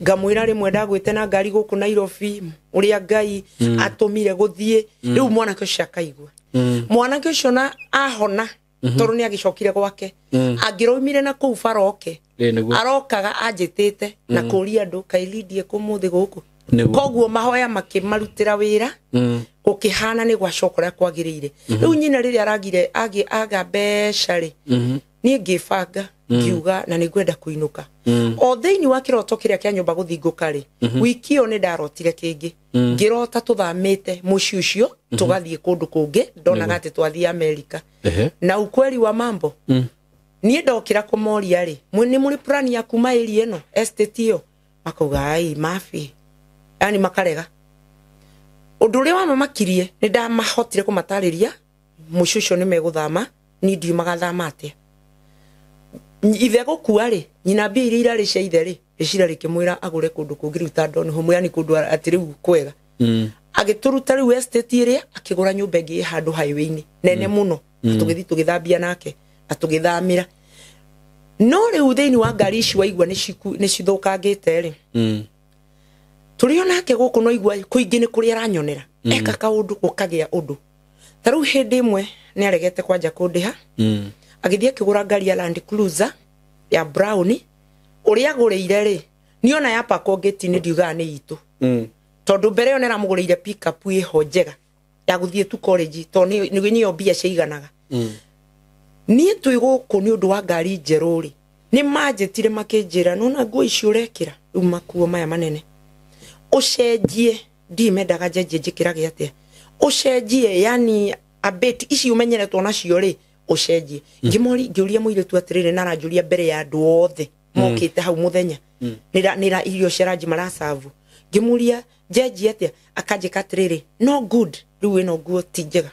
ngamwĩra rĩmwe ndagwĩte na ngari gũkũ Nairobi, ũrĩa Ngai atũmire gũthiĩ. Rĩu mwanake ũcio akaigua. Mwanake ũcio na ahona, Tondũ nĩ agĩcokire gwake. Angĩraumire na kũu bara oke. Arokaga anjĩtĩte na kũria andũ kaĩ Lydia kũmũthĩ gũkũ. Koguo mahoya makĩmarutĩra wĩra. Gũkĩhana nĩ gwacoka ũrĩa kwagĩrĩire. Rĩu nyina rĩrĩa aragire aga mbeca rĩ, niĩ ngĩbanga ngiuga na nĩngwenda kũinũka. O thĩinĩ wa kĩroto kĩrĩa kĩa nyũmba gũthingũka rĩ, wiki ĩyo nĩ ndarotire kĩngĩ. Ngĩrota tũthamĩte mũciĩ ũcio tũgathiĩ kũndũ kũngĩ, ndonaga atĩ twathiĩ Amerika. Na ukweli wa mambo, niĩ ndokĩra kũmoria rĩ, nĩ mũrĩ plan ya kuma area ĩno estate ĩyo? Makauga ai mabi, yani makarega. Ũndũ ũrĩa wamamakirie nĩ ndamahotire kũmatarĩria mũciĩ ũcio nĩ megũthama, niĩ ndiũĩ magathama atĩa. Ithe gũkua rĩ, nyina mbia iria irarĩ cia ithe rĩ, rĩcira rĩkĩmwĩra agũre kũndũ kũngĩ rĩu ta Donholm, yani kũndũ atĩ rĩu kwega. Agĩtũruta rĩu estate ĩrĩa, akĩgũra nyũmba ĩngĩ ĩ handũ highway-inĩ nene mũno. Tũgĩthiĩ tũgĩthambia nake na tũgĩthamĩra. No rĩu thĩinĩ wa ngari ici waigua nĩ cithũkangĩte rĩ, tũrĩ o nake gũkũ no igua kũingĩ nĩ kũrĩa aranyonera. Eka kaũndũ gũkagĩa ũndũ. Ta rĩu hĩndĩ ĩmwe nĩ aregete kwanja kũndĩha. Agĩthiĩ akĩgũra ngari ya Land Cruiser ya brown, ũrĩa agũrĩire rĩ, niĩ ona yapakwo ngĩti-inĩ ndiugaga nĩ itũ. Tondũ mbere ĩyo nĩ aramũgũrĩire pick-up ĩho njega ya gũthiĩ tu college, tondũ nĩyo mbia ciaiganaga. Niĩ twĩ gũkũ nĩ ũndũ wa ngari njerũ rĩ, nĩ manjĩtire makĩnjĩra, nĩwona nguo ici ũrekĩra rĩu makuo maya manene, ũcenjie. Ndiĩ mendaga njenjie njĩkĩrage atĩa, ũcenjie yani abeti ici ũmenyeretwo nacio rĩ, ũcenjie. Ngĩũria mũirĩtu atĩrĩrĩ, na aranjũria mbere ya andũ othe mokĩte hau mũthenya, nĩra irio cia ranji maracabu. Ngĩmũria njenjie atĩa, akanjĩka atĩrĩrĩ, no good, rĩu ĩno nguo ti njega.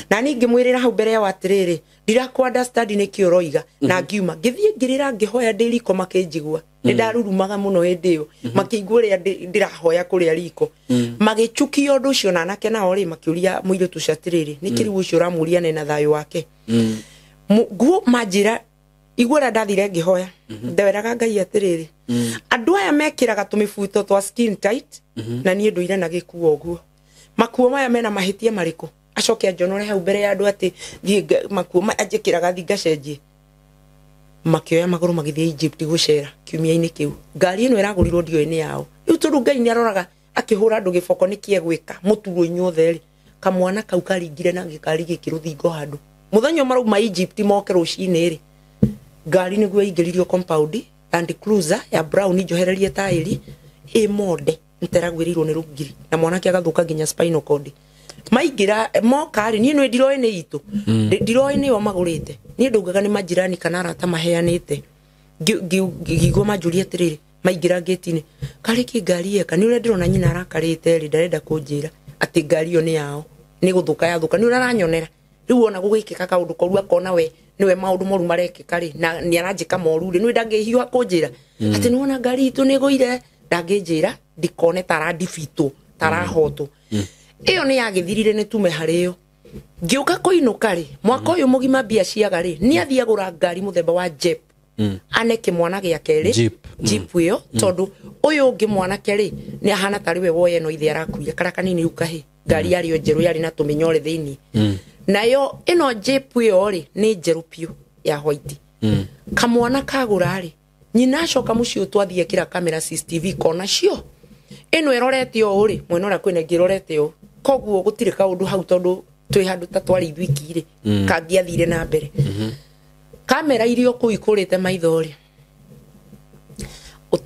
Na niĩ ngĩmwĩrĩra hau mbere yao atĩrĩrĩ, ndirakũ understand nĩkĩ ũroiga. Na ngiuma ngĩthiĩ ngĩrĩra ngĩhoya ndĩ riko makĩnjigua. Nĩ ndarurumaga mũno hĩndĩ ĩyo, makĩigua ũrĩa ndĩrahoya kũrĩa riko. Magĩchukia ũndũ ũcio, na anake nao rĩ makĩũria mũirĩtu ũcio atĩrĩrĩ, nĩkĩ rĩu ũcio ũramũria nena thayũ wake? Nguo manjĩra igua ũrĩa ndathire ngĩhoya, ndeweraga Ngai atĩrĩrĩ, andũ aya mekĩraga tũmĩbuto twa skin tight, na niĩ ndũire na gĩkuo ũguo. Makuo maya mena mahĩtia marĩkũ? Acoke anjonore hau mbere ya andũ atĩ thiĩ makuo maya anjĩkĩraga thiĩ ngacenjie. Makĩoya magũrũ magĩthiĩ Egypt gũcera kiumia-inĩ kĩu. Ngari ĩno ĩragũrirwo ndiũĩ nĩ yao. Rĩu tondũ Ngai nĩ aroraga akĩhũra andũ gĩboko nĩkĩ egwĩka mũturo inyuothe rĩ, kamwana kau karingire na gĩkari gĩkĩ rũthingo handũ. Mũthenya marauma Egypt moke rũcinĩ rĩ, ngari nĩguo ĩingĩririo compound, Land Cruiser ya brown njohererie taĩri ĩ monde nteragwĩrĩirwo nĩ rũgiri na mwanake agathũka nginya spinal cord. Maingĩra moka rĩ, niĩ nĩ ndiroĩ nĩ itũ, ndiroĩ nĩo magũrĩte, niĩ ndaugaga nĩ majirani kana arata maheanĩte. Ngĩigua manjũria atĩrĩrĩ, maingĩra ngĩti-inĩ, karĩ kĩ ngari eka? Nĩ ũrĩa ndĩrona nyina arakarĩte rĩ, ndarenda kũnjĩra atĩ ngari ĩyo nĩ yao, nĩ gũthũka yathũka, nĩ ũrĩa aranyonera. Rĩu ona gũgĩkĩka kaũndũ koru akona we nĩwe maũndũ moru marekĩka rĩ, na nĩ aranjĩka moru rĩ, nĩ ndangĩhiũha kũnjĩra atĩ nĩwona ngari itũ nĩ ĩgũire, ndangĩnjĩra ndikone ta arandibitwo ta arahotwo. Ĩyo nĩ yagĩthirire nĩ tume harĩ yo. Ngĩũka kũinũka rĩ, mwaka ũyũ mũgima mbia ciaga rĩ, nĩ athiĩ agũra ngari mũthemba wa Jeep. Ane kĩmwana gĩake rĩ, Jeep ĩyo, tondũ ũyũ ũngĩ mwanake rĩ, nĩ ahana tarĩ we woya ĩno ithe arakuire, karĩa kanini rĩu kahĩ, ngari yarĩ o njerũ yarĩ na tũmĩnyore thĩinĩ. Nayo ĩno Jeep ĩyo rĩ, nĩ njerũ biũ ya white. Kamwana kagũra rĩ, nyina acoka mũciĩ ũyũ twathiĩ ekĩra kamera CCTV kona cio. Ĩno ĩrorete ũũ rĩ, mwena ũrĩa kwĩna ĩngĩ ĩrorete ũũ. Koguo gũtirĩ kaũndũ hau tondũ twĩ handũ ta twarĩ ithuiki rĩ, kangĩathire na mbere. Kamera iria kũu ikũrĩte maitho rĩ,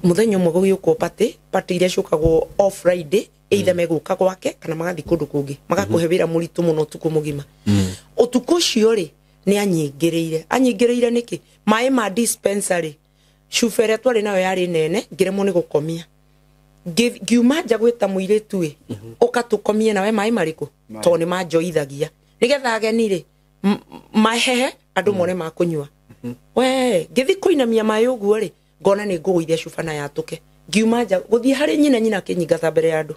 mũthenya ũmwe gũgĩũkwo party, party iria ciũkagwo off Friday, either megũka gwake kana magathiĩ kũndũ kũngĩ, magakũhe wĩra mũritũ mũno ũtukũ mũgima. Ũtukũ ũcio rĩ, nĩ anyingĩrĩire. Anyingĩrĩire nĩkĩ? Maĩ ma dispensary, cuba ĩrĩa twarĩ nayo yarĩ nene, ngĩremwo nĩ gũkomia. Ngiuma nja gwĩta mũirĩtu ĩ, ũka tũkomie nawe maĩ marĩkũ? Tondũ nĩ manjoithagia. Nĩgetha ageni rĩ, mahehe andũ mone ma kũnyua. We, ngĩthiĩ kũinamia maĩ ũguo rĩ, ngona nĩ ngũgũithia cuba na yatũke. Ngiuma nja gũthiĩ harĩ nyina, nyina akĩnyingata mbere ya andũ.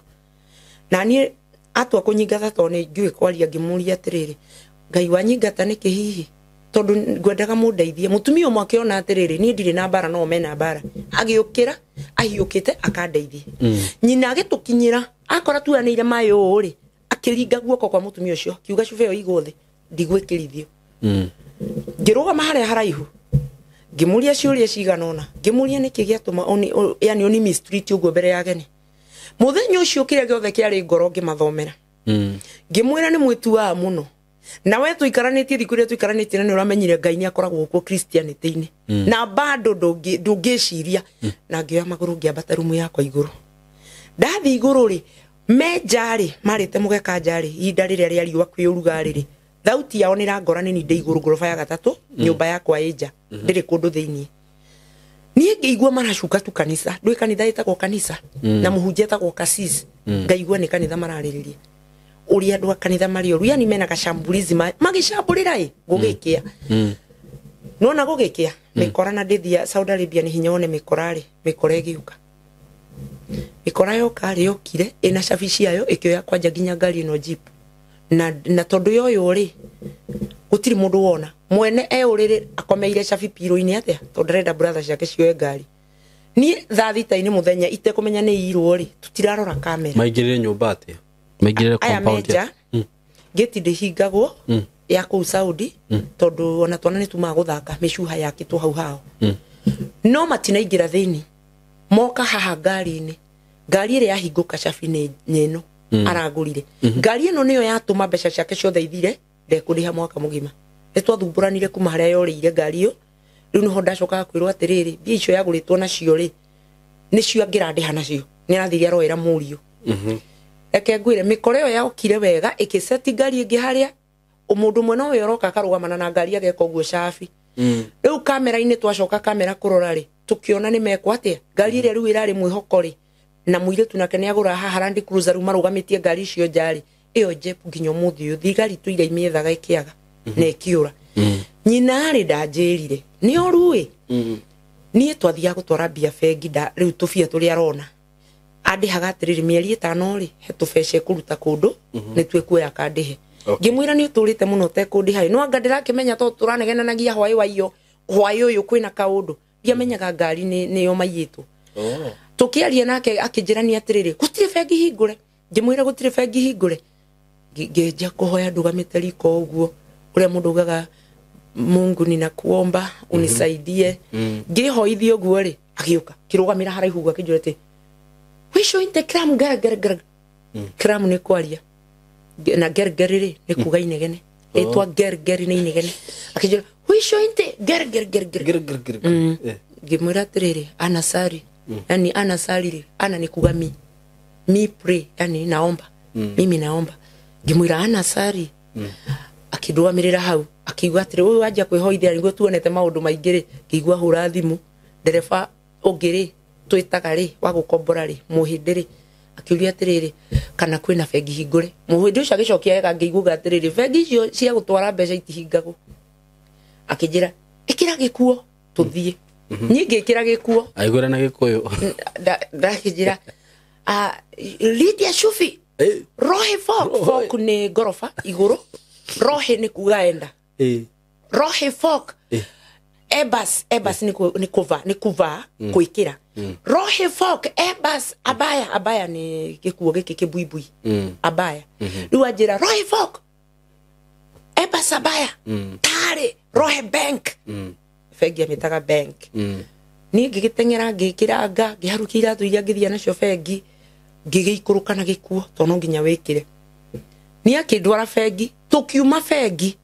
Na niĩ atua kũnyingata tondũ nĩ ngĩũĩ kwaria, ngĩmũria atĩrĩrĩ, Ngai wanyingata nĩkĩ hihi? Tondũ ngwendaga mũndeithie. Mũtumia ũmwe akĩona atĩrĩrĩ, niĩ ndirĩ na mbara no mena mbara. Agĩũkĩra, ahiũkĩte akandeithia. Nyina agĩtũkinyĩra, akora tuanĩire maĩ ũũ rĩ, akĩringa guoko kwa mũtumia ũcio, akiuga cuba ĩyo igwo thĩ, ndigwĩkĩrithio. Ngĩrũgama harĩa haraihu ngĩmũria ciũria cigana ũna, ngĩmũria nĩkĩ gĩatũma yani ũni mistreat ũguo mbere ya ageni. Mũthenya ũcio kĩrĩa gĩothe kĩarĩ ngoro ngĩmathomera. Ngĩmwĩra nĩ mwĩtuaga mũno na we tũikaranĩtie thikũ iria tũikaranĩtie na nĩ ũramenyire Ngai nĩ akoragwo kuo Christianity-inĩ na bado ndũngĩciria. Na ngĩoya magũrũ ngĩambata rumu yakwa igũrũ. Ndathiĩ igũrũ rĩ, me nja rĩ, marĩte mũgeka nja rĩ, ihinda rĩrĩa rĩa riũa kwĩ ũrugarĩ rĩ, thauti yao nĩ ĩrangora nĩ ndĩ igũrũ ngoroba ya gatatũ, nyũmba yakwa ĩ nja, ndĩrĩ kũndũ thĩiniĩ. Niĩ ngĩigua maracuka tu kanitha, ndũĩ kanitha ĩtagwo kanitha na mũhunjia etagwo kasisi, ngaigua nĩ kanitha mararĩrĩria ũrĩa andũ a kanitha marĩ oru, yani mena gacambulizi magĩcambũrĩra ĩ gũgĩkĩa. Nona gũgĩkĩa mĩkora na ndĩthia Saudi Arabia nĩ hinya wone mĩkora rĩ, mĩkora ĩgĩũka. Mĩkora yoka rĩ, yokire ĩna cabi ciayo ĩkĩoya kwanja nginya ngari ĩno jeep. Na tondũ yoywo rĩ, gũtirĩ mũndũ wona mwene e ũrĩrĩ akomeire cabi piro-inĩ atĩa, tondũ ndarenda brother ciake cioe ngari. Niĩ thaa thita-inĩ mũthenya itekũmenya nĩ irwo rĩ, tũtirarora kamera. Maingĩrire nyũmba atĩa? Maingĩrire aya compound menja gĩti ndĩhingagwo ya kũu Saudi, tondũ ona twana nĩ tumaga gũthaka mĩcuha yakĩtwo hau hao. No matinaingĩra thĩinĩ, moka haha ngari-inĩ, ngari ĩrĩa yahingũka cabi nĩ ĩno aragũrire. Ngari ĩno nĩyo yatũma mbeca ciake ciothe ithire, ndekũrĩha mwaka mũgima. Nĩ twathumbũranire kuma harĩa yorĩire ngari ĩyo. Rĩu nĩho ndacokaga kwĩrwo atĩrĩrĩ, mbia icio yagũrĩtwo nacio rĩ, nĩcio angĩrandĩha nacio. Nĩ arathire aroera mũriũ. Reke ngwĩre, mĩkora ĩyo yokire wega ĩkĩceti ngari ĩngĩ harĩa mũndũ ũmwe nowe ũroka akarũgamana na ngari ageka ũguo cabi. Rĩu kamera-inĩ twacoka kamera kũrora rĩ, tũkĩona nĩ mekwo atĩa. Ngari ĩrĩa rĩu ĩrarĩ mwĩhoko rĩ, na mũirĩtu nake nĩ agũra haha Land Cruiser rĩu marũgamĩtie ngari icio nja rĩ, ĩyo Jeep nginya ũmũthĩ ũyũ thigari tũire imĩethaga ĩkĩaga na ĩkĩũra. Nyina rĩ ndanjĩrire nĩ ũru ĩ, niĩ twathiaga gũtwara mbia bengi rĩu tũbia tũrĩa arona andĩhaga atĩrĩrĩ, mĩeri ĩtano rĩ, he tũbeca ĩkũruta kũndũ nĩ tuĩkuoya kandĩhe. Ngĩmwĩra nĩ ũtũrĩte mũno ũtekũndĩha ĩ, no anga ndĩrakĩmenya tondũ tũranegenanagia hwaĩ wa iyo, hwaĩ ũyũ kwĩna kaũndũ, ndiamenyaga ngari nĩyo maiyĩtwo. Tũkĩaria nake akĩnjĩra nĩ atĩrĩrĩ, gũtirĩ bengi hingũre. Ngĩmwĩra gũtirĩ bengi hingũre. Ngĩnjia kũhoya ndũgamĩte riko ũguo, ũrĩa mũndũ ugaga Mungu ninakuomba unisaidie. Ngĩhoithia ũguo rĩ, agĩũka kĩrũgamĩra haraihu ũguo akĩnjĩra atĩ wicio inte kram gar gar gar. Kram nĩ kwaria na ger ger rĩ nĩ kuga inegene, ĩtwa ger ger nĩ inegene. Akĩnjĩra wicio inte ger ger ger ger. Ngĩmwĩra atĩrĩrĩ, anasari, yani anasari rĩ, ana nĩ kuga mi mi pray, yani naomba, mimi naomba. Ngĩmwĩra anasari, akĩndũgamĩrĩra hau akiuga atĩrĩ, ũyũ wanjia kwĩhoithia nĩguo tuonete maũndũ maingĩ rĩ. Ngĩigua hũra thimũ ndereba ũngĩ rĩ, twĩtaga rĩ, wa gũkombora rĩ, mũhĩndĩ rĩ, akĩũria atĩrĩrĩ, kana kwĩna bengi hingũre. Mũhĩndĩ ũcio agĩcokia wega, ngĩiguaga atĩrĩrĩ, bengi icio cia gũtwara mbeca itihingagwo. Akĩnjĩra ĩkĩra gĩkuo tũthiĩ. Niĩ ngĩkĩra gĩkuo. Aigũra na gĩkũyũ. Ndakĩnjĩra Lydia Shufi, rohe fork. Fork nĩ ngoroba igũrũ, rohe nĩ kuga enda. Rohe fork ebas, ebas nĩ kũva, nĩ kũvaa, gwĩkĩra. Rohe fork ebas abaya, abaya nĩ gĩkuo gĩkĩ kĩbuibui, abaya. Rĩu anjĩra rohe fork ebas abaya tarĩ rohe bank, bengi amĩtaga bank. Niĩ ngĩgĩteng'era ngĩkĩranga, ngĩharukia iratũ iria ngĩthiĩ nacio bengi, ngĩgĩikũrũka na gĩkuo tondũ no nginya wĩkĩre. Niĩ akĩndwara bengi, tũkiuma bengi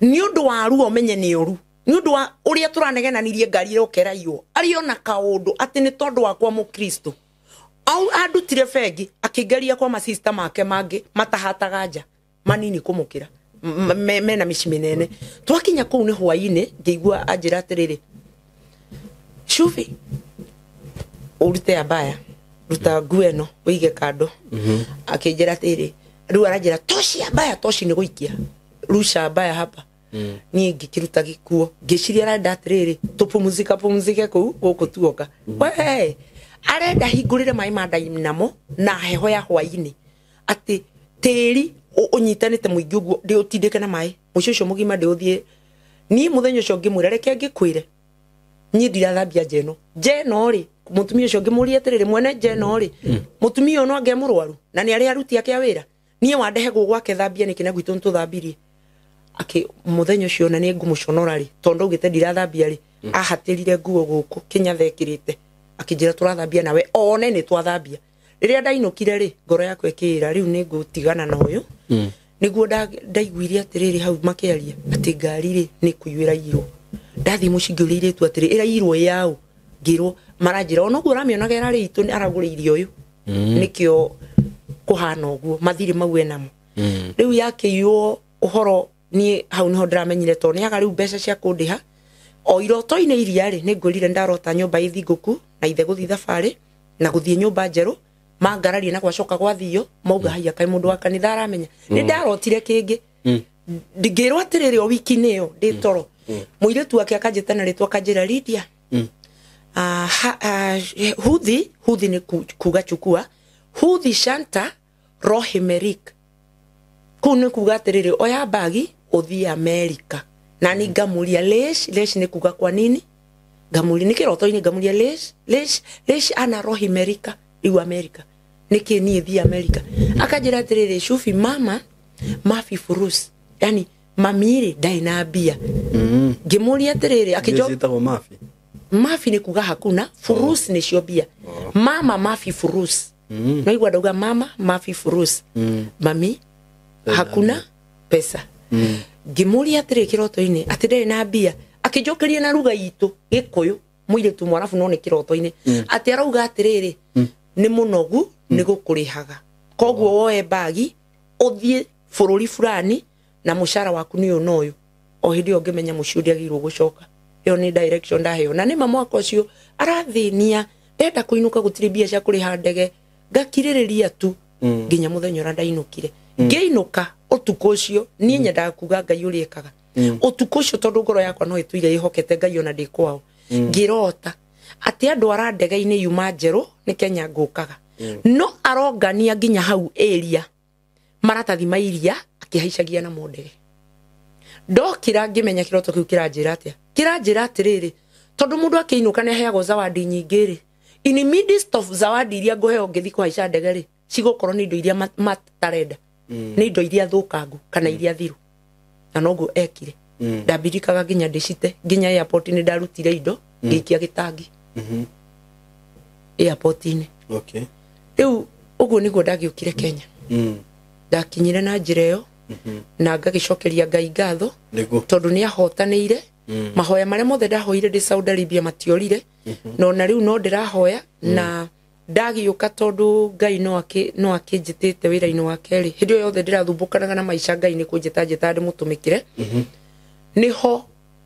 nĩ ũndũ wa ruo menye nĩ ũru, nĩ ũndũ wa ũrĩa tũranegenanirie ngari ĩroka ĩraiywo, arĩ ona kaũndũ atĩ nĩ tondũ wakwa mũkristo. Au andutire bengi akĩngeria kwa masista make mangĩ matahataga nja manini kũmũkĩra, mena mĩciĩ mĩnene. Twakinya kũu nĩ hwaĩ-inĩ, ngĩigua anjĩra atĩrĩrĩ, Shufi, ũrute abaya, ruta nguo ĩno ũige kando. Akĩnjĩra atĩrĩrĩ, rĩu aranjĩra toci abaya, toci nĩ gũikia, rusha abaya hapa. Niĩ ngĩkĩruta gĩkuo, ngĩciria arenda atĩrĩrĩ, tũpumzika pumzike kũu gũkũ tuoka. We arenda hingũrĩre maĩ ma Dynamo na heho ya hwaĩ-inĩ, atĩ tĩri ũnyitanĩte mũingĩ ũguo ndĩũtindĩke na maĩ mũciĩ ũcio mũgima ndĩũthiĩ. Niĩ mũthenya ũcio ngĩmwĩra reke ngĩkwĩre, niĩ ndirathambia nja ĩno. Nja ĩno rĩ, mũtumia ũcio ngĩmũria atĩrĩrĩ, mwene nja ĩno rĩ, mũtumia ũyũ no ange mũrwaru na nĩ arĩa aruti ake a wĩra, niĩ wandehe gũ gwake thambia nĩkĩ na gwitũ nĩtũthambirie. Akĩ mũthenya ũcio na nĩ ngũmũconora rĩ, tondũ ndaugĩte ndirathambia rĩ, ahatĩrire nguo gũkũ kĩnyatha ekĩrĩte, akĩnjĩra tũrathambia nawe one nĩ twathambia. Rĩrĩa ndainũkire rĩ, ngoro yakwa ĩkĩĩra rĩu nĩ ngũtigana na ũyũ. Nĩguo ndaiguire atĩrĩrĩ hau makĩaria atĩ ngari rĩ nĩ kũiywo ĩraiyirwo. Ndathiĩ mũciĩ ngĩũria airĩtu atĩrĩ, ĩraiyirwo yaũ? Ngĩrwo maranjĩra ona ũguo ũramĩonaga ĩrarĩ itũ aragũrĩire ũyũ, nĩkĩo kũhana ũguo mathirĩ mau enamo. Rĩu yakĩiywo ũhoro niĩ hau nĩho ndĩramenyire tondũ nĩaga rĩu mbeca cia kũndĩha. O iroto-inĩ iria rĩ, nĩ ngwĩrire ndarota nyũmba ĩthingũku na ithe gũthiĩ thabarĩ na gũthiĩ nyũmba njerũ, mangararie na gwacoka gwathio, mauga haiya kaĩ mũndũ wa kanitha aramenya. Nĩ ndarotire kĩngĩ. Ngĩrwo atĩrĩrĩ o wiki-inĩ ĩyo ndĩ toro, mũirĩtu wake akanjĩta na rĩtwa akanjĩra Lydia, huthi, huthi nĩ kuga chukua, huthi shanta rohimerik. Kũu nĩ kuga atĩrĩrĩ oya bagi ũthiĩ Amerika. Na ni ngamuria lesh, lesh nĩ kuga kwa nini? Ngamuria nĩ kĩroto-inĩ, ngamuria lesh, lesh, lesh ana rohimerika rĩu Amerika. Nĩkĩ niĩ thiĩ Amerika? Akanjĩra atĩrĩrĩ shufi mama mafi furus, yani mami rĩ ndarĩ na mbia. Ngĩmũria atĩrĩrĩ akĩnjo Ciĩtagwo mafi. Mafi nĩ kuga hakuna, furus nĩcio mbia. Mama mafi furus. Naigua ndauga mama mafi furus. Mami hakuna pesa. Ngĩmũria atĩrĩ kĩroto-inĩ atĩ ndarĩ na mbia, akĩnjokeria na ruga itũ Gĩkũyũ, mũirĩtu mwarabu no nĩ kĩroto-inĩ, atĩ arauga atĩrĩrĩ nĩ mũnogu nĩ gũkũrĩhaga, koguo woe bagi ũthiĩ bũrũri fulani na mũcara waku nĩ ũyũ na ũyũ. O hĩndĩ ĩyo ngĩmenya mũciĩ ndĩagĩrĩirwo gũcoka. Ĩyo nĩ direction ndaheo. Na nĩ ma mwaka ũcio arathĩnia, ndenda kũinũka gũtirĩ mbia cia kũrĩha ndege, ngakirĩrĩria tu nginya mũthenya ũrĩa ndainũkire. Ngĩinũka ũtukũ ũcio niĩ nyendaga kuga Ngai ũrĩa ekaga. Ũtukũ ũcio tondũ ngoro yakwa no ĩtũire ĩhokete Ngai ona ndĩ kwao, ngĩrota atĩ andũ ara ndege-inĩ yuma njerũ nĩ Kenya ngũkaga, no arongania nginya hau area maratathi ma iria akĩhaicagia namo ndege. Ndokĩra ngĩmenya kĩroto kĩu kĩranjĩra atĩa. Kĩranjĩra atĩrĩrĩ, tondũ mũndũ akĩinũka nĩ aheagwo zawadi nyingĩ rĩ, in midst of zawadi iria ngũheo ngĩthiĩ kũhaica ndege rĩ, cigũkorwo nĩ indo iria matarenda, nĩ indo iria thũkangu kana iria thiru. Na noguo ekire. Ndambirikaga nginya ndĩcite, nginya airport nĩ ndarutire indo ngĩikia gĩtangi airport-inĩ. Rĩu ũguo nĩguo ndagĩũkire Kenya. Ndakinyire na njĩra ĩyo na ngagĩcokeria Ngai ngatho tondũ nĩ ahotanĩire. Mahoya marĩa mothe ndahoire ndĩ Saudi Arabia matiorire, no na rĩu no ndĩrahoya na ndagĩũka tondũ Ngai no akĩnjĩtĩte wĩra-inĩ wake rĩ, hĩndĩ ĩyo yothe ndĩrathumbũkanaga na maica Ngai nĩ kũnjĩta njĩta ndĩmũtũmĩkĩre. Nĩho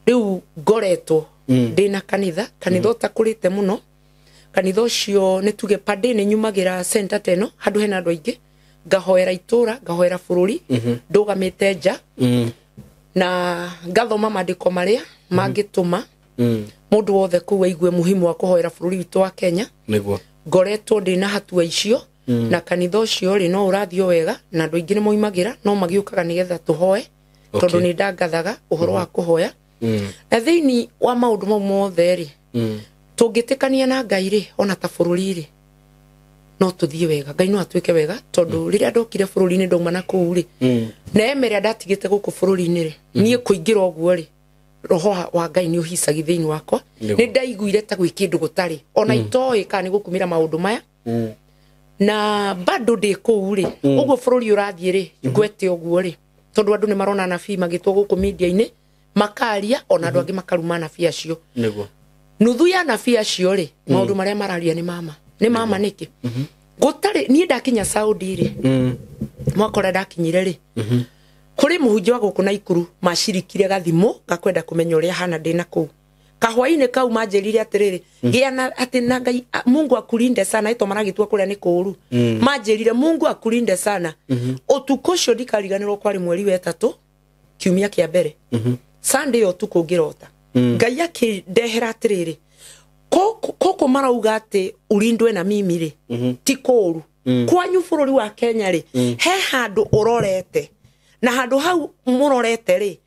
rĩu ngoretwo ndĩna kanitha, kanitha ũtakũrĩte mũno. Kanitha ũcio nĩ tuge pande nĩ nyumagĩra center ta ĩno handũ hena andũ aingĩ, ngahoera itũra, ngahoera bũrũri, ndũgamĩte nja na ngathoma maandĩko marĩa mangĩtũma mũndũ wothe kũu aigue muhimu wa kũhoera bũrũri witũ wa Kenya. Nĩguo ngoretwo ndĩna hatua icio na kanitha ũcio rĩ no ũrathiĩ wega na andũ aingĩ nĩ moimagĩra no magĩũkaga nĩgetha tũhoe tondũ nĩ ndangathaga ũhoro wa kũhoya. Na thĩinĩ wa maũndũ mau mothe rĩ, tũngĩtĩkania na Ngai rĩ, ona ta bũrũri rĩ, no tũthiĩ wega. Ngai no atuĩke wega tondũ rĩrĩa ndokire bũrũri-inĩ ndauma na kũu rĩ, na ema ĩrĩa ndatigĩte gũkũ bũrũri-inĩ rĩ, niĩ kũingĩra ũguo rĩ, roho wa Ngai nĩ ũhicagi thĩinĩ wakwa. Nĩ ndaiguire ta gwĩ kĩndũ gũtarĩ ona itoĩ kana nĩ gũkumĩra maũndũ maya. Na bado ndĩ kũu rĩ, ũguo bũrũri ũrathiĩ rĩ, ngwete ũguo rĩ, tondũ andũ nĩ marona anabii magĩtwo gũkũ media-inĩ makaria, ona andũ angĩ makaruma anabii acio. Nĩguo nuthu ya anabii acio rĩ, maũndũ marĩa mararia nĩ mama. Nĩ mama nĩkĩ? Gũtarĩ niĩ ndakinya Saudi rĩ, mwaka ũrĩa ndakinyire rĩ, kũrĩ mũhunjia wa gũkũ Naikuru macirikire gathimũ gakwenda kũmenya ũrĩa hana ndĩ na kũu. Kahwainĩ kau manjĩrire atĩrĩrĩ, gĩa na atĩ na Ngai, Mungu akulinde sana, ĩto maragĩtua kũrĩa nĩ kũũru. Manjĩrire Mungu akulinde sana. Ũtukũ ũcio ndikariganĩrwo, kwarĩ mweri wa ĩtatũ kiumia kĩa mbere. Sunday ĩyo ũtukũ ngĩrota. Ngai akĩndehera atĩrĩrĩ, kũkũ marauga atĩ ulindwe na mimi rĩ, ti kũũru. Kwanyu bũrũri wa Kenya rĩ, he handũ ũrorete. Na handũ hau mũrorete rĩ,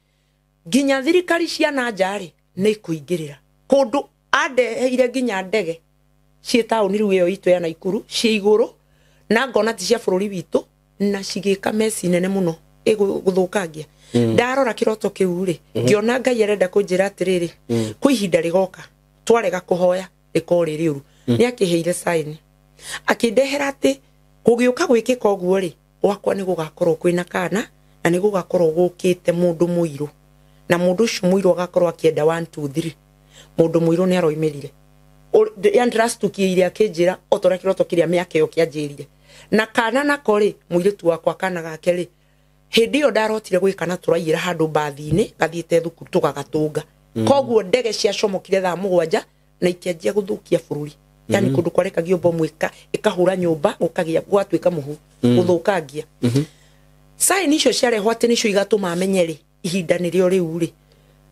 nginya thirikari cia na nja rĩ, nĩ ikũingĩrĩra. Kũndũ andeheire nginya ndege ciĩ taũni rĩu ĩyo itũ ya Naikuru, ciĩ igũrũ, na ngona ti cia bũrũri witũ, na cigĩka meci nene mũno ĩgũthũkangia. Ndarora kĩroto kĩu rĩ, ngĩona Ngai arenda kũnjĩra atĩrĩrĩ, kwĩ ihinda rĩgoka twarega kũhoya rĩkorwo rĩ rĩũru. Nĩ akĩheire sign, akĩndehera atĩ gũgĩũka gwĩkĩka ũguo rĩ, gwakwa nĩ gũgakorwo kwĩna kana na nĩ gũgakorwo gũkĩte mũndũ mũirũ, na mũndũ ũcio mũirũ agakorwo akĩenda 1 2 3. Mũndũ mũirũ nĩ aroimĩrire, yandrastukiire akĩnjĩra o ta ũrĩa kĩroto kĩrĩa mĩaka ĩyo kĩanjĩrire. Na kana nako rĩ, mũirĩtu wakwa kana gake rĩ, hĩndĩ ĩyo ndarotire gwĩka na tũraiyĩra handũ mbathi-inĩ gathiĩte thukuru tũgagatũnga. Koguo ndege ciacomokire thaa 7 na ikĩanjia gũthũkia bũrũri. Yani kũndũ kwarekagio bomu ĩkahũra nyũmba, gũkagĩa gwatuĩka mũhu, gũthũkangia. Sign icio ciarehwo atĩ nĩcio igatũma amenye rĩ, ihinda nĩrĩo rĩu rĩ,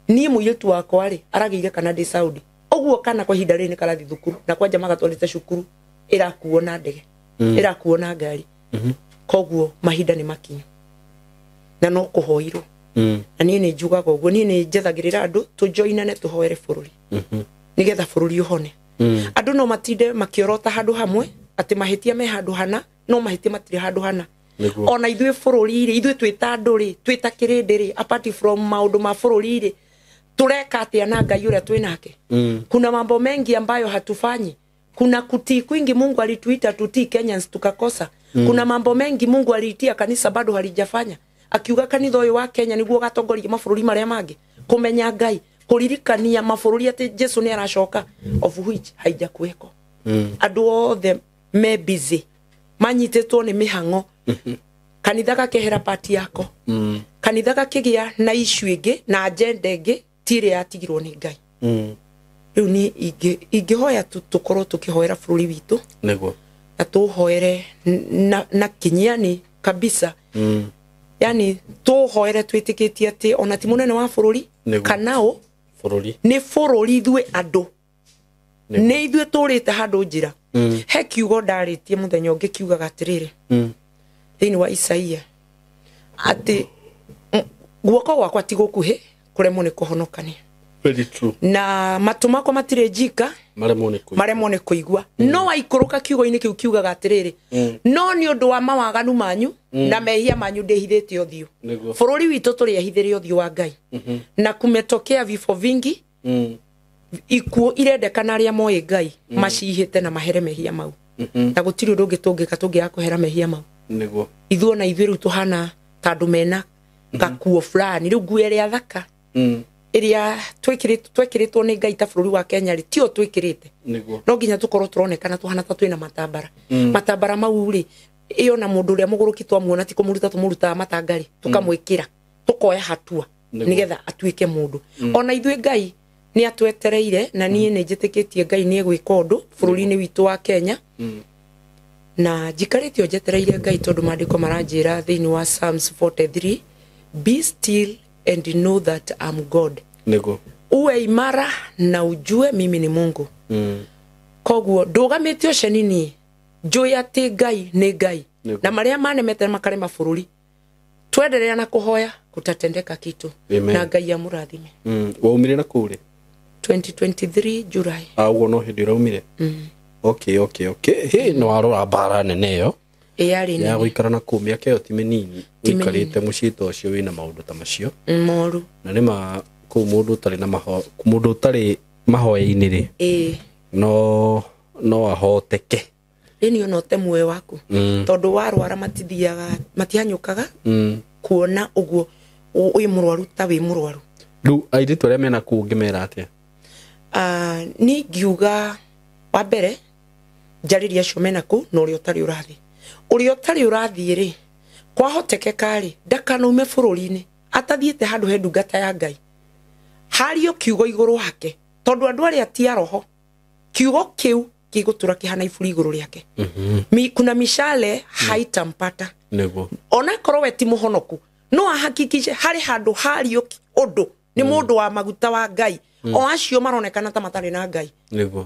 niĩ mũirĩtu wakwa rĩ aragĩire kana ndĩ Saudi. Ũguo kana kwa ihinda rĩrĩ nĩ karathiĩ thukuru, na kwanja magatwarĩte cukuru ĩrakuo na ndege, ĩrakuo na ngari. Koguo mahinda nĩ makinyu na no kũhoirwo. Na niĩ nĩ njugaga ũguo, niĩ nĩ njethagĩrĩra andũ tũjoinane tũhoere bũrũri nĩgetha bũrũri ũhone. Andũ no matinde makĩorota handũ hamwe atĩ mahĩtia me handũ hana, no mahĩtia matirĩ handũ hana. Ona ithuĩ bũrũri rĩ, ithuĩ twĩ ta andũ rĩ, twĩ ta kĩrĩndĩ rĩ, apart from maũndũ ma bũrũri rĩ, tureka atia na Ngai ũrĩa twĩ nake? Kuna mambo mengi ambayo hatufanyi. Kuna kutii kwingi Mungu alituita tutii Kenyans tukakosa. Kuna mambo mengi Mungu aliitia kanisa bado halijafanya. Akiuga kanitha ũyũ wa Kenya nĩguo gatongoria mabũrũri marĩa mangĩ. Kũmenya Ngai, kũririkania mabũrũri atĩ Jesu nĩ aracoka, of which haijakuweko. Andũ othe me busy, manyitĩtwo nĩ mĩhang'o. Kanitha gakehera pati yako. Kanitha gakĩgĩa na issue ĩngĩ na agenda ĩngĩ ti ĩrĩa yatigirwo nĩ Ngai. Rĩu niĩ ingĩhoya tũkorwo tũkĩhoera bũrũri witũ. Nĩguo. Na tũhoere na kinyiani kabisa. Yani tũhoere twĩtĩkĩtie atĩ ona ti mũnene wa bũrũri kana ũ bũrũri nĩ bũrũri ithuĩ andũ. Nĩ ithuĩ tũrĩte handũ njĩra. He kiugo ndarĩtie mũthenya ũngĩ kiugaga atĩrĩrĩ, thĩinĩ wa Isaia atĩ guoko gwakwa ti gũkuhĩ kũremwo nĩ kũhonokania. Very true. Na matũ makwa matirĩ njika maremwo nĩ kũigua. No waikũrũka kiugo-inĩ kĩu kiugaga atĩrĩrĩ, no nĩ ũndũ wa mawaganu manyu na mehia manyu ndĩhithĩte ũthiũ. Bũrũri witũ tũrĩehithĩre ũthiũ wa Ngai. Na kumetokea vifo vingi, ikuũ irendekana arĩa moĩ Ngai macihĩte na mahere mehia mau. Na gũtirĩ ũndũ ũngĩ tũngĩka tũngĩaga kũhera mehia mau. Nĩguo. Ithuĩ ona ithuĩ rĩu tũhana ta andũ mena gakuo fulani, rĩu nguo ĩrĩa thaka ĩrĩa twekĩrĩtwo nĩ Ngai ta bũrũri wa Kenya rĩ, tio twĩkĩrĩte. No nginya tũkorwo tũronekana tũhana ta twĩna matambara. Matambara mau rĩ, ĩyo na mũndũ ũrĩa mũgũrũki twamuona ti kũmũruta tũmũrutaga matanga rĩ, tũkamwĩkĩra, tũkoya hatua nĩgetha atuĩke mũndũ. Ona ithuĩ Ngai nĩ atwetereire, na niĩ nĩ njĩtĩkĩtie Ngai nĩ egwĩka ũndũ bũrũri-inĩ witũ wa Kenya. Na njikarĩte o njetereire Ngai tondũ maandĩko maranjĩra thĩinĩ wa Psalms 43, be still and know that I'm God. Nĩguo. Uwe imara na ujue mimi ni Mungu. Koguo ndũgamĩte ũceni niĩ njũĩ atĩ Ngai nĩ Ngai. Na marĩa manemete makarema bũrũri, twenderea na kũhoya kutatendeka kitu. Amen. Na Ngai amũrathime. Waumire na kũu rĩ? 2023 July. Ũguo no hĩndĩ ũraumire? Okay. Hĩ, nĩ warora mbara nene ĩyo. Ĩyarĩ Ya nene. gũikara na kũu mĩaka ĩyo ti mĩnini. Ũikarĩte mũciĩ ta ũcio wĩna maũndũ ta macio. Moru. Na nĩ ma kũu mũndũ ũtarĩ na mũndũ ũtarĩ mahoya-inĩ rĩ. No ahoteke. Rĩni ona ũte muoyo waku. Tondũ warwara matithiaga, matihanyũkaga kuona ũguo wĩ mũrwaru ta wĩ mũrwaru. Rĩu airĩtu arĩa mena kũu ũngĩmera atĩa? Niĩ ngiuga wa mbere njarĩrie acio mena kũu na ũrĩa ũtarĩ ũrathiĩ. Ũrĩa ũtarĩ ũrathiĩ rĩ, kwahotekeka rĩ, ndakanaume bũrũri-inĩ atathiĩte handũ he ndungata ya Ngai. Hario kiugo igũrũ wake, tondũ andũ arĩa ti a roho, kiugo kĩu gĩgũtũra kĩhana iburi igũrũ rĩake. Kuna mishale haitampata. Nĩguo. Onakorwo we ti mũhonoku, no ahakikishe harĩ handũ hario ũndũ nĩ mũndũ wa maguta wa Ngai. O acio maronekana ta matarĩ na Ngai. Nĩguo.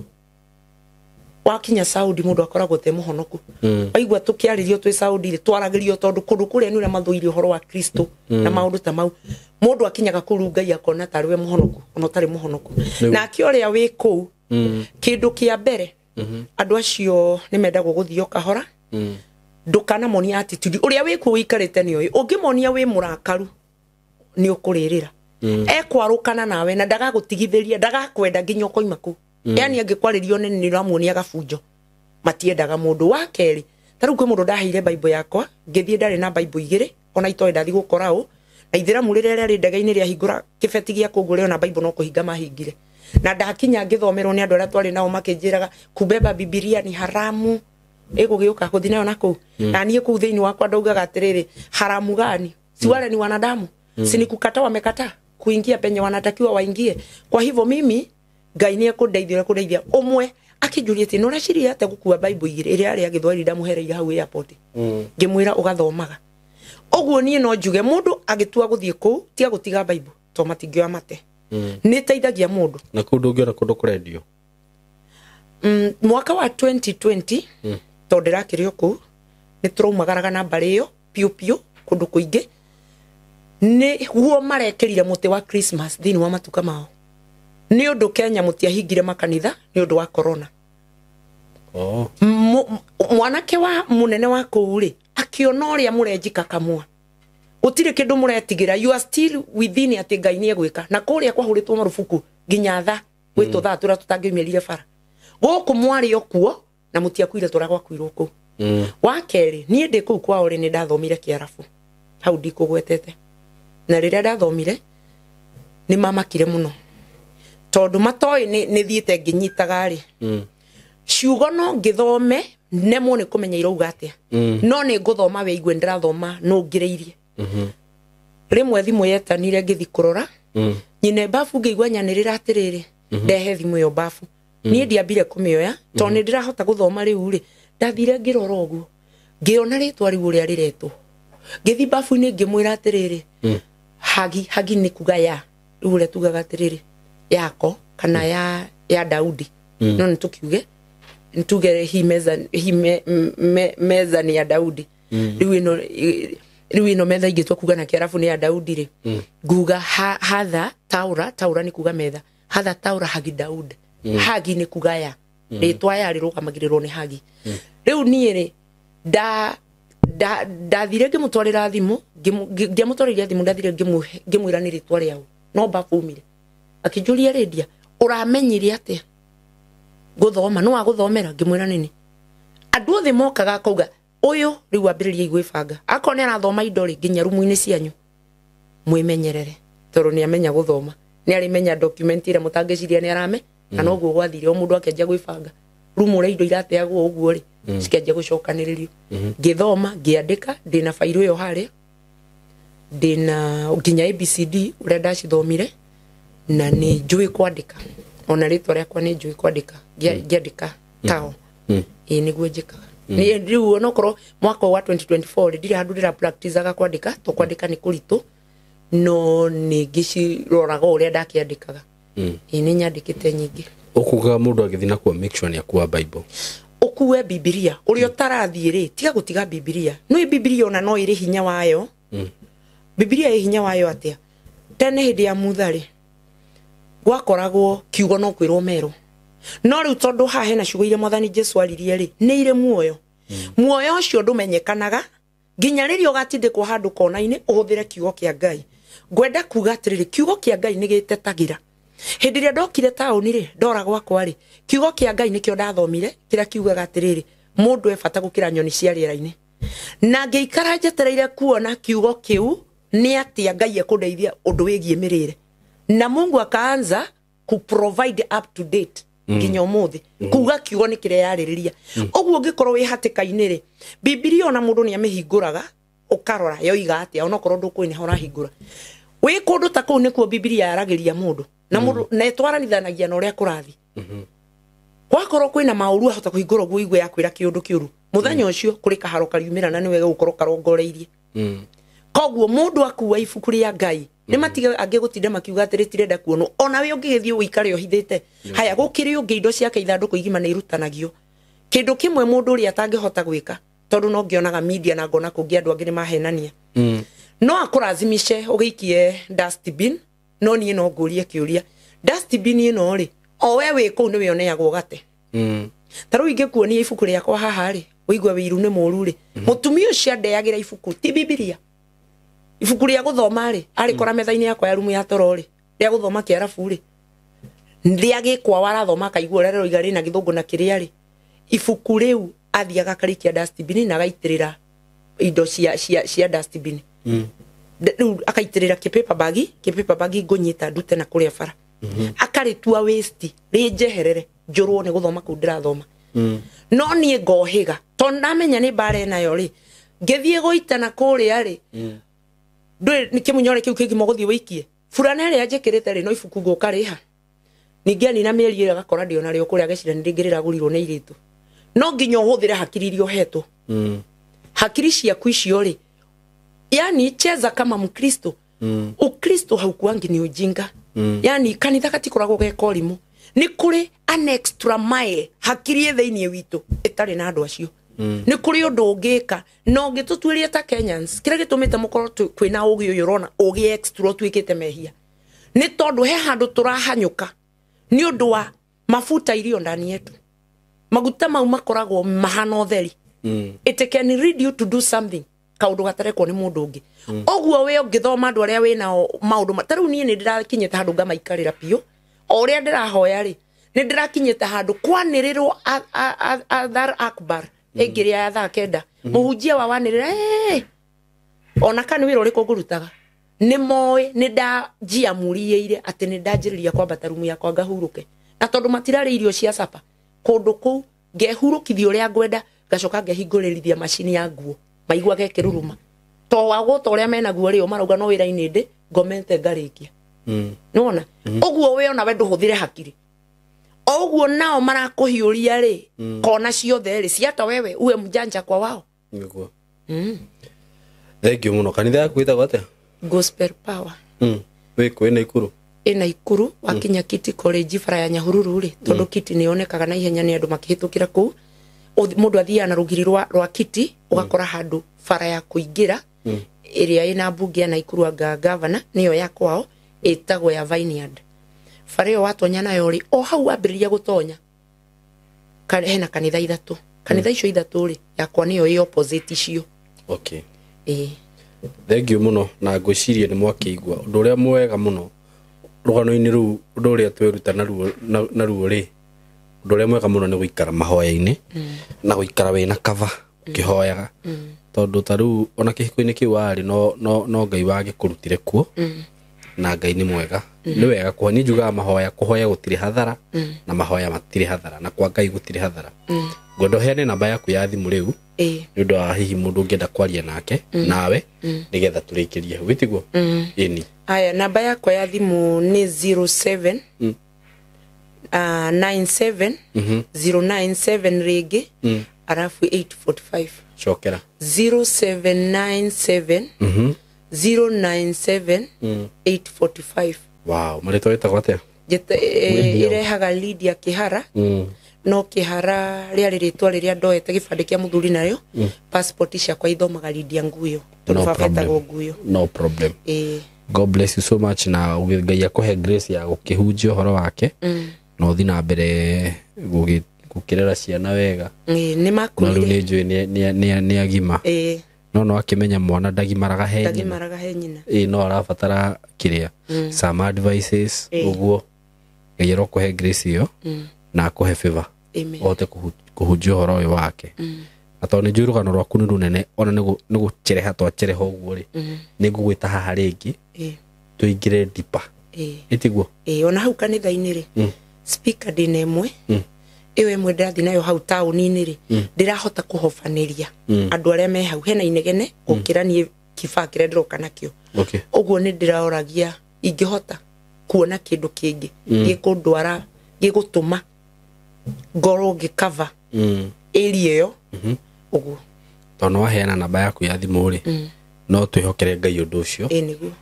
Wakinya Saudi mũndũ akoragwo te mũhonoku. Waigua tũkĩarĩrio twĩ Saudi rĩ, twaragĩrio tondũ kũndũ kũrĩa nĩ ũrĩa mathũire ũhoro wa Kristo na maũndũ ta mau. Mũndũ akinyaga kũu rĩu Ngai akona tarĩ we mũhonoku ona ũtarĩ mũhonoku. Nake ũrĩa wĩ kũu, kĩndũ kĩa mbere, andũ acio nĩ mendagwo gũthiĩ o kahora. Ndũkanamonia attitude. Ũrĩa wĩ kũu ũikarĩte nĩ ũĩ. Ũngĩmonia wĩ mũrakaru, nĩ ũkũrĩrĩra. Ekwarũkana nawe na ndagagũtigithĩria, ndagakwenda nginya ũkoima kũu. Yani angĩkwarĩrio nene nĩ ũramuonia gabunjo. Matiendaga mũndũ. Wa kerĩ, ta rĩu kwĩ mũndũ ndaheire Bible yakwa, ngĩthiĩ ndarĩ na Bible igĩrĩ, ona itoĩ ndathiĩ gũkora ũ, na ithĩramu rĩrĩa rĩarĩ ndege-inĩ rĩahingũra kĩbeti gĩa kũu rĩona Bible no kũhinga mahingire. Na ndakinya ngĩthomerwo nĩ andũ arĩa twarĩ nao makĩnjĩraga kubeba Bibilia ni haramu, ĩgũgĩũka gũthiĩ nayo na kũu. Na niĩ kũu thĩinĩ wakwa ndaugaga atĩrĩrĩ, haramu gani? Si wale ni wanadamu? Si ni kukataa wamekataa kuingia penye wanatakiwa waingie. Kwa hivyo mimi Ngai nĩ ekũndeithia ũrĩa kũndeithia. Ũmwe akĩnjũria atĩ nĩ ũreciria atĩa gũkua Bible igĩrĩ ĩrĩa yarĩ ya Gĩthwaĩri ndamũhereire hau airport. Ngĩmwĩra ũgathomaga. Ũguo niĩ no njuge mũndũ agĩtua gũthiĩ kũu tiga gũtiga Bible to matingĩoya mate. Nĩ ĩteithagia mũndũ. Na kũu ndũngĩona kũndũ kũrendio. Mwaka wa 2020 tondũ ndĩrakĩrĩ o kũu nĩ tũraumagaraga na mbarĩ ĩyo piũ piũ kũndũ kũingĩ, nĩguo marekĩrire mũtĩ wa Christmas thĩinĩ wa matuka mao. Nĩ ũndũ Kenya mũtiahingire makanitha nĩ ũndũ wa corona. Mwanake wa mũnene wa kũu rĩ akĩona ũrĩa mũrenjika kamua, gũtirĩ kĩndũ mũretigĩra, you are still within atĩ Ngai nĩ egwĩka. Na kũrĩa kwahũrĩtwo marubuku nginya thaa gwĩ tũthaa tũrĩa tũtangĩumĩrire bara, gũkũ mwarĩ o kuo na mũtiakuire tũrĩa gwakuirwo kũu. Wa kerĩ, niĩ ndĩ kũu kwao rĩ nĩ ndathomire Kĩarabu hau ndikũgwetete, na rĩrĩa ndathomire nĩ mamakire mũno tondũ matoĩ nĩ thiĩte ngĩnyitaga rĩ. Ciugo no ngĩthome nemwo nĩ kũmenya irauga atĩa, no nĩ ngũthoma wĩigue ndĩrathoma no ngĩrĩirie. Rĩmwe thimũ yetanire ngĩthi kũrora, nyine babu ngĩigua nyanĩrĩra atĩrĩrĩ, ndehe thimũ ĩyo babu. Niĩ ndiambire kũmĩoya tondũ nĩ ndĩrahota gũthoma rĩu rĩ, ndathire ngĩrora ũguo ngĩona rĩtwa rĩu ũrĩa rĩretwo, ngĩthi babu-inĩ ngĩmwĩra atĩrĩrĩ, hagi hagi nĩ kuga ya rĩu ũrĩa tugaga atĩrĩrĩ yako kana ya Daudi, no nĩ tũkiuge ntuge hi meza hi meza ni ya Daudi. Rĩu ĩno metha ingĩtua kuga na Kĩarabu nĩ ya Daudi rĩ, nguga hatha taura, taura nĩ kuga metha, hatha taura hagi Daudi. Hagi nĩ kuga ya rĩtwa ya rĩrũgamagĩrĩrwo nĩ hagi. Rĩu niĩ rĩ ndathire ngĩmũtwarĩra thimũ, ngĩamũtwarĩria thimũ, ndathire ngĩmwĩra nĩ rĩtwa rĩao, no babu umire akĩnjũria Lydia ũramenyire atĩa gũthoma, no wagũthomera? Ngĩmwĩra nini. Andũ othe mokaga akauga ũyũ rĩu ambĩrĩria gwĩbanga, akorwo nĩ arathoma indo rĩ nginya rumu-inĩ cianyu mwĩmenyerere, tondũ nĩ amenya gũthoma, nĩ arĩmenya document ĩrĩa mũtangĩciria nĩ arame. Na noguo gwathire, o mũndũ akĩanjia gwĩbanga rumu ũrĩa indo irateagwo ũguo rĩ cikĩanjia gũcokanĩrĩrio. Ngĩthoma ngĩandĩka, ndĩna bairũ ĩyo harĩa, ndĩna nginya ABCD ũrĩa ndacithomire, na nĩ njũĩ kwandĩka, ona rĩtwa rĩakwa nĩ njũĩ kwandĩka, ngĩandĩka tao. Ĩĩ nĩguo njĩkaga. Nĩ rĩu onokorwo mwaka wa 2024 rĩ ndirĩ handũ ndĩra practice-aga kwandĩka, to kwandĩka nĩ kũritũ, no nĩ ngĩciroraga ũrĩa ndakĩandĩkaga. Ĩĩ nĩ nyandĩkĩte nyingĩ. Ũkugaga mũndũ agĩthiĩ na kuo make sure nĩ akua Bible. Ũkue Bibilia ũrĩa ũtarathiĩ rĩ tiga gũtiga Bibilia. Nĩ Bibilia ona no ĩrĩ hinya wayo. Bibilia ĩ hinya wayo atĩa? Tene hĩndĩ ya Mutha rĩ gwakoragwo kiugo no kwĩrwo merwo, no rĩu tondũ haha hena ciugo iria Mwathani Jesu aririe rĩ nĩ irĩ muoyo. Muoyo ũcio ndũmenyekanaga nginya rĩrĩa ũgatindĩkwo handũ kona-inĩ ũhũthĩre kiugo kĩa Ngai. Ngwenda kuga atĩrĩrĩ, kiugo kĩa Ngai nĩ gĩtetagĩra. Hĩndĩ ĩrĩa ndokire taũni rĩ ndora gwakwa rĩ, kiugo kĩa Ngai nĩkĩo ndathomire kĩrĩa kiugaga atĩrĩrĩ, mũndũ e bata gũkĩra nyoni cia rĩera-inĩ. Na ngĩikara njetereire kuona kiugo kĩu nĩ atĩa Ngai ekũndeithia ũndũ wĩgiĩ mĩrĩre. Na Mungu akaanza ku provide up to date nginya ũmũthĩ, kuga kiugo nĩ kĩrĩa yarĩrĩria. Ũguo ũngĩkorwo wĩ hatĩka-inĩ rĩ, Bibilia ona mũndũ nĩ amĩhingũraga ũkarora yoiga atĩa, onokorwo ndũkũĩ nĩho ũrahingũra. Wĩ kũndũ ta kũu nĩkuo Bibilia yaragĩria mũndũ, na mũndũ na ĩtwaranithanagia na ũrĩa kũrathiĩ. Gwakorwo kwĩna maũru ahota kũhingũra ũguo igue yakwĩra kĩũndũ kĩũru, mũthenya ũcio kũrĩ kaharo kariumĩra na nĩ wega gũkorwo karongoreirie. Koguo mũndũ akua ibuku rĩa Ngai nĩ matiga angĩ gũtinda makiuga atĩ rĩtirenda kuonwo, ona we ũngĩgĩthiĩ ũikare ũhithĩte. Haya gũkĩrĩ ũngĩ indo ciake ithandũkũ igima nĩ irutanagio. Kĩndũ kĩmwe mũndũ ũrĩa atangĩhota gwĩka, tondũ no ngĩonaga media na ngona kũngĩ andũ angĩ nĩ mahenania, no akũrazimishe ũgĩikie dustbin, no niĩ no ngũrie kĩũria, dustbin ĩno rĩ o we wĩ kũu nĩwe ũneagwo gate. Ta rĩu ingĩkuonia ibuku rĩakwa haha rĩ, ũigue wĩiru nĩ mũru rĩ, mũtumia ũcio andeagĩra ibuku ti Bibilia, Ibuku rĩa gũthoma rĩ, arĩkora metha-inĩ yakwa ya rumu ya toro rĩ, rĩa gũthoma kĩarabu rĩ, rĩa gĩkwa warathoma akaigua ũrĩa rĩroiga rĩna gĩthũngũ na kĩrĩa rĩ, ibuku rĩu athiaga akarikia dustbin na agaitĩrĩra indo cia dustbin. Rĩu akaitĩrĩra kĩ paper bag ngũnyita ndute na kũrĩa bara. Akarĩtua waste rĩnjeherere njũrwo nĩ gũthoma kũu ndĩrathoma. No niĩ ngohĩga tondũ ndamenya nĩ mbara ĩnayo rĩ, ngĩthiĩ gũita na kũrĩa rĩ, ndũĩ nĩ kĩmunyore kĩu kĩngima ũgũthiĩ wĩikie burana ĩrĩa njĩkĩrĩte rĩ, no ibuku ngũka rĩha ningĩ anina mĩeri ĩyo agakora ndĩ onarĩo kũrĩa ageciria nĩ rĩngĩ rĩragũrirwo nĩ airĩtu. No nginya ũhũthĩre hakiri iria ũhetwo. Hakiri ciaku icio rĩ, yani cheza kama Mkristo. Ukristo haukuangi ni ujinga. Yani kanitha gatikoragwo ge korimũ. Nĩ kũrĩ an extra mile hakiri ĩ thĩinĩ witũ ĩtarĩ na andũ acio. Nĩ kũrĩ ũndũ ũngĩka na ũngĩtũtuĩria ta Kenyans, kĩrĩa gĩtũmĩte mũkorwo kwĩna ũgĩ ũyũ ũrona ũgĩ extra ũtuĩkĩte mehia nĩ tondũ he handũ tũrahanyũka nĩ ũndũ wa mafuta irio ndani yetu. Maguta mau makoragwo mahana ũtheri. It can lead you to do something kaũndũ gatarekwo nĩ mũndũ ũngĩ. Ũguo we ũngĩthoma andũ arĩa wĩnao maũndũ ta rĩu niĩ nĩ ndĩrakinyĩte handũ ngamaikarĩra biũ. O ũrĩa ndĩrahoya rĩ, nĩ ndĩrakinyĩte handũ kwanĩrĩrwo Adhar Akbar ĩngĩrĩa ya thaa 9 mũhunjia wa wanĩrĩra ona kana wĩra ũrĩkũ ngũrutaga nĩ moĩ nĩ ndanjiamũrĩire atĩ nĩ ndanjĩrĩria kwambata rumu yakwa ngahurũke, na tondũ matirarĩ irio cia capa kũndũ kũu ngehurũkithia ũrĩa ngwenda, ngacoka ngehingũrĩrithia macini ya nguo maigua gekĩruruma to wagwo ta ũrĩa menaguo rĩ, o marauga no wĩra-inĩ ndĩ ngomete ngarĩkia. Nĩwona ũguo we ona we ndũhũthĩre hakiri o ũguo nao marakũhiũria rĩ, kona ciothe rĩ ciata wewe uwe mjanja kwa wao. Nĩguo. Thank you mũno. Kanitha yaku ĩtagwo atĩa? Gospel Power. Wĩ kũ? Ĩ Naikuru? Ĩ Naikuru, wakinya Kiti College bara ya Nyahururu rĩ, tondũ Kiti nĩ yonekaga na ihenya nĩ andũ makĩhĩtũkĩra kũu. Mũndũ athiaga na rũgiri rwa Kiti ũgakora handũ bara ya kũingĩra ĩrĩa ĩna mbunge ya Naikuru anga gavana nĩyo ya kwao ĩtagwo ya Vineyard. Bara ĩyo watonya nayo rĩ, o hau wambĩrĩria gũtonya hena kanitha ithatũ. Kanitha icio ithatũ rĩ, yakwa nĩyo ĩ opposite icio. Okay. Ĩĩ. Thank you mũno, na ngwĩciria nĩ mwakĩigua ũndũ ũrĩa mwega mũno rũgano-inĩ rũu, ũndũ ũrĩa tweruta naruo rĩ, ũndũ ũrĩa mwega mũno nĩ gũikara mahoya-inĩ na gũikara wĩna cover ũkĩhoyaga, tondũ ta rĩu ona kĩhiko-inĩ kĩu warĩ no Ngai wagĩkũrutire kuo, na Ngai nĩ mwega. Nĩ wega kũhoya. Niĩ njugaga mahoya, kũhoya gũtirĩ hathara, na mahoya matirĩ hathara, na kwa Ngai gũtirĩ hathara. Ngwenda ũheane namba yaku ya thimũ rĩu nĩ ũndũ wa hihi mũndũ ũngĩenda kwaria nake nawe nĩgetha tũrĩkĩrie hau, wĩtiguo? Ĩni. Aya, namba yakwa ya thimũ nĩ 07 97 097 rĩngĩ arafu 845. Cokera. 0797 097 845. Wow, marĩtwa wĩtagwo atĩa? Irehaga Lydia Kihara. No Kihara rĩarĩ rĩtwa rĩrĩa ndoete gĩbandĩ kĩa mũthuri narĩo. Passport ciakwa ithomaga Lydia Nguyo tondũ baba etagwo Nguyo. No problem. God bless you so much, na Ngai akũhe grace ya gũkĩhunjia ũhoro wake na ũthiĩ na mbere gũkĩrera ciana wega. Nĩ makũrire. Na rĩu nĩ njũĩ nĩ agima. No akĩmenya mwana ndagimaraga he nyina. Ndagimaraga he nyina. No arabatara kĩrĩa some advices ũguo. Ngai arokũhe grace ĩyo na akũhe favor ũhote kũhunjia ũhoro ũyũ wake. Na tondũ nĩ njũĩ rũgano rwaku nĩ rũnene, ona nĩ gũchereha twachereha ũguo rĩ, nĩ ngũgwĩta haha rĩngĩ tũingĩre deeper. Ĩtiguo? Ona hau kanitha-inĩ rĩ, speaker ndĩna ĩmwe ĩyo ĩmwe ndĩrathiĩ nayo hau taũni-inĩ rĩ, ndĩrahota kũhobanĩria andũ arĩa me hau. Hena inegene gũkĩra niĩ kibaa kĩrĩa ndĩroka nakĩo. Ũguo nĩ ndĩraoragia ingĩhota kuona kĩndũ kĩngĩ gĩkũndwara, gĩgũtũma ngorwo ngĩcover area ĩyo ũguo. Tondũ waheana namba yaku ya thimũ rĩ, no twĩhokere Ngai ũndũ ũcio.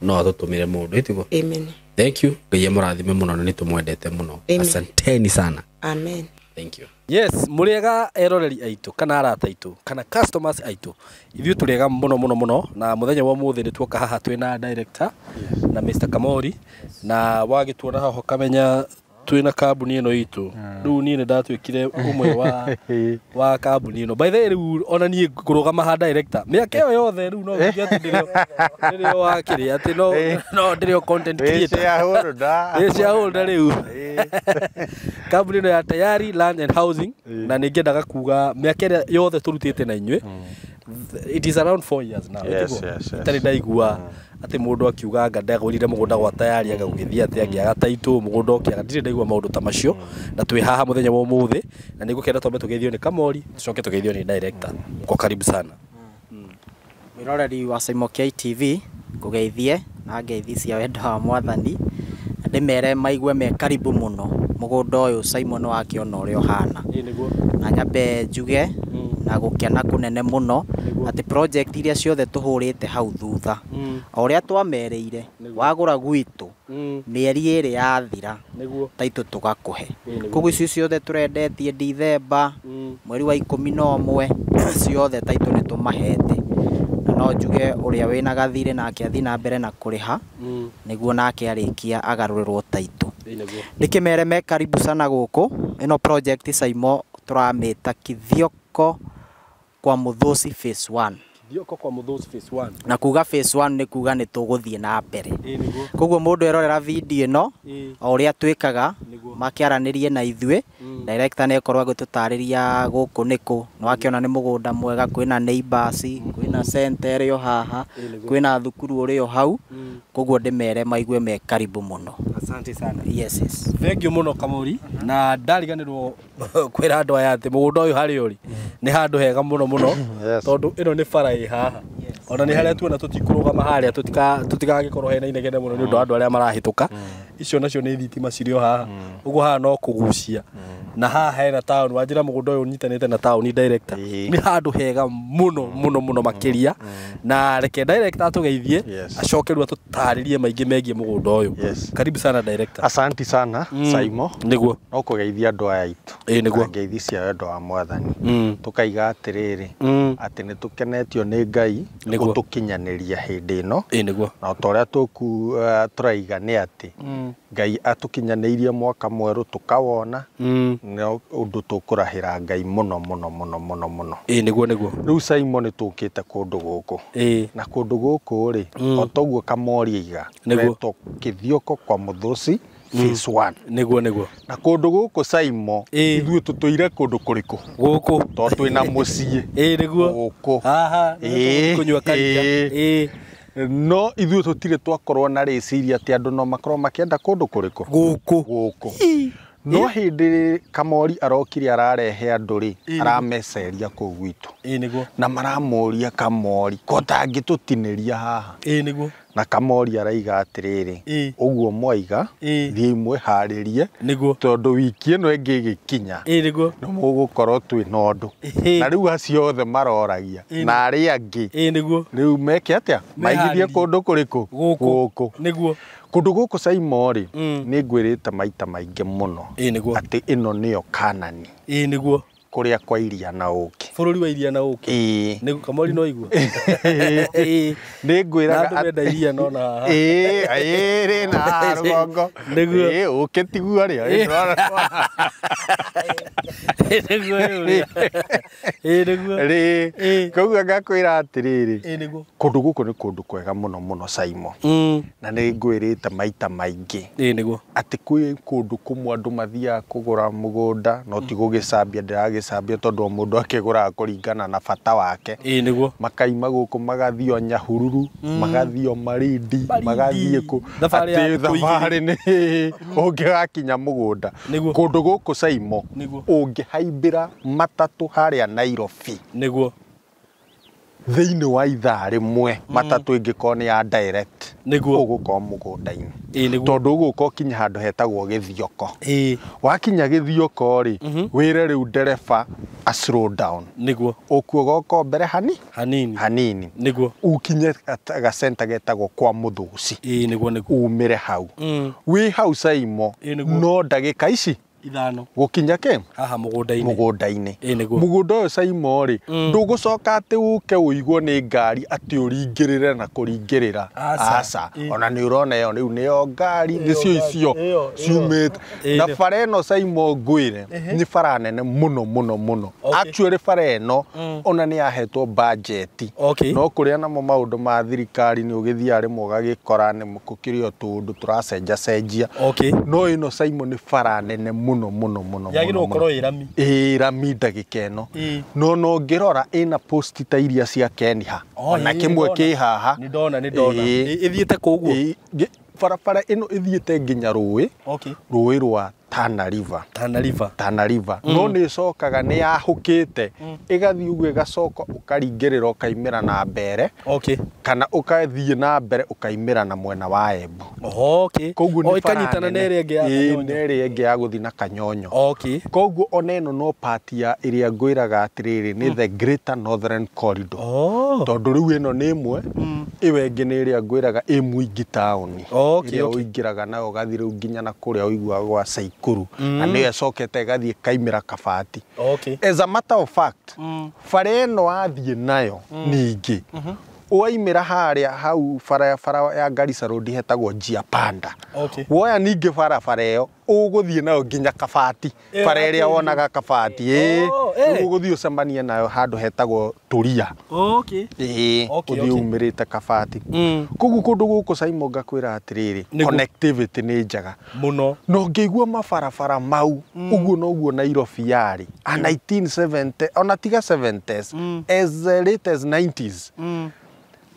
No atũtũmĩre mũndũ, ĩtiguo? Amen. Thank you. Ngai amũrathime mũno na nĩtũmwendete mũno. Asanteni sana. Amen. Thank you. Yes, mũrĩega eroreri aitũ kana arata aitũ kana customers aitũ, ithuĩ tũrĩega mũno mũno mũno, na mũthenya wa ũmũthĩ nĩ tuoka haha twĩna director na Mr. Kamori, na wagĩtuona haha ũkamenya Twina kambuni ĩno itũ. Rĩu niĩ nĩ ndatuĩkire ũmwe wa kambuni ĩno. By the way, rĩu ona niĩ ngũrũgama ha director mĩaka ĩyo yothe, rĩu no njuge atĩ ndĩrĩ o wa kĩrĩa, atĩ no ndĩrĩ o content creator. Shareholder. Ĩ shareholder rĩu kambuni ĩno ya Tayari Land and Housing. Na nĩ ngĩendaga kuga mĩaka ĩrĩa yothe tũrutĩte na inyuĩ, it is around 4 years now, tiguo? Yes. Itarĩ ndaigua atĩ mũndũ akiuga anga ndagũrire mũgũnda gwa Tayari, anga gũgĩthiĩ atĩ angĩaga taitũ mũgũnda ũkĩaga. Ndirĩ ndaigua maũndũ ta macio. Na twĩ haha mũthenya wa ũmũthĩ na nĩ ngũkenda twambe tũgeithio nĩ Kamori, tũcoke tũgeithio nĩ director. Kwa karibu sana. Mwĩroreri wa Saimo KTV, ngũgeithie na ngeithi cia wendo wa Mwathani, na ndĩmere maigue me karibu mũno. Mũgũnda ũyũ, Simon, wakĩona ũrĩa ũhana. Ĩ nĩguo. Na nyambe njuge na gũkena kũnene mũno atĩ project iria ciothe tũhũrĩte hau thutha, o ũrĩa twamerĩire, wagũra gwitũ, mĩeri 2 yathira, taitũ tũgakũhe. Koguo icio ciothe tũrendetie Dithemba, mweri wa 11, ciothe taitũ nĩ tũmahete. Na no njuge ũrĩa wĩna gathirĩ nake athiĩ na mbere na kũrĩha, nĩguo nake arĩkia agarũrĩrwo taitũ. Ĩ nĩguo. Ndĩkĩmere me karibu sana gũkũ. Ĩno project, Saimo, tũramĩta Kithioko kwa Mũthũci phase 1. Thioko kwa Mũthũci phase 1. Na kuga phase 1 nĩ kuga nĩ tũgũthiĩ na mbere. Ĩ nĩguo. Koguo mũndũ erorera video ĩno, o ũrĩa twĩkaga, makĩaranĩrie na ithuĩ. Director nĩ ekorwo agĩtũtarĩria gũkũ nĩkũ. Nĩ wakĩona nĩ mũgũnda mwega, kwĩna neighbors, kwĩna center ĩrĩ o haha, kwĩna thukuru ũrĩ o hau. Koguo ndĩmere maigue me karibu mũno. Asante sana. Yes. Thank you mũno, Kamori. Na ndariganĩrwo kwĩra andũ aya atĩ mũgũnda ũyũ harĩa ũrĩ nĩ handũ hega mũno mũno, tondũ ĩno nĩ bara ĩ haha. Ona nĩ harĩa tuona tũtikũrũgama harĩa tũtigagĩkorwo hena inegene mũno nĩ ũndũ wa andũ arĩa marahĩtũka. Icio nacio nĩ thitima cirĩ o haha, ũguo haha no kũgucia. Na haha hena taũni. Wanjĩra mũgũnda ũyũ ũnyitanĩte na taũni, director. Nĩ handũ hega mũno mũno mũno makĩria. Na reke director atũgeithie, acoke rĩu atũtarĩrie maingĩ megiĩ mũgũnda ũyũ. Karibu sana, director. Asanti sana, Saimo. Nĩguo. No kũgeithia andũ aya aitũ Ĩ nĩguo. Na ngeithi cia wendo wa Mwathani. Tũkaiga atĩrĩrĩ, atĩ nĩ tũkenetio nĩ Ngai gũtũkinyanĩria hĩndĩ ĩno. Ĩ nĩguo. Na o ta ũrĩa tũraiga nĩ atĩ Ngai atũkinyanĩirie mwaka mwerũ tũkawona, nĩ ũndũ tũkũrahĩra Ngai mũno mũno mũno mũno mũno. Ĩ nĩguo nĩguo. Rĩu, Saimo, nĩ tũkĩte kũndũ gũkũ, na kũndũ gũkũ rĩ, o toguo Kamori aiga, retwo Kĩthioko kwa Mũthũci phase 1. Nĩguo nĩguo. Na kũndũ gũkũ, Saimo, ithuĩ tũtũire kũndũ kũrĩkũ? Gũkũ. Tondũ twĩna mũciĩ Ĩ nĩguo. gũkũ. Haha kũnyua karia. No ithuĩ tũtirĩ twakorwo na rĩciria atĩ andũ no makorwo makĩenda kũndũ kũrĩkũ? Gũkũ. Gũkũ. No hĩndĩ Kamori arokire ararehe andũ rĩ, arameceria kũu gwitũ, Ĩ nĩguo. na maramũria, "Kamori, ko tangĩtũtinĩria haha?" Ĩ nĩguo. Na Kamori araiga atĩrĩrĩ, "Ũguo mwaiga, thiĩi mwĩharĩrie, tondũ wiki ĩno ĩngĩ ĩgĩkinya, Ĩ nĩguo. nĩ mũgũkorwo twĩ na ũndũ." Na rĩu acio othe maroragia na arĩa angĩ, Ĩ nĩguo. rĩu meke atĩa? Maigithie Meharĩrie. kũndũ kũrĩkũ? Gũkũ. Gũkũ. Nĩguo. Kũndũ gũkũ, Saimo, rĩ, nĩ ngwĩrĩte maita maingĩ mũno Ĩ nĩguo. atĩ ĩno nĩyo Kanani, Ĩ nĩguo. kũrĩa kwa iria na ũkĩ. Bũrũri wa iria na ũkĩ. Ĩĩ. Nĩguo, Kamori, no igua. Nĩ ngwĩraga Na andũ menda iria no na haha. Ĩĩ rĩ, na haha rũgongo. Nĩguo. Ĩĩ, ũkĩ tiguo rĩo. Nĩguo rĩu. Ĩ nĩguo. Rĩ, koguo ngakwĩra atĩrĩrĩ, Ĩ nĩguo. kũndũ gũkũ nĩ kũndũ kwega mũno mũno, Saimo. Na nĩ ngwĩrĩte maita maingĩ Ĩ nĩguo. atĩ kwĩ kũndũ kũmwe andũ mathiaga kũgũra mũgũnda, no ti gũgĩcambia ndĩragĩcambia, tondũ o mũndũ akĩgũraga kũringana na bata wake. Ĩ nĩguo. Makaima gũkũ magathiĩ o Nyahururu, magathiĩ o Marindi, Malindi. magathiĩ kũ. Thabarĩ ya Atĩ thikũ igĩrĩ. thabarĩ nĩ ũngĩgakinya mũgũnda. Nĩguo. Kũndũ gũkũ, Saimo, ũngĩhaimbĩra matatũ harĩa Nairobi, Nĩguo. thĩinĩ wa ithaa rĩmwe, matatũ ĩngĩkorwo nĩ ya direct, ũgũkorwo mũgũnda-inĩ, Ĩ nĩguo. tondũ ũgũka ũkinya handũ hetagwo Gĩthioko. Ĩ Wakinya Gĩthioko rĩ, wĩre rĩu ndereba a slow down. Nĩguo. Ũkuoga ũko mbere hani Hanini. hanini, Nĩguo. ukinye gacenta getagwo kwa Mũthũci. Ĩ nĩguo nĩguo. Umĩre hau, wĩ hau, Saimo, Ĩ nĩguo. no ndagĩka ici Ithano. Gũkinya kĩ? Haha mũgũnda-inĩ. Mũgũnda-inĩ. Ĩĩ nĩguo. Mũgũnda ũyũ Saimo rĩ, ndũgũcoka atĩ ũke ũigwo nĩ ngari atĩ ũringĩrĩre na kũringĩrĩra. Aca. Aca. Ona nĩ ũrona ĩyo rĩu nĩyo ngari, nĩcio icio ĩyo. ciumĩte. Ĩĩ Na nĩ- bara ĩno Saimo ngwĩre, nĩ bara nene mũno mũno mũno. Okay. Actually bara ĩno ona nĩ yahetwo budget. Okay. No kũrĩa namo maũndũ ma thirikari nĩ ũgĩthiaga rĩmwe ũgagĩkora nĩ gũkĩrĩ o tũũndũ tũracenjacenjia. Okay. No ĩno Saimo nĩ bara nene mũno mũno mũno. Yagĩrĩirwo mũno, gũkorwo mũno. ĩ rami. Ĩ rami ndagĩka ĩno. Ĩĩ. No no ngĩrora ĩna post ta iria cia Keniha. Oh, Ona ĩĩ, kĩmwe nĩndona. kĩ haha. Nĩ ndona, nĩ ndona. Ĩĩ. Ĩthiĩte kũ ũguo? Ĩĩ, barabara ĩno ĩthiĩte nginya rũĩ, Okay. rũĩ rwa Tana River. Tana River. Tana River. No nĩ ĩcokaga nĩ yahũkĩte ĩgathiĩ ũguo ĩgacoka ũkaringĩrĩra ũkaimĩra na mbere Okay. kana ũkathiĩ na mbere ũkaimĩra na mwena wa Embu. Okay. Koguo O nĩ bara ĩkanyitana na nene. ĩrĩa ĩngĩ ya Ĩĩ, Kanyonyo. na ĩrĩa ĩngĩ ya gũthiĩ na Kanyonyo. Okay. Koguo ona ĩno no part ya ĩrĩa ngwĩraga atĩrĩrĩ nĩ the Greater Northern Corridor. Oh. Tondũ rĩu ĩno nĩ ĩmwe, ĩyo ĩngĩ nĩ ĩrĩa ngwĩraga ĩ Mwingi taũni. Okay, Ĩrĩa okay. ũingĩraga nayo ũgathiĩ rĩu nginya na kũrĩa ũiguaga gwa Saikuru. Na nĩyo ĩcokete ĩgathiĩ ĩkaimĩra Kabati. Okay. As a matter of fact, bara ĩno wathiĩ nayo ningĩ waimĩra harĩa hau barabara ya Garissa Road hetagwo Njia Panda. Okay. Woya ningĩ barabara ĩyo ũgũthiĩ nayo nginya Kabati, Ĩyo bara ĩrĩa ya wonaga Kabati ĩĩ, Oh, ĩĩ. rĩu ũgũthiĩ ũcemanie nayo handũ hetagwo Tũria. Okay. Ĩĩ, Okay, ũthiĩ okay. umĩrĩte Kabati. Koguo kũndũ gũkũ Saimo ngakwĩra atĩrĩrĩ, Nĩguo. connectivity nĩ njega. Mũno. Na ũngĩigua mabarabara mau ũguo noguo Nairobi yarĩ a 1970 ona tiga 70s as late as 90s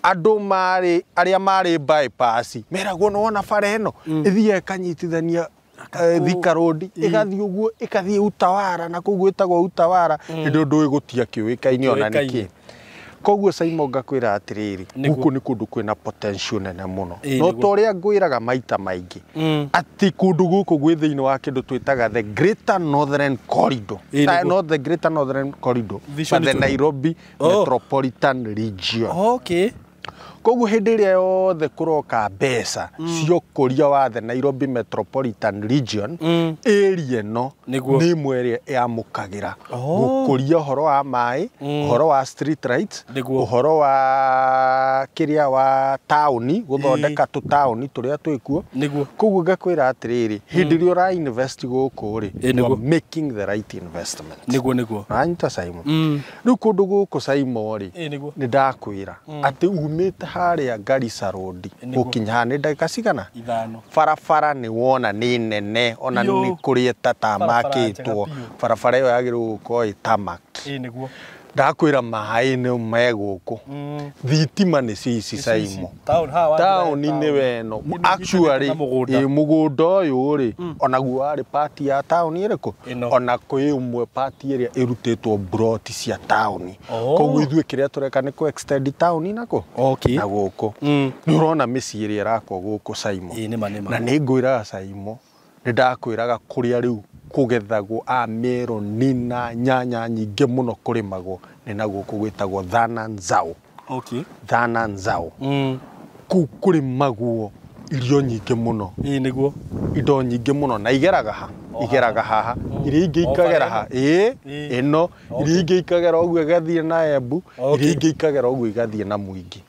andũ marĩ arĩa marĩ bypass meragwo nĩ wona bara ĩno ĩthiaga ĩkanyitithania Thika Road ĩgathiĩ ũguo ĩkathiĩ Utawara na kũu gwĩtagwo Utawara hĩndĩ ĩyo ndũĩ gũtia kĩũĩkaine ona Kĩũĩkaine. nĩkĩ. Koguo Saimo ngakwĩra atĩrĩrĩ, Nĩguo. gũkũ nĩ kũndũ kwĩna potential nene mũno. Ĩĩ, No nĩguo. ta ũrĩa ngwĩraga maita maingĩ atĩ kũndũ gũkũ gwĩ thĩinĩ wa kĩndũ twĩtaga the Greater Northern Corridor. Ĩĩ, nĩguo. Not the Greater Northern Corridor, Vision but the to- Nairobi Oh. Metropolitan Region. Okay. Koguo hĩndĩ ĩrĩa yothe kũroka mbeca cia ũkũria wa the Nairobi Metropolitan Region, area ĩno Nĩguo. nĩ ĩmwe ĩrĩa ĩamũkagĩra Oh. gũkũria ũhoro wa maĩ, ũhoro wa street lights, Nĩguo. ũhoro wa kĩrĩa wa taũni, gũthondeka tũtaũni tũrĩa twĩkuo. Nĩguo. Koguo ngakwĩra atĩrĩrĩ, hĩndĩ ĩrĩa ũra invest gũkũ rĩ, Ĩĩ, you are nĩguo. making the right investment. Nĩguo, nĩguo. Ũranyita Saimo? Rĩu kũndũ gũkũ Saimo rĩ, Ĩĩ, nĩguo. nĩ ndakwĩra atĩ umĩte harĩa Garissa Road Nĩguo. gũkinya haha nĩ ndagĩka cigana? Ithano. Barabara nĩ wona nĩ nene ona Biũ. nĩ kũrĩ Barabara ĩtatamakĩtwo. njega biũ. Barabara ĩyo yagĩrĩirwo gũkorwo ĩ tarmacked. Ĩĩ, nĩguo. Ndakwĩra maĩ nĩ me gũkũ. Thitima nĩcio ici Saimo. Town, haha wanjĩra ya Taũni town. nĩ weno. Ĩno Actually, ĩnyitanĩte na mũgũnda. ĩ, mũgũnda ũyũ rĩ, onaguo warĩ part ya taũni ĩrĩkũ? Ĩno. Ona kwĩ ũmwe part ĩrĩa ĩrutĩtwo mburoti cia taũni. Oh. Koguo ithuĩ kĩrĩa tũreka nĩ kũ extend taũni nakũ? Okay. Na gũkũ. Nĩ ũrona mĩciĩ ĩrĩa ĩrakwo gũkũ Saimo. Ĩĩ, nĩma, nĩma. Na nĩ ngwĩraga Saimo, nĩ ndakwĩraga kũrĩa rĩu kũgethagwo a meroni na nyanya nyingĩ mũno kũrĩmagwo nĩ na gũkũ gwĩtagwo Thana Nzau. Okay. Thana Nzau. Kũu kũrĩmagwo irio nyingĩ mũno, Ĩĩ, nĩguo. indo nyingĩ mũno na igeraga ha igeraga haha iria ingĩ O ikagera bara ha ĩĩ Ĩĩ. ĩno iria ingĩ ikagera ũguo igathiĩ na Embu Okay. iria ingĩ ikagera ũguo igathiĩ na Mwingi.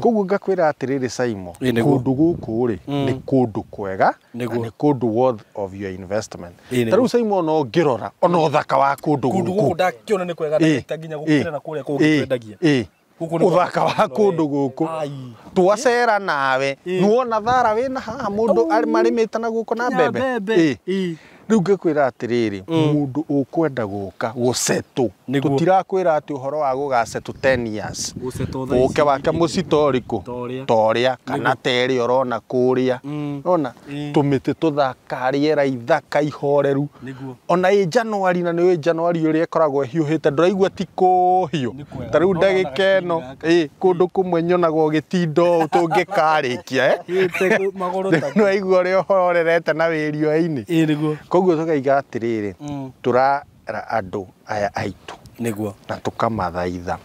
Koguo ngakwĩra atĩrĩrĩ Saimo, Ĩĩ, nĩguo. kũndũ gũkũ rĩ nĩ kũndũ kwega na Nĩguo. nĩ kũndũ worth of your investment. Ĩĩ, nĩguo. Ta rĩu Saimo ona ũngĩrora ona ũthaka wa kũndũ Kũndũ gũkũ gũkũ ndakĩona nĩ kwega Ĩĩ, na nginya gũkĩra na kũrĩa kũngĩ ĩĩ, twendagia. ĩĩ. Gũkũ nĩ Ũthaka wa kwega kũndũ mũno, gũkũ ĩĩ. Ai. twacera nawe Ĩĩ. nĩwona thara wĩna haha mũndũ marĩmĩte na gũkũ na Nginya mbembe. mbembe. Ĩĩ. Ĩĩ. Rĩu ngĩkwĩra atĩrĩrĩ, mũndũ ũkwenda gũka gũcetũ, Nĩguo. tũtirakwĩra atĩ ũhoro wa gũgacetũ 10 years Gũcetwo thaa ici ũke wake mũcito ũrĩkũ Ta ũrĩa. ta ũrĩa kana ta ĩrĩa ũrona kũrĩa ũrona Ĩĩ. tũmĩtĩ tũthaka rĩera ithaka ihoreru Nĩguo. ona ĩ Januari na nĩ Januari ũrĩa ĩkoragwo ĩhiũhĩte ndũraigua ti kũhiũ Nĩ kwega. ta rĩu No ndagĩka ĩno gaka. ĩ kũndũ kũmwe nyonaga ũgĩtinda ũũ tũngĩkarĩkia Ĩte magũrũ ta. nĩ waigua ũrĩa ũhorerete na wĩ riũa-inĩ. Ĩĩ, nĩguo. Koguo tũkaiga atĩrĩrĩ, tũrera andũ aya aitũ Nĩguo. na tũkamathaitha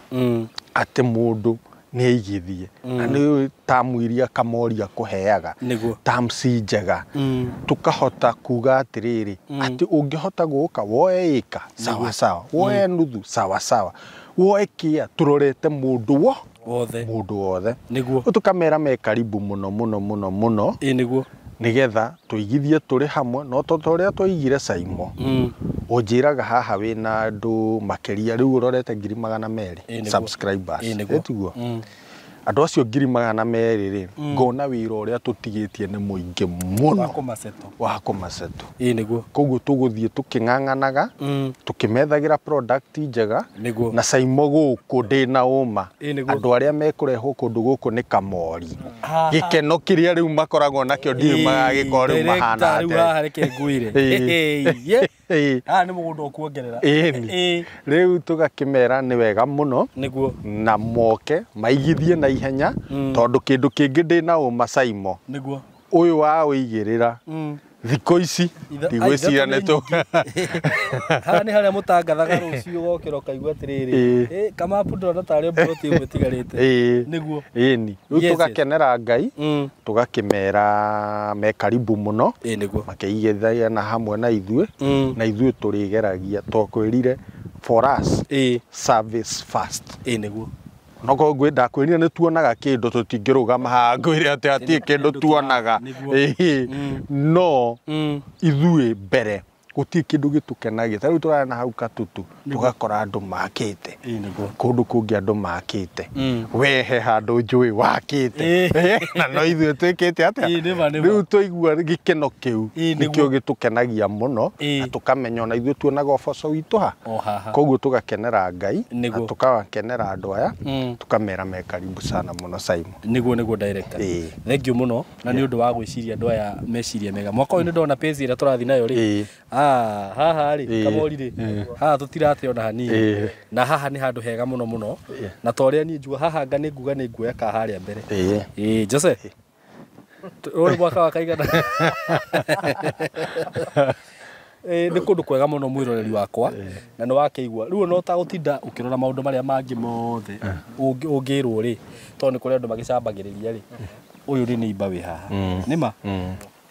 atĩ mũndũ Nĩ aigithie na nĩ tamu iria Kamori akũheaga terms njega tukahota kuga atĩrĩrĩ atĩ ũngĩhota gũka woe ĩka sawa sawa, woe nuthu sawa sawa, woe kĩa tũrorete mũndũ wothe mũndũ wothe nĩguo tũkamera me karibu mũno mũno mũno mũno ĩ nĩguo nĩgetha tũigithie tũrĩ hamwe no to ũrĩa twaigire Saimo ũnjĩraga haha wĩna andũ makĩria rĩu ũrorete 200,000 subscribers ĩtiguo andũ acio 200,000 rĩ ngona wĩra ũrĩa tũtigĩtie nĩ mũingĩ mũno wa kũmaceto ĩ nĩguo koguo tũgũthiĩ tũkĩng'ang'anaga tũkĩmethagĩra product njega nĩguo na Saimo gũkũ ndĩna ũma andũ arĩa mekũrehwo kũndũ gũkũ nĩ Kamori gĩkeno kĩrĩa rĩu makoragwo nakĩo ndiũĩ magagĩkorwo rĩu mahana atĩa rĩu haha reke ngwĩre haha nĩ mũgũnda ũkuongerera rĩu tũgakĩmera nĩ wega mũno nĩguo na moke maigithie na ihenya tondũ kĩndũ kĩngĩ ndĩna ũma Saimo nĩguo ũyũ wa ũigĩrĩra thikũ ici ndigwĩciria nĩ tũ haha nĩ harĩa mũtangathaga rũciũ ũgokĩra ũkaigua atĩrĩrĩ kamapu ndĩrona tarĩ mburoti ĩmwe ĩtigarĩte nĩguo ĩni rĩu tũgakenera Ngai tũgakĩmera me karibu mũno nĩguo makĩigithia na hamwe na ithuĩ na ithuĩ tũrĩgeragia twakwĩrire for us service first nĩguo no koguo ndakwĩrire nĩ tuonaga kĩndũ tũtingĩrũgama haha ngwĩre atĩ hatirĩ kĩndũ tuonaga no ithuĩ mbere gũtirĩ kĩndũ gĩtũkenagia ta rĩu tũrarĩ na hau Katutu tũgakora andũ makĩte kũndũ kũngĩ andũ makĩte we he handũ njũĩ wakĩte na no ithuĩ twĩkĩte atĩa rĩu twaigua gĩkeno kĩu nĩkĩo gĩtũkenagia mũno na tũkamenya ona ithuĩ tuonaga ũboco witũ ha koguo tũgakenera Ngai na tũgakenera andũ aya tũkamera me karibu sana mũno Saimo nĩguo nĩguo director thank you mũno na nĩ ũndũ wa gwĩciria andũ aya meciria mega mwaka ũyũ nĩ ndona page ĩrĩa tũrathiĩ nayo rĩ haha rĩ Kamori rĩ haha tũtirate ona hanini na haha nĩ handũ hega mũno mũno na ta ũrĩa niĩ njuga haha anga nĩ nguga nĩ nguoya ka harĩa mbere ĩ Jose ũrĩ mwaka wa kaigana nĩ kũndũ kwega mũno mwĩroreri wakwa na nĩ wakĩigua rĩu no ta gũtinda ũkĩrora maũndũ marĩa mangĩ mothe ũngĩrwo rĩ tondũ nĩ kũrĩ andũ magĩcambagĩrĩria rĩ ũyũ rĩ nĩ imba wĩ haha nĩma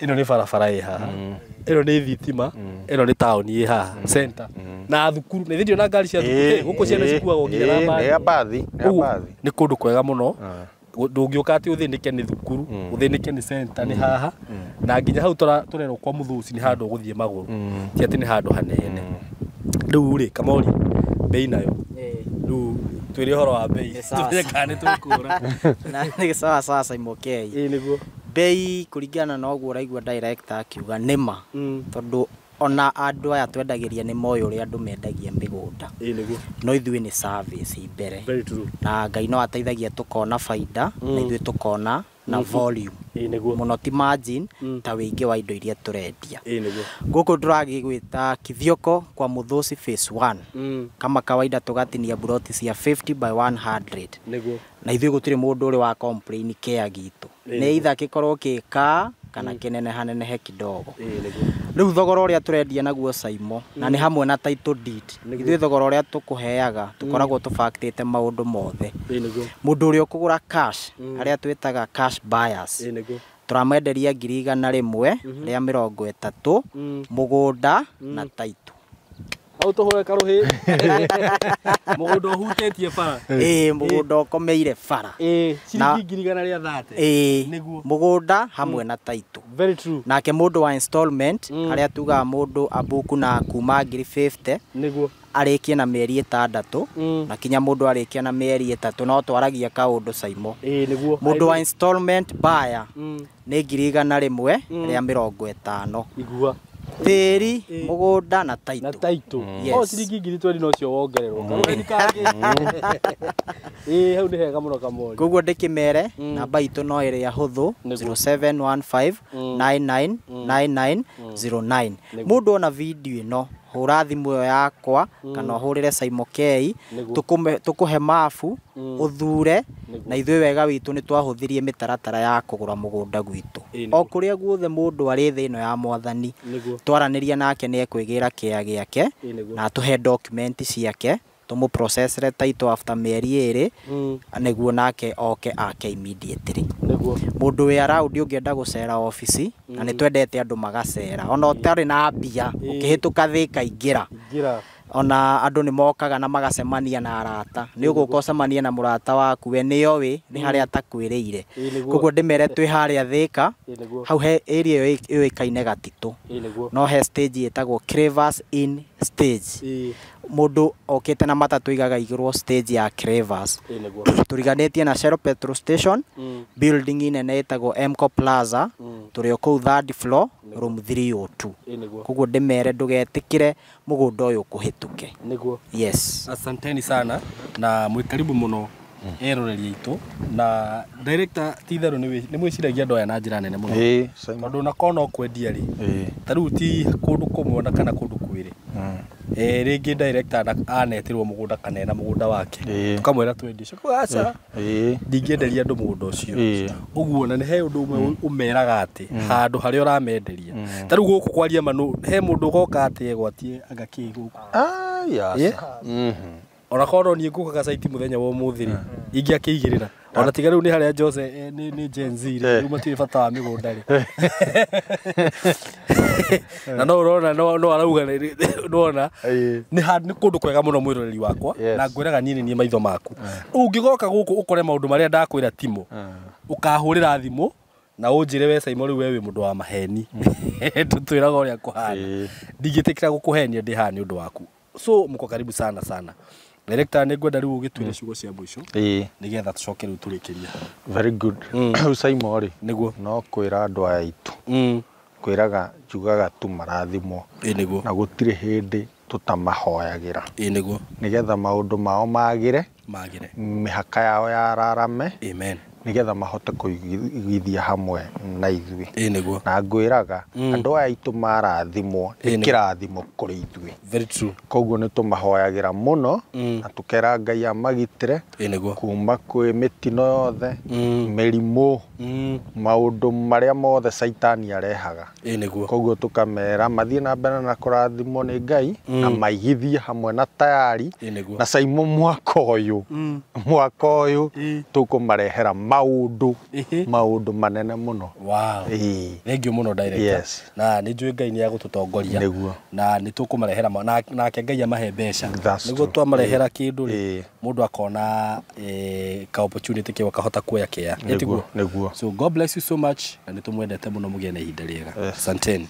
ĩno nĩ barabara ĩ haha ĩno nĩ thitima ĩno nĩ taũni ĩ haha center na thukuru nĩ thĩinĩ na ngari cia thukuru gũkũ ciana cikuagwo nginya na mbathi nĩ kũndũ kwega mũno ndũngĩũka atĩ ũthĩnĩke nĩ thukuru ũthĩnĩke nĩ center nĩ haha na nginya hau tũrerwo kwa Mũthũci nĩ handũ ũgũthiĩ magũrũ ti atĩ nĩ handũ hanene rĩu rĩ Kamori bei nayo rĩu twĩre ũhoro wa bei tũmenye kana nĩ tũkũra na nĩ sawa sawa Saimo K nĩguo bei kũringana na ũguo ũraigua director akiuga nĩma tondũ ona andũ aya twendagĩria nĩ moĩ ũrĩa andũ mendagia mĩgũnda no ithuĩ nĩ service mbere na Ngai no ateithagia tũkona baida na ithuĩ tũkona na volume mũno ti margin ta wĩingĩ wa indo iria tũrendia gũkũ tũragĩgwĩta Kithioko kwa Mũthũci phase 1 kama kawaida tũgatinia buroti cia 50 by 100 na ithuĩ gũtirĩ mũndũ ũrĩ wa complain kĩa gitũ nĩ either gĩkorwo gĩka kana kĩnenehanenehe kidogo rĩu thogora ũrĩa tũrendia naguo Saimo na nĩ hamwe na title deed ithuĩ thogora ũrĩa tũkũheaga tũkoragwo tũbactĩte maũndũ mothe mũndũ ũrĩa ũkũgũra cash arĩa twĩtaga cash buyers tũramwenderia 130,000 mũgũnda na title hau tũhũre karũhĩ mũgũnda ũhutĩtie bara ĩĩ mũgũnda ũkomeire bara ĩĩ ciringi 130,000 ĩĩ mũgũnda hamwe na title very true nake mũndũ wa installment harĩa tugaga mũndũ abuku na kuma 50,000 nĩguo arĩkie na mĩeri 6 na kinya mũndũ arĩkia na mĩeri 3 no twaragia kaũndũ Saimo ĩĩ nĩguo mũndũ wa installment buyer nĩ 150,000 igua tĩri mũgũnda na title na title o ciringi 20,000 no cio wongererwo karũhĩ kangĩ ĩĩ hau nĩ hega mũno Kamori koguo ndĩkĩmere namba itũ no ĩrĩa hũthũ 0715 999909 mũndũ ona video ĩno hũra thimũ ĩyo yakwa kana ũhũrĩre Saimo K tũkũhe mabu ũthure na ithuĩ wega witũ nĩ twahũthirie mĩtaratara ya kũgũra mũgũnda gwitũ o kũrĩa guothe mũndũ arĩ thĩ ĩno ya mwathani twaranĩria nake nĩ ekwĩgĩra kĩa gĩake na atũhe document ciake Tũmũ-processre title after mĩeri 2 nĩguo nake oke ake immediately. Mũndũ wĩ around ũngĩenda gũcera obici, na nĩ twendete andũ magacera ona ũtarĩ na mbia, ũkĩhĩtũka Thĩka ingĩra. Ona andũ nĩ mokaga na magacemania na arata, nĩ ũgũka ũcemanie na mũrata waku we nĩoĩ nĩ harĩa atakwĩrĩire. Koguo ndĩmere twĩ harĩa Thĩka, hau he area ĩyo yũĩkaine Gatitũ, no he stage ĩtagwo Cravers Inn stage. Mũndũ okĩte na matatũ igaga igĩrwo stage ya Cravers, tũriganĩtie na Shell petrol station, building nene ĩtagwo Mco Plaza, tũrĩ o kũu third floor, room 302. Koguo ndĩmere ndũgetĩkĩre mũgũnda ũyũ ũkũhĩtũke. Yes. Asanteni sana na mwĩ karibu mũno eroreri aitũ. Na director, ti itherũ nĩ mwĩciragia andũ aya na njĩra nene mũno, tondũ ona korwo no kwendia rĩ, ta rĩu ti kũndũ kũmwe na kana kũndũ kwĩrĩ, rĩngĩ director anetĩrwo mũgũnda kana ena mũgũnda wake, tũkamwĩra twendie ũcio, aca, ndingĩenderia andũ mũgũnda ũcio. Ũguo na nĩ he ũndũ ũmwe ũmeraga atĩ handũ harĩa ũramenderia, ta rĩu gũkũ kwaria manu, he mũndũ ũgoka atĩ egwatie anga kĩ gũkũ. Ona korwo niĩ ngũkaga site mũthenya wa ũmũthĩ rĩ, ingĩakĩigĩrĩra ona tiga rĩu nĩ harĩa Jose nĩ Gen Z rĩ, rĩu matirĩ bata wa mĩgũnda rĩ, na no ũrona no arauga nĩwona nĩ kũndũ kwega mũno, mwĩroreri wakwa. Na ngwĩraga niĩ nĩ niĩ maitho maku, ũngĩgoka gũkũ ũkore maũndũ marĩa ndakwĩra timo, ũkahũrĩra thimũ na ũnjĩre we Saimo, rĩu we wĩ mũndũ wa maheni, tũtwĩraga ũrĩa kũhana. Ndingĩtĩkĩra gũkũhenia, ndĩ haha nĩ ũndũ waku. So mko karibu sana sana. Director, nĩ ngwenda rĩu ũgĩtwĩre ciugo cia mũico nĩgetha tũcoke rĩu tũrĩkĩrie. Very good. Rĩu Saimo rĩ, Nĩguo. no kwĩra andũ aya aitũ, kwĩraga njugaga tu marathimwo, Ĩ nĩguo. na gũtirĩ hĩndĩ tũtamahoyagĩra Ĩ nĩguo. nĩgetha maũndũ mao magĩre, Magĩre. mĩhaka yao yararame, Amen. nĩgetha mahote kũigithia hamwe na ithuĩ. Ĩ nĩguo. Na ngwĩraga andũ aya aitũ marathimwo nĩ kĩrathimo kũrĩ ithuĩ. Very true. Koguo nĩ tũmahoyagĩra mũno na tũkera Ngai amagitĩre Ĩ nĩguo. kuma kwĩ mĩtino yothe, mĩrimũ, maũndũ marĩa mothe caitani arehaga. Ĩ nĩguo. Koguo tũkamera mathiĩ na mbere na kũrathimwo nĩ Ngai na maigithie hamwe na tayari Ĩ nĩguo. na Saimo mwaka ũyũ tũkũmarehera maũndũ maũndũ manene mũno. Wow. Thank you mũno, director. Yes. Na nĩ njũĩ Ngai nĩ agũtũtongoria. Nĩguo. Na nĩ tũkũmarehera nake Ngai amahe mbeca That's nĩguo true. twamarehera kĩndũ rĩ, mũndũ akona ka opportunity kĩu akahota kuoya kĩa. Nĩguo, nĩguo. So God bless you so much, na nĩ tũmwendete mũno, mũgĩe na ihinda rĩega. Yes. Asanteni.